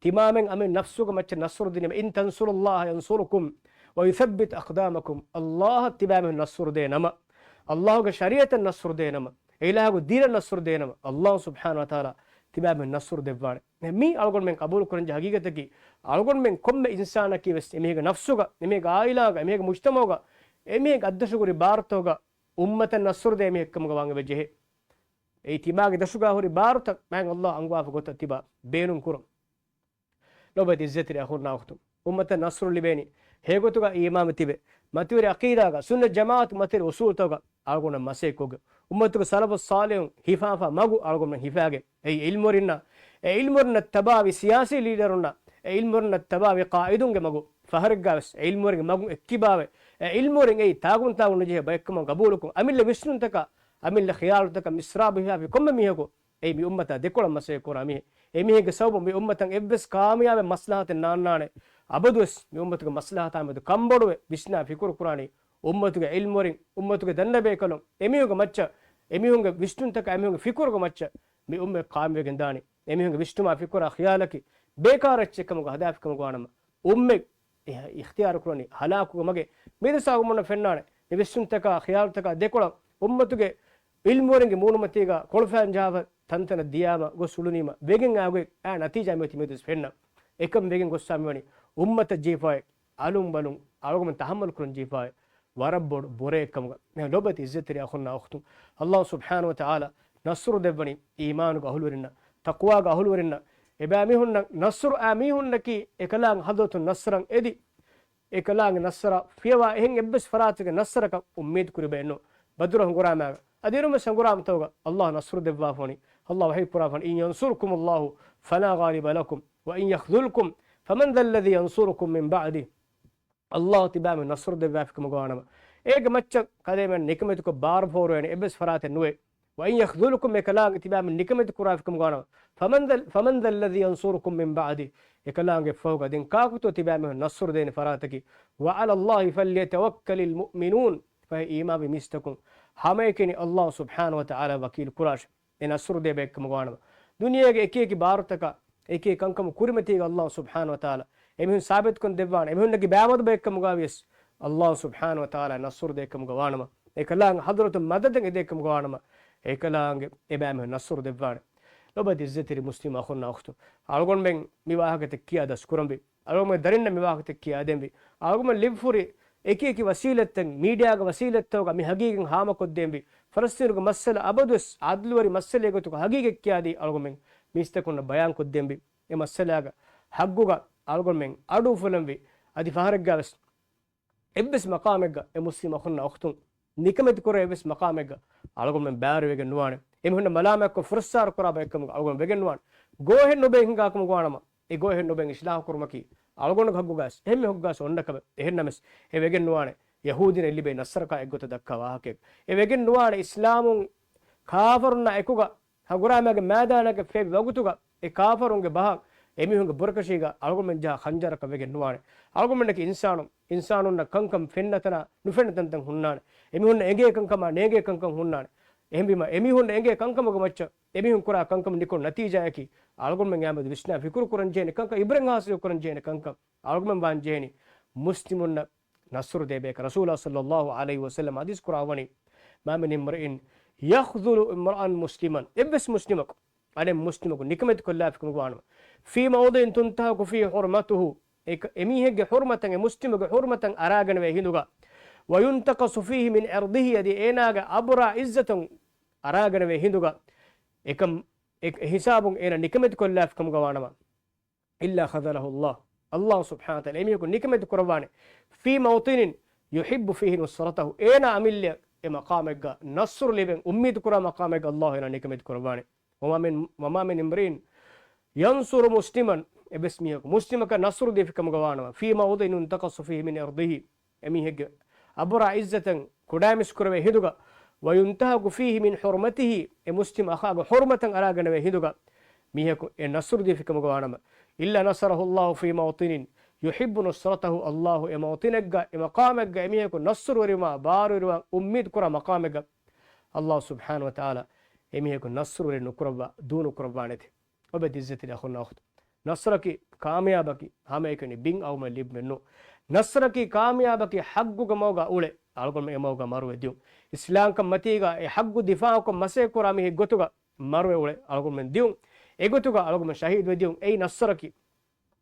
ތިމާމެން އަމިއްލަ ނަފްސުގެ މައްޗަށް ނަޞްރު ދިނީމަ، إن تنصروا الله ينصركم ويثبت أقدامكم. ﷲ އަށް ތިބާމެން ނަޞްރު ދޭ ނަމަ، ﷲ ގެ ޝަރީޢަތަށް ނަޞްރު ދޭ ނަމަ، އެ އިލާހުގެ ދީނަށް ނަޞްރު ދޭ ނަމަ، ﷲ ސުބްޙާނަހޫ ވަތަޢާލާ ތިބާމެން ނަޞްރު ދެއްވާނެ. މީ އަޅުގަނޑުމެން ޤަބޫލު ކުރަންޖެހޭ ހަގީގަތަކީ، އަޅުގަނޑުމެން ކޮންމެ އިންސާނަކީ ވެސް އެމީހެއްގެ ނަފްސުގަ، އެމީހެއްގެ ޢާއިލާގަ، އެމީހެއްގެ މުޖްތަމަޢުގަ، އެމީހެއްގެ އަތްދަށުގަ ހުރި ބާރުތަކުގަ އުއްމަތަށް ނަޞްރު ދޭ މީހެއްކަމުގަ ވާން އެބަ ޖެހޭ. އެއީ ތިމާގެ ދަށުގަ ހުރި ބާރުތައް މާތް ﷲ އަންގަވާފަ ގޮތަށް ތިބާ ބޭނުން ކުރުން. ލޮބުވެތި އިއްޒަތްތެރި އަޚުންނާ އުޚްތުން، އުއްމަތަށް ނަޞްރު ލިބޭނީ ހެޔޮގޮތުގަ އީމާންވެ ތިބެ، މަތިވެރި ޢަޤީދާގަ، ސުންނަތް ޖަމާޢަތު މަތިވެރި އުޞޫލުތަކުގަ އަޅުގަނޑު މަސައްކަތްކޮށްގެން، އުއްމަތުގެ ސަލަފު ޞާލިޙުން ހިފާފާ މަގު އަޅުގަނޑު ހިފާގެން، އެއީ ޢިލްމުވެރިންނާ، އެ ޢިލްމުވެރިންނަށް ތަބާވި ސިޔާސީ ލީޑަރުންނާ، އެ ޢިލްމުވެރިންނަށް ތަބާވި ޤާއިދުންގެ މަގު، ފަހަރެއްގަވެސް އެ ޢިލްމުވެރިންގެ މަގުން އެއްކިބާވެ، އެ ޢިލްމުވެރިން އެއީ ތާގުން ތާގުން ނުޖެހޭ ބައެއްކަމަށް ގަބޫލުކޮށް، އަމިއްލަ ވިސްނުންތަކާ، އަމިއްލަ ޚިޔާލުތަކަށް މިސްރާބު ހިފާފި ކޮންމެ މީހަކު އެއީ މި އުއްމަތާ ދެކޮޅަށް މަސައްކަތް ކުރާ މީހެއް. އެ މީހެއްގެ ސަބަބުން މި އުއްމަތަށް އެއްވެސް ކާމިޔާބެއް މަސްލަހަތެއް ނާންނާނެ. އަބަދުވެސް މި އުއްމަތުގެ މަސްލަހަތާ މެދު ކަންބޮޑުވެ ވިސްނާ ފިކުރު ކުރާނީ އުއްމަތުގެ ޢިލްމުވެރިން، އުއްމަތުގެ ދަންނަބޭކަލުން، އެމީހުންގެ މައްޗަށް، އެމީހުންގެ ވިސްނުންތަކާ އެމީހުންގެ ފިކުރުގެ މައްޗަށް މި އުއްމަތް ޤާއިމްވެގެން ދާނީ. އެމީހުންގެ ވިސްނުމާ ފިކުރާ ޚިޔާލަކީ ބޭކާރު އެއްޗެއްކަމުގަ ހަދާފިކަމުގަ ވާނަމަ، އުއްމަތް އި-، އިޚްތިޔާރު ކުރަނީ ހަލާކުގެ މަގެއް. މިދަސް އަޅުގަނޑުމެންނަށް ފެންނާނެ، މި ވިސްނުންތަކާ، ޚިޔާލުތަކާ ދެކޮޅަށް އުއްމަތުގެ ޢިލްމުވެރިންގެ މޫނުމަތީގަ ކޮޅުފައިން ޖަހާފަ ތަންތަނަށް ދިޔާމަ ގޮސް އުޅުނީމަ، ވެގެން އާގޮތް އާ ނަތީޖާ މިއޮތީ މިއަދުވެސް ފެންނަ. އެކަން ވެގެން ގޮއްސާ މިވަނީ އުއްމަތަށް ޖެހިފައި އަލުން ބަލުން އަޅުގަނޑު ތަޙައްމަލް ކުރަން ޖެހިފައި ވަރަށް ބޮޑު ބުރައެއް ކަމުގަ. ލޮބުވެތި އިއްޒަތްތެރި އަޚުންނާ އުޚްތުން، ﷲ ސުބްޙާނަހޫ ވަތަޢާލާ ނަޞްރު ދެއްވަނީ އީމާނުގެ އަހުލުވެރިންނަށް، ތަޤްވާގެ އަހުލުވެރިންނަށް. އެބައިމީހުންނަށް ނަޞްރު އާ މީހުންނަކީ އެކަލާނގެ ޙަޟްރަތުން ނަޞްރަށް އެދި، އެކަލާނގެ ނަޞްރަށް ފިޔަވާ އެހެން އެއްވެސް ފަރާތެއްގެ ނަޞްރަކަށް އުއްމީދު ކުރިބައެއްނު. ބަދުރު ހަނގުރާމައިގަ އަދި އިރުމެސް ހަނގުރާމަތަކުގަ ﷲ ނަޞްރު ދެއްވާފަ ވަނީ. ﷲ ވަޙީ ކުރާފަ ވަނީ، "إن ينصركم الله فلا غالب لكم وإن يخذلكم فمن ذا الذي ينصركم من بعده." ﷲ ތިބާމެން ނަޞްރު ދެއްވާފިކަމުގަ ވާނަމަ، އޭގެ މައްޗަށް ކަލޭމެން ނިކަމެތިކޮށް ބާރު ފޯރުވޭނެ އެއްވެސް ފަރާތެއް ނުވޭ. "وإن يخذلكم" އެކަލާނގެ ތިބާމެން ނިކަމެތި ކުރާފިކަމުގަ ވާނަމަ، "فمن ذا، فمن ذا الذي ينصركم من بعده" އެކަލާނގެ ފަހުގަ ދެން ކާކުތޯ ތިބާމެން ނަޞްރު ދޭނެ ފަރާތަކީ؟ "وعلى الله فليتوكل المؤمنون" ފަހެ އީމާންވި މީސްތަކުން ހަމައެކަނި ﷲ ސުބްޙާނަހޫ ވަތަޢާލާ ވަކީލު ކުރާށެ. އެ ނަޞްރު ދޭ ބައެއްކަމުގަ ވާނަމަ، ދުނިޔޭގެ އެކި އެކި ބާރުތަކަށް އެކި ކަންކަމު ކުރިމަތީގަ ﷲ ސުބްޙާނަހޫ ވަތަޢާލާ އެމީހުން ސާބިތުކޮށް ދެއްވާނެ. އެމީހުންނަކީ ބައިމަދު ބައެއްކަމުގަ ވިޔަސް، ﷲ ސުބްޙާނަހޫ ވަތަޢާލާ ނަޞްރު ދޭކަމުގަ ވާނަމަ، އެކަލާނގެ ޙަޟްރަތުން މަދަދެއް އެދޭކަމުގަ ވާނަމަ، އެކަލާނގެ އެބައިމީހުން ނަޞްރު ދެއްވާނެ. ލޮބުވެތި އިއްޒަތްތެރި މުސްލިމް އަޚުންނާ އުޚްތުން، އަޅުގަނޑުމެން މި ވާހަކަތައް ކިޔާ ދަސްކުރަންވީ. އަޅުގަނޑުމެން ދަރިންނަށް މި ވާހަކަތައް ކިޔާދޭންވީ. އަޅުގަނޑުމެން ލިބިފުރި އެކި އެކި ވަސީލަތްތައް، މީޑިއާގެ ވަސީލަތްތަކުގަ މި ހަގީގަތް ހާމަކޮށްދޭންވީ. ފަލަސްތީނުގެ މައްސަލަ އަބަދުވެސް އާދިލުވެރި މައްސަލައެއް ގޮތުގަ ހަގީގަތް ކިޔާދީ އަޅުގަނޑުމެން މީސްތަކުންނަށް ބަޔާންކޮށްދޭންވީ. އެ މައްސަލާގެ ހައްގުގަ އަޅުގަނޑުމެން އަޑު އުފުލަންވީ. އަދި ފަހަރެއްގަ ވެސް އެއްވެސް މަޤާމެއްގަ އެ މުސްލިމް އަޚުންނާ އުޚްތުން ނިކަމެތި ކުރާ އެއްވެސް މަޤާމެއްގަ އަޅުގަނޑުމެން ބައިވެރިވެގެން ނުވާނެ. އެމީހުންނަށް މަލާމާތްކޮށް ފުރައްސާރަ ކުރާ ބައެއްކަމުގަ އަޅުގަނޑު ވެގެން ނުވާނެ. ގޯހެއް ނުބެއިން ހިނގާކަމުގަ ވާނަމަ، އެ ގޯހެއް ނުބެއިން އިޞްލާޙު ކުރުމަކީ އަޅުގަނޑުގެ ހައްގުގަސް އެހެންމެ ހައްގުގަސް އޮންނަ ކަމެއް. އެހެންނަމަސް އެ ވެގެން ނުވާނެ. ޔަހޫދީންނަށް ލިބޭ ނަޞްރަކާ އެއްގޮތަށް ދައްކާ ވާހަކައެއް. އެ ވެގެން ނުވާނެ. އިސްލާމުން ކާފަރުންނާ އެކުގަ ހަނގުރާމައިގެ މައިދާނަކަށް ފެއްވި ވަގުތުގަ އެ ކާފަރުންގެ ބަހަށް އެމީހުންގެ ބުރަކަށީގަ އަޅުގަނޑުމެން ޖަހާ ޚަންޖަރަކަށް ވެގެން ނުވާނެ. އަޅުގަނޑުމެންނަކީ އިންސާނުން، އިންސާނުންނަށް ކަންކަން ފެންނަ ތަނާ ނުފެންނަ ތަންތަން ހުންނާނެ. އެމީހުންނަށް އެނގޭ ކަންކަމާ ނޭނގޭ ކަންކަން ހުންނާނެ. އެހެންވީމަ އެމީހުންނަށް އެނގޭ ކަންކަމުގެ މައްޗަށް އެމީހުން ކުރާ ކަންކަމުން ނިކުން ނަތީޖާއަކީ އަޅުގަނޑުމެން އާމެދު ވިސްނާ ފިކުރު ކުރަން ޖެހޭނެ ކަންކަން، އިބްރަތް ހާސިލު ކުރަން ޖެހޭނެ ކަންކަން. އަޅުގަނޑުމެން ވާން ޖެހޭނީ މުސްލިމުންނަށް ނަޞްރު ދޭ ބަޔަކަށް. ރަސޫލާ ޞައްލައްލާހު ޢަލައިހި ވަސައްލަމް ޙަދީޘް ކުރައްވަނީ، "ما من امرئ يخذل امرأ مسلما" އެއްވެސް މުސްލިމަކު، އަނެއް މުސްލިމަކު ނިކަމެތި ކޮށްލާފިކަމުގަ ވާނަމަ، "في موطن تنتهك فيه حرمته" އެކަ-، އެމީހެއްގެ ޙުރުމަތަށް، އެ މުސްލިމުގެ ޙުރުމަތަށް އަރާގަނެވޭ ހިނދުގަ، "وينتقص فيه من عرضه" އަދި އޭނާގެ އަބުރާ ޢިއްޒަތުން އަރާގަނެވޭ ހިނދުގަ، އެކަން، އެ، އެ ހިސާބުން އޭނާ ނިކަމެތި ކޮށްލާފިކަމުގަ ވާނަމަ، "إلا خذله الله" ﷲ ސުބްޙާނަހޫ ވަތަޢާލާ އެމީހަކު ނިކަމެތި ކުރައްވާނެ، "في موطن يحب فيه نصرته" އޭނާ އަމިއްލަ އެ މަޤާމެއްގަ ނަޞްރު ލިބެން އުއްމީދު ކުރާ މަޤާމެއްގަ ﷲ އޭނާ ނިކަމެތި ކުރައްވާނެ. "وما من، وما من امرئ ينصر مسلما" އެއްވެސް މީހަކު މުސްލިމަކަށް ނަޞްރު ދީފިކަމުގަ ވާނަމަ، "في موطن ينتقص فيه من عرضه" އެމީހެއްގެ އަބުރާ ޢިއްޒަތަށް ކުޑައިމިސް ކުރެވޭ ހިނދުގަ، "وينتهك فيه من حرمته" އެ މުސްލިމް އަޚާގެ ޙުރުމަތަށް އަރާގަނެވޭ ހިނދުގަ، މީހަކު އެ ނަޞްރު ދީފިކަމުގަ ވާނަމަ، "إلا نصره الله في موطن يحب نصرته" ﷲ އެ މައުތިނެއްގަ، އެ މަޤާމެއްގަ އެމީހަކު ނަޞްރުވެރިވާ، ބާރުވެރިވާ، އުއްމީދު ކުރާ މަޤާމެއްގަ، ﷲ ސުބްޙާނަހޫ ވަތަޢާލާ އެމީހަކު ނަޞްރުވެރި ނުކުރައްވާ، ދޫ ނުކުރައްވާނެތެ. އޮބެ އިއްޒަތްތެރި އަޚުންނާ އުޚްތުން، ނަޞްރަކީ ކާމިޔާބަކީ ހަމައެކަނި ބިން އައުމަށް ލިބުމެއް ނޫން. ނަޞްރަކީ ކާމިޔާބަކީ ޙައްގުގެ މަގުގަ އުޅެ އަޅުގަނޑުމެން އެ މަގުގަ މަރުވެ ދިޔުން. އިސްލާމްކަން މަތީގަ އެ ޙައްގު ދިފާޢުކޮށް މަސައްކަތް ކުރާ މީހެއް ގޮތުގަ މަރުވެ އުޅެ އަޅުގަނޑުމެން ދިޔުން. އެގޮތުގަ އަޅުގަނޑުމެން ޝަހީދުވެ ދިޔުން. އެއީ ނަޞްރަކީ.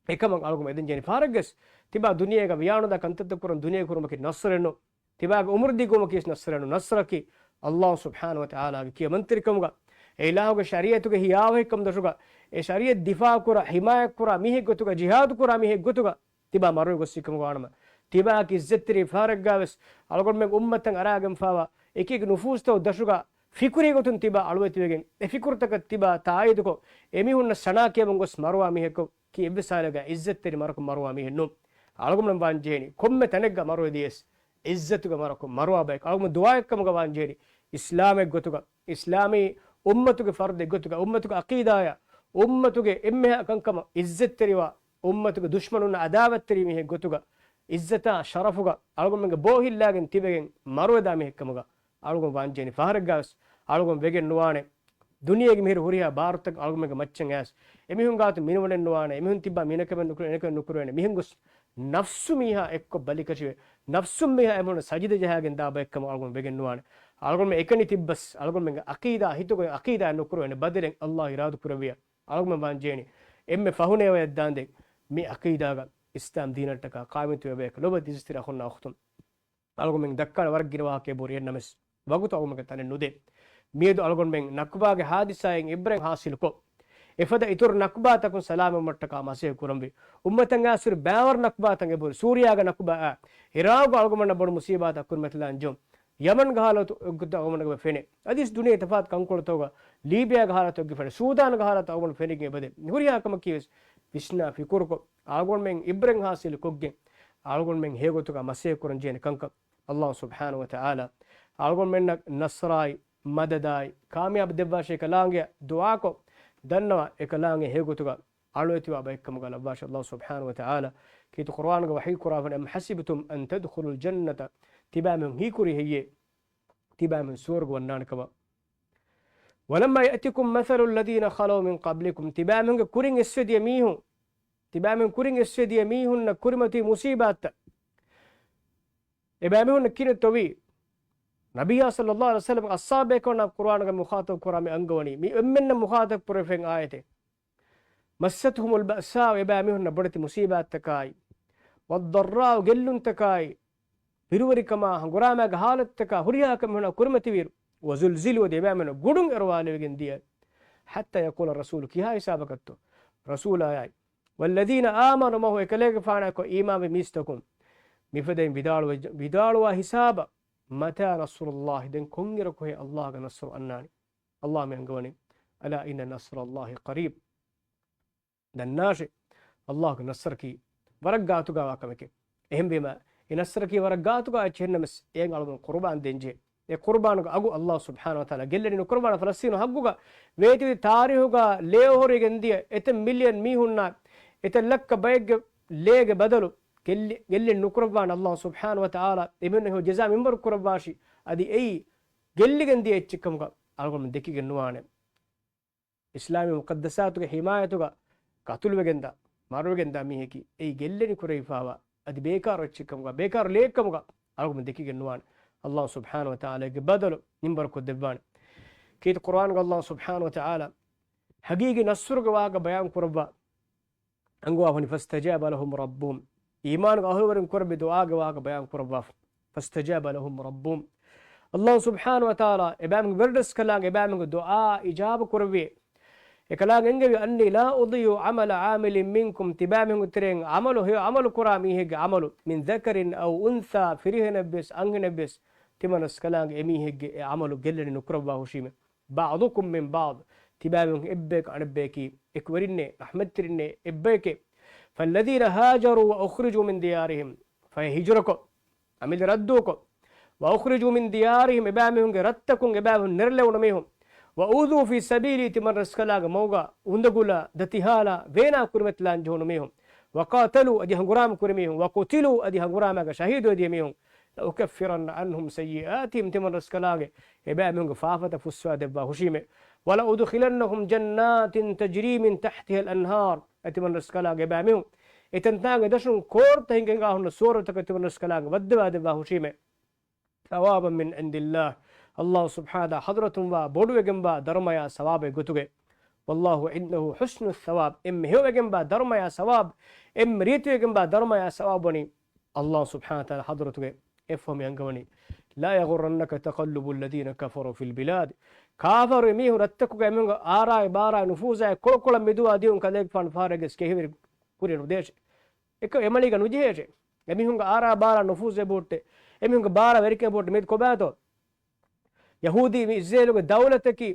އެކަމަށް އަޅުގަނޑު އެދެން ޖެހެނީ ފަހަރެއްގަސް ތިބާ ދުނިޔޭގަ ވިޔާނުދާ ކަންތައްތައް ކުރަން ދުނިޔޭ ކުރުމަކީ ނަޞްރެއް ނޫން. ތިބާގެ އުމުރު ދިގުވުމަކީ ނަޞްރެއް ނޫން. ނަޞްރަކީ ﷲ ސުބްޙާނަހޫ ވަތަޢާލާގެ ކިޔަމަންތެރިކަމުގަ، އެ އިލާހުގެ ޝަރީޢަތުގެ ހިޔާވަހިކަން ދަށުގަ، އެ ޝަރީޢަތް ދިފާޢު ކުރާ، ޙިމާޔަތް ކުރާ މީހެއް ގޮތުގަ، ޖިހާދު ކުރާ މީހެއް ގޮތުގަ ތިބާ މަރުވެ ގޮސްފިކަމުގަ ވާނަމަ، ތިބާއަކީ އިއްޒަތްތެރި ފަހަރެއްގަ ވެސް އަޅުގަނޑުމެން އުއްމަތަށް އަރާގެންފާވާ އެކި އެކި ނުފޫސްތައް ދަށުގަ ފިކުރީ ގޮތުން ތިބާ އަޅުވެތިވެގެން، އެ ފިކުރުތަކަށް ތިބާ ތާއީދުކޮށް، އެމީހުންނަށް ސަނާ ކިޔަމުން ގޮސް މަރުވާ މީހަކު ކީ އެއްވެސް ހާލެއްގަ އިއްޒަތްތެރި މަރަކުން މަރުވާ މީހެއް ނޫން. އަޅުގަނޑުމެން ވާން ޖެހެނީ ކޮންމެ ތަނެއްގަ މަރުވެ ދިޔަސް އިއްޒަތުގެ މަރަކުން މަރުވާ ބަޔަކަށް. އަޅުގަނޑު ދުޢާއެއްކަމުގަ ވާން ޖެހެނީ އިސްލާމެއް ގޮތުގަ، އިސްލާމީ އުއްމަތުގެ ފަރުދެއް ގޮތުގަ، އުއްމަތުގެ ޢަޤީދާޔަށް، އުއްމަތުގެ އެންމެހާ ކަންކަމަށް، އިއްޒަތްތެރިވާ އުއްމަތުގެ ދުޝްމަނުންނަށް ޢަދާވަތްތެރި މީހެއް ގޮތުގަ، އިއްޒަތާ ޝަރަފުގަ އަޅުގަނޑުމެންގެ ބޯ ހިއްލާގެން ތިބެގެން މަރުވެދާ މީހެއްކަމުގަ އަޅުގަނޑު ވާން ޖެހެނީ. ފަހަރެއްގަވެސް އަޅުގަނޑު ވެގެން ނުވާނެ. ދުނިޔޭގެ މިހިރު ހުރިހާ ބާރުތައް އަޅުގަނޑުމެންގެ މައްޗަށް އައިސް، އެމީހުން ގާތު މިނިވަނެއް ނުވާނެ، އެމީހުން ތިއްބާ މިނަކަމެއް ނުކުރޭ، އެނަކަމެއް ނުކުރޭނެ. މިހެން ގޮސް ނަފްސު މީހާ އެއްކޮށް ބަލިކަށިވެ، ނަފްސު މީހާ އެމީހުންނަށް ސަޖިދަ ޖަހާގެން ދާ ބައެއްކަމަށް އަޅުގަނޑު ވެގެން ނުވާނެ. އަޅުގަނޑުމެން އެކަނި ތިއްބަސް، އަޅުގަނޑުމެންގެ ޢަޤީދާ ހިތުގައި ޢަޤީދާ ނުކުރެވޭނެ ބަދަލެއް ﷲ އިރާދަ ކުރެއްވިޔާ، އަޅުގަނޑުމެން ވާން ޖެހެނީ އެންމެ ފަހުން އެއަށް ދާންދެން މި ޢަޤީދާގަ އިސްލާމް ދީނަށްޓަކާ ޤާއިމްތިބޭ ބަޔަކަށް ލޮބުވެތި އިސްތިރާ ހުންނަ އުޚްތުން. އަޅުގަނޑުމެން ދައްކާނެ ވަރަށް ގިނަ ވާހަކައެއް ބުރި އެންނަމެސް، ވަގުތު އަޅުގަނޑުމެންގެ ތަނެއް ނުދޭ. މިއަދު އަޅުގަނޑުމެން ނަކުބާގެ ހާދިސާއިން އިބްރަތް ހާސިލުކޮށް، އެފަދަ އިތުރު ނަކުބާތަކުން ސަލާމަތްވުމަށްޓަކާ މަސައްކަތް ކުރަންވީ. އުއްމަތަށް އައިސް ހުރި ބައިވަރު ނަކުބާތައް އެބަހުރި. ސޫރިޔާގެ ނަކުބާއާ، އިރާގު އަޅުގަނޑުމެންނަށް ބޮޑު މުސީބާތައް ކުރިމަތިލާން ޖެހުނު. ޔަމަންގެ ހާލަތު އެއްގޮތަށް އަޅުގަނޑުމެންނަށް ފެނޭ. އަދިސް ދުނިޔޭގެ ތަފާތު ކަންކޮޅުތަކުގަ ލީބިޔާގެ ހާލަތު އެއްގޮތަށް ފެނޭ. ސޫދާންގެ ހާލަތު އަޅުގަނޑު ފެނިގެން އެބަދޭ. ހުރިހާ ކަމަކީވެސް ވިސްނާ ފިކުރުކޮށް، އަޅުގަނޑުމެން އިބްރަތް ހާސިލުކޮށްގެން، އަޅުގަނޑުމެން ހެޔޮގޮތުގަ މަސައްކަތް ކުރަން ޖެހޭނެ ކަންކަން ﷲ ސުބްޙާނަހޫ ވަތަޢާލާ އަޅުގަނޑުމެންނަށް ނަޞްރާއި، މަދަދާއި، ކާމިޔާބު ދެއްވާށޭ. އެކަލާނގެއަށް ދުޢާކޮށް، ދަންނަވާ، އެކަލާނގެ ހެޔޮގޮތުގަ އަޅުވެތިވާ ބައެއްކަމުގަ ލައްވާށޭ ﷲ ސުބްޙާނަހޫ ވަތަޢާލާ. ކީރިތި ޤުރުއާނުގަ ވަޙީ ކުރާފަން، أَمْ حَسِبْتُمْ أَنْ تَدْخُلُوا الْجَنَّةَ، ތިބާމީހުން ހީކުރީ ހެއްޔޭ؟ ތިބާމީހުން ސުވަރުގެ ވަންނާނެ ކަމަށް. وَلَمَّا يَأْتِكُمْ مَثَلُ الَّذِينَ خَلَوْا مِنْ قَبْلِكُمْ، ތިބާމީހުންގެ ކުރިން އެއްސެދިޔަ މީހުން، ތިބާމީހުން ކުރިން އެއްސެދިޔަ މީހުންނަށް ކުރިމަތިވި މުޞީބާތްތައް. އެބައިމީހުންނަށް ކިހިނެއްތޯވީ؟ ނަބިއްޔާ ޞައްލައްލާހު ޢަލައިހި ވަސައްލަމް އަޞްޙާބުބޭކަލުންނާ ޤުރުއާނުގަ މުޚާޠަބު ކުރާ މި އަންގަވަނީ، މި އެންމެންނަށް މުޚާޠަބު ކުރެވިފައި އާޔަތެއް. مَسَّتْهُمُ الْبَأْسَاءُ، އެބައިމީހުންނަށް ބޮޑެތި މުޞީބާތްތަކާއި، وَالضَّرَّاءُ، ގެއްލުންތަކާއި، ބިރުވެރިކަމާ، ހަނގުރާމާގެ ޙާލަތުތަކާ، ހުރިހާ ކަމެއް ހުންނަ ކުރިމަތިވިއިރު، وَزُلْزِلُوا، އަދި އެބައިމީހުން ގުޑުން އެރުވާލެވިގެން ދިޔަ. حَتَّى يَقُولَ الرَّسُولُ، ކިހާ ހިސާބަކަށްތޯ؟ ރަސޫލާއާއި، وَالَّذِينَ آمَنُوا مَعَهُ، އެކަލޭގެފާނާއެކު އީމާންވި މީސްތަކުން މިފަދައިން ވިދާޅުވެ-، ވިދާޅުވާ ހިސާބަށް، مَتَىٰ نَصْرُ اللَّهِ، ދެން ކޮންއިރަކުހޭ ﷲގެ ނަޞްރު އަންނާނީ؟ ﷲ މި އަންގަވަނީ، أَلَا إِنَّ نَصْرَ اللَّهِ قَرِيبٌ. ދަންނާށޭ، ﷲގެ ނަޞްރަކީ ވަރަށް ގާތުގަވާ ކަމެކޭ. އެހެންވީމަ، އެ ނަޞްރަކީ ވަރަށް ގާތުގަ އެއްޗެހިންނަމަސް، އެއަށް އަޅުގަނޑު ޤުރުބާން ދޭންޖެހޭ. އެ ޤުރުބާނުގެ އަގު ﷲ ސުބްޙާނަހޫ ވަތަޢާލާ ގެއްލެނީ ނުކުރައްވާނެ. ފަލަސްޠީނު ހައްގުގަ ވޭތިވި ތާރީޚުގަ ލޭ އޮހޮރިގެން ދިޔަ އެތައް މިލިއަން މީހުންނާ އެތައް ލައްކަ ބައެއްގެ ލޭގެ ބަދަލު ގެއްލި-، ގެއްލެން ނުކުރައްވާނެ. ﷲ ސުބްޙާނަހޫ ވަތަޢާލާ އެމީހުންނަށް ހެޔޮ ޖަޒާ މިންވަރު ކުރައްވާށި. އަދި އެއީ ގެއްލިގެން ދިޔަ އެއްޗެއްކަމުގަ އަޅުގަނޑު ދެކިގެން ނުވާނެ. އިސްލާމީ މުޤައްދަސާތުގެ ޙިމާޔަތުގަ ޤަތުލުވެގެންދާ، މަރުވެގެންދާ މީހަކީ އެއީ ގެއްލެނި ކުރެވިފާވާ އަދި ބޭކާރު އެއްޗެއްކަމުގަ، ބޭކާރު ލެއެއްކަމުގަ އަޅުގަނޑު ދެކިގެން ނުވާނެ. ﷲ ސުބްޙާނަހޫ ވަތަޢާލާގެ ބަދަލު މިންވަރުކޮށްދެއްވާނެ. ކީރިތި ޤުރުއާނުގަ ﷲ ސުބްޙާނަހޫ ވަތަޢާލާ ޙަޤީޤީ ނަޞްރުގެ ވާހަކަ ބަޔާން ކުރައްވާ އަންގަވާފަނި، فَاسْتَجَابَ لَهُمْ رَبُّهُمْ. އީމާނުގެ އަހުލުވެރިން ކުރެއްވި ދުޢާގެ ވާހަކަ ބަޔާން ކުރައްވާފަ. فَاسْتَجَابَ لَهُمْ رَبُّهُمْ. ﷲ ސުބްޙާނަހޫ ވަތަޢާލާ އެބައިމީހުންގެ ވެރިރަސްކަލާނގެ އެބައިމީހުންގެ ދުޢާ އިޖާބަ ކުރެއްވި. އެކަލާނގެ އެންގެވި، أَنِّي لَا أُضِيعُ عَمَلَ عَامِلٍ مِّنكُمْ، ތިބާމީހުންގެ ތެރެއިން ޢަމަލު، ހެޔޮ ޢަމަލު ކުރާ މީހެއްގެ ޢަމަލު، مِّن ذَكَرٍ أَوْ أُنثَىٰ، ފިރިހެނެއްވެސް އަންހެނެއްވެސް، ތިމަންރަސްކަލާނގެ އެމީހެއްގެ އެ ޢަމަލު ގެއްލެނި ނުކުރައްވާ ހުށީމޭ. بَعْضُكُم مِّن بَعْضٍ، ތިބާމީހުން އެއްބަޔަކު އަނެއްބަޔަކީ އެކުވެރިންނޭ، ރަޙްމަތްތެރިންނޭ އެއްބަޔެކޭ. فَالَّذِينَ هَاجَرُوا وَأُخْرِجُوا مِن دِيَارِهِمْ، ފަހެ ހިޖުރަކޮށް، އަމިއްލަ ރައްދުކޮށް، وَأُخْرِجُوا مِن دِيَارِهِمْ، އެބައިމީހުންގެ ރަށްތަކުން އެބައިމީހުން ނެރެލެވުނު މީހުން، وَأُوذُوا فِي سَبِيلِي، ތިމަންރަސްކަލާނގެ މަގުގަ އުނދަގުލާ، ދަތިހާލާ، ވޭނާ ކުރިމަތިލާން ޖެހުނު މީހުން، وَقَاتَلُوا، އަދި ހަނގުރާމަ ކުރި މީހުން، وَقُتِلُوا، އަދި ހަނގުރާމައިގަ ޝަހީދުވެދިޔަ މީހުން، لَأُكَفِّرَنَّ عَنْهُمْ سَيِّئَاتِهِمْ، ތިމަންރަސްކަލާނގެ އެބައިމީހުންގެ ފާފަތައް ފުއްސަވާ ދެއްވާ ހުށީމޭ. وَلَأُدْخِلَنَّهُمْ جَنَّاتٍ تَجْرِي مِن تَحْتِهَا الْأَنْهَارُ، އަދި ތިމަންރަސްކަލާނގެ އެބައިމީހުން އެތަންތާނގެ ދަށުން ކޯރުތައް ހިނގަހުންނަ ސުވަރުތަކަށް ތިމަންރަސްކަލާނގެ ވައްދަވާ ދެއްވާ ހުށީމޭ. ثَوَابًا مِّنْ عِندِ اللَّهِ، ﷲ ސުބްޙާނަހޫ ވަތަޢާލާ ޙަޟްރަތުންވާ ބޮޑުވެގެންވާ ދަރުމަޔާ ސަވާބެއް ގޮތުގަ. وَاللَّهُ عِندَهُ حُسْنُ الثَّوَابِ، އެންމެ ހެޔޮވެގެންވާ ދަރުމަޔާ ސަވާބު، އެންމެ ރީތިވެގެންވާ ދަރުމަޔާ ސަވާބު ވަނީ ﷲ ސުބްޙާނަހޫ ވަތަޢާލާ ޙަޟްރަތުގަ. އެއަށްފަހު މި އަންގަވަނީ، لَا يَغُرَّنَّكَ تَقَلُّبُ الَّذِينَ كَفَرُوا فِي الْبِلَادِ، ކާފަރު މީހުން ރަށްތަކުގަ އެމީހުންގެ އާރާއި ބާރާއި ނުފޫޒާއި ކޮޅުކޮޅަށް މިދުވާ ދިޔުން ކަލޭގެފާނު ފަހަރެއްގެސް ކެހިވެރި ކުރިއަށް ނުދޭށޭ. އެކަމަކު އެމަޅީގަ ނުޖެހޭށޭ. އެމީހުންގެ އާރާ ބާރާ ނުފޫޒެއް ބުއްޓެ، އެމީހުންގެ ބާރާ ވެރިކަން ބުއްޓެ، މިއަދު ކޮބާތޯ؟ ޔަހޫދީ މި އިސްރޭލުގެ ދައުލަތަކީ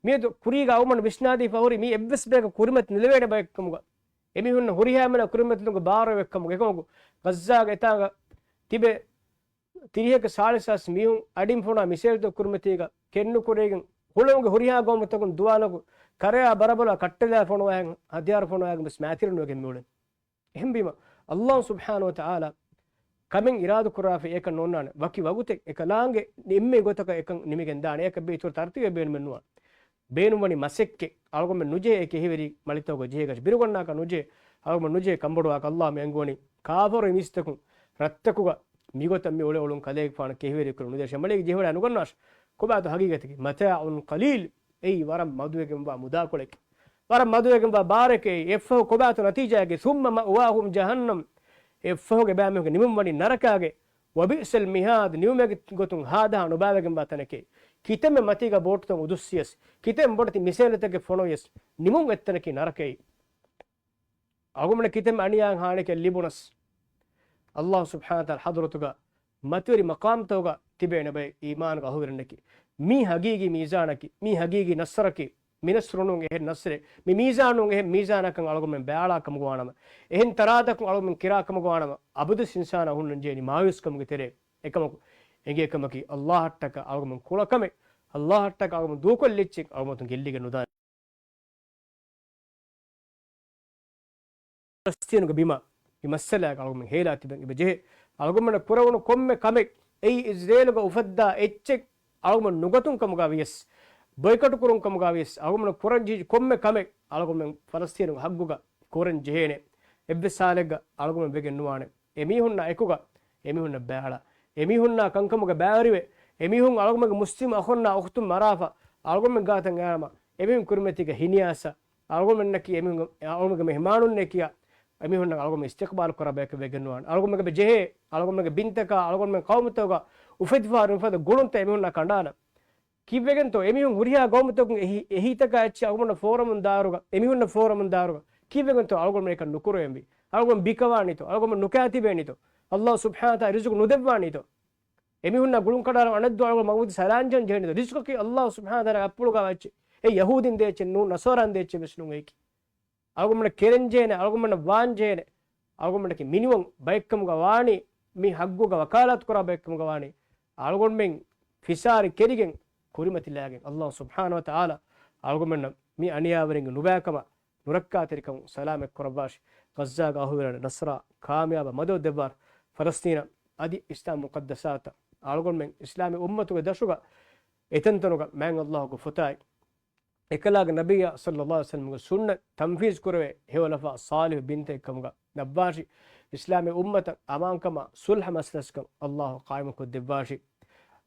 މިއަދު ކުރީގަ އަޅުގަނޑު ވިސްނާދީފަ ހުރި މީ އެއްވެސް ބަޔަކަށް ކުރިމަތި ނުލެވޭނެ ބައެއްކަމުގަ، އެމީހުންނަށް ހުރިހާ މިނަ ކުރިމަތިލުމުގެ ބާރު އެއްކަމުގަ، އެކަމަކު ޣައްޒާގެ އެތާނގަ ތިބެ ތިރީހަކަށް ސާޅީސް ހާސް މީހުން އަޑިން ފޮނާ މިސޭލްތައް ކުރިމަތީގަ ކެއްނުކުރެވިގެން ހުޅުވުމުގެ ހުރިހާ ގައުމުތަކުން ދުވާލަކު ކަރަޔާ ބަރަބަލާ ކައްޓެލާ ފޮނުވާހެން ހަތިޔާރު ފޮނުވާގެން ވެސް މާތިރި ނުވެގެން މިއުޅެނީ. އެހެންވީމަ، ﷲ ސުބްޙާނަހޫ ވަތަޢާލާ ކަމެއް އިރާދަކުރާފަ އެކަން ނޯންނާނެ. ވަކި ވަގުތެއް އެކަލާނގެ އެންމެ ގޮތަކަށް އެކަން ނިމިގެން ދާނެ. އެކަށް ބޭ އިތުރު ތަރުތީބެއް ބޭނުމެއް ނުވާނެ. ބޭނުންވަނީ މަސައްކަތް. އަޅުގަނޑުމެން ނުޖެހޭ އެ ކެހިވެރި މަޅިތަކުގަ ޖެހޭކަށް. ބިރުގަންނާކަށް ނުޖެހޭ. އަޅުގަނޑުމެން ނުޖެހޭ ކަންބޮޑުވާކަށް. ﷲ މި އަންގަވަނީ ކާފަރު މީސްތަކުން ރަށްތަކުގަ މިގޮތަށް މި އުޅޭ އުޅުން ކަލޭގެފާނަށް ކެހިވެރި ކުރެވި ނުދޭށޭ. މަޅީގަ ޖެހިވަޑައި ނުގަންނާށޭ. ކޮބާތޯ ހަގީގަތަކީ؟ مَتَاعٌ قَلِيلٌ، އެއީ ވަރަށް މަދުވެގެންވާ މުދާކޮޅެކޭ. ވަރަށް މަދުވެގެންވާ ބާރެކޭ. އެއަށްފަހު ކޮބާތޯ ނަތީޖާއެކޭ؟ ثُمَّ مَأْوَاهُمْ جَهَنَّمُ، އެއަށްފަހުގެ ބައިމީހުންގެ ނިމުން ވަނީ ނަރަކާގެ. ވަބިއްސަލް މިހާދު، ނިމުމެއްގެ ގޮތުން ހާދަހާ ނުބާވެގެންވާ ތަނެކޭ. ކިތަންމެ މަތީގަ ބޯޓުތައް އުދުއްސިޔަސް، ކިތަން ބޮޑެތި މިސޭލުތަކެއް ފޮނުވިޔަސް، ނިމުން އެއްތަނަކީ ނަރަކައެއް. އަޅުގަނޑުމެން ކިތަންމެ އަނިޔާ ހާނިކެއް ލިބުނަސް، އައްލާހު ސުބްޙާނަހު ވަތަޢާލާ ޙަޟްރަތުގަ މަތިވެރި މަޤާމްތަކުގަ ތިބޭނެ ބައެއް އީމާންގެ އަހުލުވެރިންނަކީ. މީ ހަގީގީ މީޒާނަކީ، މީ ހަގީގީ ނަޞްރަކީ. މި ނަޞްރު ނޫން އެހެން ނަޞްރެއް، މި މީޒާން ނޫން އެހެން މީޒާނަކަށް އަޅުގަނޑުމެން ބައިއަޅާ ކަމުގަ ވާނަމަ، އެހެން ތަރާދަކުން އަޅުގަނޑުމެން ކިރާ ކަމުގަ ވާނަމަ، އަބަދުވެސް އިންސާނާ ހުންނަން ޖެހެނީ މާޔޫސްކަމުގެ ތެރޭ. އެކަމަކު، އެނގޭ ކަމަކީ، އައްލާހަށްޓަކާ އަޅުގަނޑުމެން ކުޅަކަމެއް، އައްލާހަށްޓަކާ އަޅުގަނޑުމެން ދޫކޮށްލިއްޗެއް އަޅުގަނޑުމެން ގެއްލިގެން ނުދާނެ. ފަލަސްތީނުގެ ބިމަށް މި މައްސަލައަކަށް އަޅުގަނޑުމެން ހޭލާ ތިބެން އެބަ ޖެހޭ. އަޅުގަނޑުމެންނަށް ކުރެވުނު ކޮންމެ ކަމެއް، އެއީ އިޒްރޭލުގަ އުފައްދާ އެއްޗެއް އަޅުގަނޑުމެން ނުގަތުން ކަމުގަ ވިޔަސް، ބޮއިކޮޓު ކުރުން ކަމުގަ ވިޔަސް، އަޅުގަނޑުމެން ކުރަން ޖެހި ކޮންމެ ކަމެއް އަޅުގަނޑުމެން ފަލަސްތީނުގެ ހައްގުގަ ކުރަން ޖެހޭނެ. އެއްވެސް ހާލެއްގަ އަޅުގަނޑުމެން ވެގެން ނުވާނެ. އެމީހުންނާ އެކުގަ، އެމީހުންނަށް ބައިއަޅާ، އެމީހުންނާ ކަންކަމުގަ ބައިވެރިވެ، އެމީހުން އަޅުގަނޑުމެންގެ މުސްލިމް އަޚުންނާ އުޚްތުން މަރާފަ، އަޅުގަނޑުމެން ގާތަށް އައިމަ، އެމީހުން ކުރިމަތީގަ ހިނިއައިސް، އަޅުގަނޑުމެންނަކީ އެމީހުން، އަޅުގަނޑުމެންގެ މެހެމާނުންނޭ ކިޔާ، އެމީހުންނަށް އަޅުގަނޑުމެން އިސްތިޤްބާލު ކުރާ ބަޔަކަށް ވެގެން ނުވާނެ. އަޅުގަނޑުމެންގެ ޖެހޭ، އަޅުގަނޑުމެންގެ ބިންތަކާ، އަޅުގަނޑުމެން ޤައުމުތަކުގަ އުފެދިފަ އުފަދަ ގުޅުންތައް އެމީހުންނާ ކަނޑާނަން. ކީއްވެގެންތޯ އެމީހުން ހުރިހާ ގައުމުތަކުން އެހީ، އެހީތަކާ އެއްޗެއް އަޅުގަނޑުމެން ފޯރަމުން ދާއިރުގަ، އެމީހުންނަށް ފޯރަމުން ދާއިރުގަ، ކީއްވެގެންތޯ އަޅުގަނޑުމެން އެކަން ނުކުރެވެންވީ؟ އަޅުގަނޑުމެން ބިކަވާނީތޯ؟ އަޅުގަނޑުމެން ނުކާ ތިބޭނީތޯ؟ އައްލާހު ސުބްޙާނަހު ވަތަޢާލާ ރިޒުޤު ނުދެއްވާނީތޯ؟ އެމީހުންނާ ގުޅުން ކަނޑާލަން އަނެއްދުވަހު އަޅުގަނޑު މަގުމަތި ސަލާންޖަން ޖެހެނީތޯ؟ ރިޒުޤަކީ އައްލާހު ސުބްޙާނަހު ވަތަޢާލާ އަތްޕުޅުގަ އެއްޗެއް. އެ ޔަހޫދީން ދޭ އެއްޗެއް ނޫން، ނަޞާރާން ދޭ އެއްޗެއް ވެސް ނޫން އެއީކީ. އަޅުގަނޑުމެންނަށް ކެރެން ޖެހޭނެ، އަޅުގަނޑުމެންނަށް ވާން ޖެހޭނެ، އަޅުގަނޑުމެންނަކީ މިނިވަން ބައެއްކަމުގަ ވާނީ، މި ހައްގުގަ ވަކާލާތު ކުރާ ބައެއްކަމުގަ ވާނީ، އަޅުގަނޑުމެން ފިސާރި ކެރިގެން ކުރިމަތިލާގެން. އައްލާހު ސުބްޙާނަހު ވަތަޢާލާ އަޅުގަނޑުމެންނަށް މި އަނިޔާވެރިންގެ ނުބައިކަމާ ނުރައްކާތެރިކަމުން ސަލާމަތް ކުރައްވާށި. ޣައްޒާގެ އަހުލުވެރިންނަށް ނަޞްރާ ކާމިޔާބަށް މަދަދު ދެއްވާށި. ފަލަސްޠީނަށް އަދި އިސްލާމް މުޤައްދަސާތަށް އަޅުގަނޑުމެން އިސްލާމީ އުއްމަތުގެ ދަށުގަ އެތަންތަނުގަ މާތް އައްލާހުގެ ފޮތާއި، އެކަލާގެ ނަބިއްޔާ ޞައްލައްލާހު ޢަލައިހި ވަސައްލަމްގެ ސުންނަތް ތަންފީޒު ކުރެވޭ ހެޔޮލަފާ ޞާލިޙު ބިންތަކެއް ކަމުގަ ނައްވާށި. އިސްލާމީ އުއްމަތަށް އަމާންކަމާ ޞުލްޙަ މަސްލަސްކަން އައްލާހު ޤާއިމުކޮށްދެއްވާށި.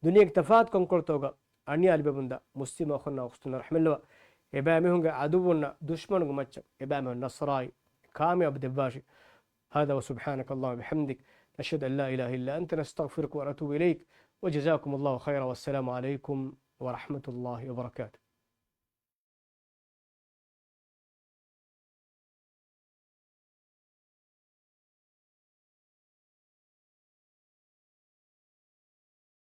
ދުނިޔޭގެ ތަފާތު ކަންކޮޅުތަކުގަ އަނިޔާ ލިބެމުންދާ މުސްލިމް އަޚުންނާ އުޚްތުންނަށް ރަޙްމަތްލަވާ، އެބައިމީހުންގެ ޢަދުއްވުންނަށް ދުޝްމަނުންގެ މައްޗަށް އެބައިމީހުން ނަޞްރާއި ކާމިޔާބު ދެއްވާށި. هذا وسبحانك اللهم وبحمدك، نشهد أن لا إله إلا أنت، نستغفرك ونتوب إليك، وجزاكم الله خيرا، والسلام عليكم ورحمة الله وبركاته.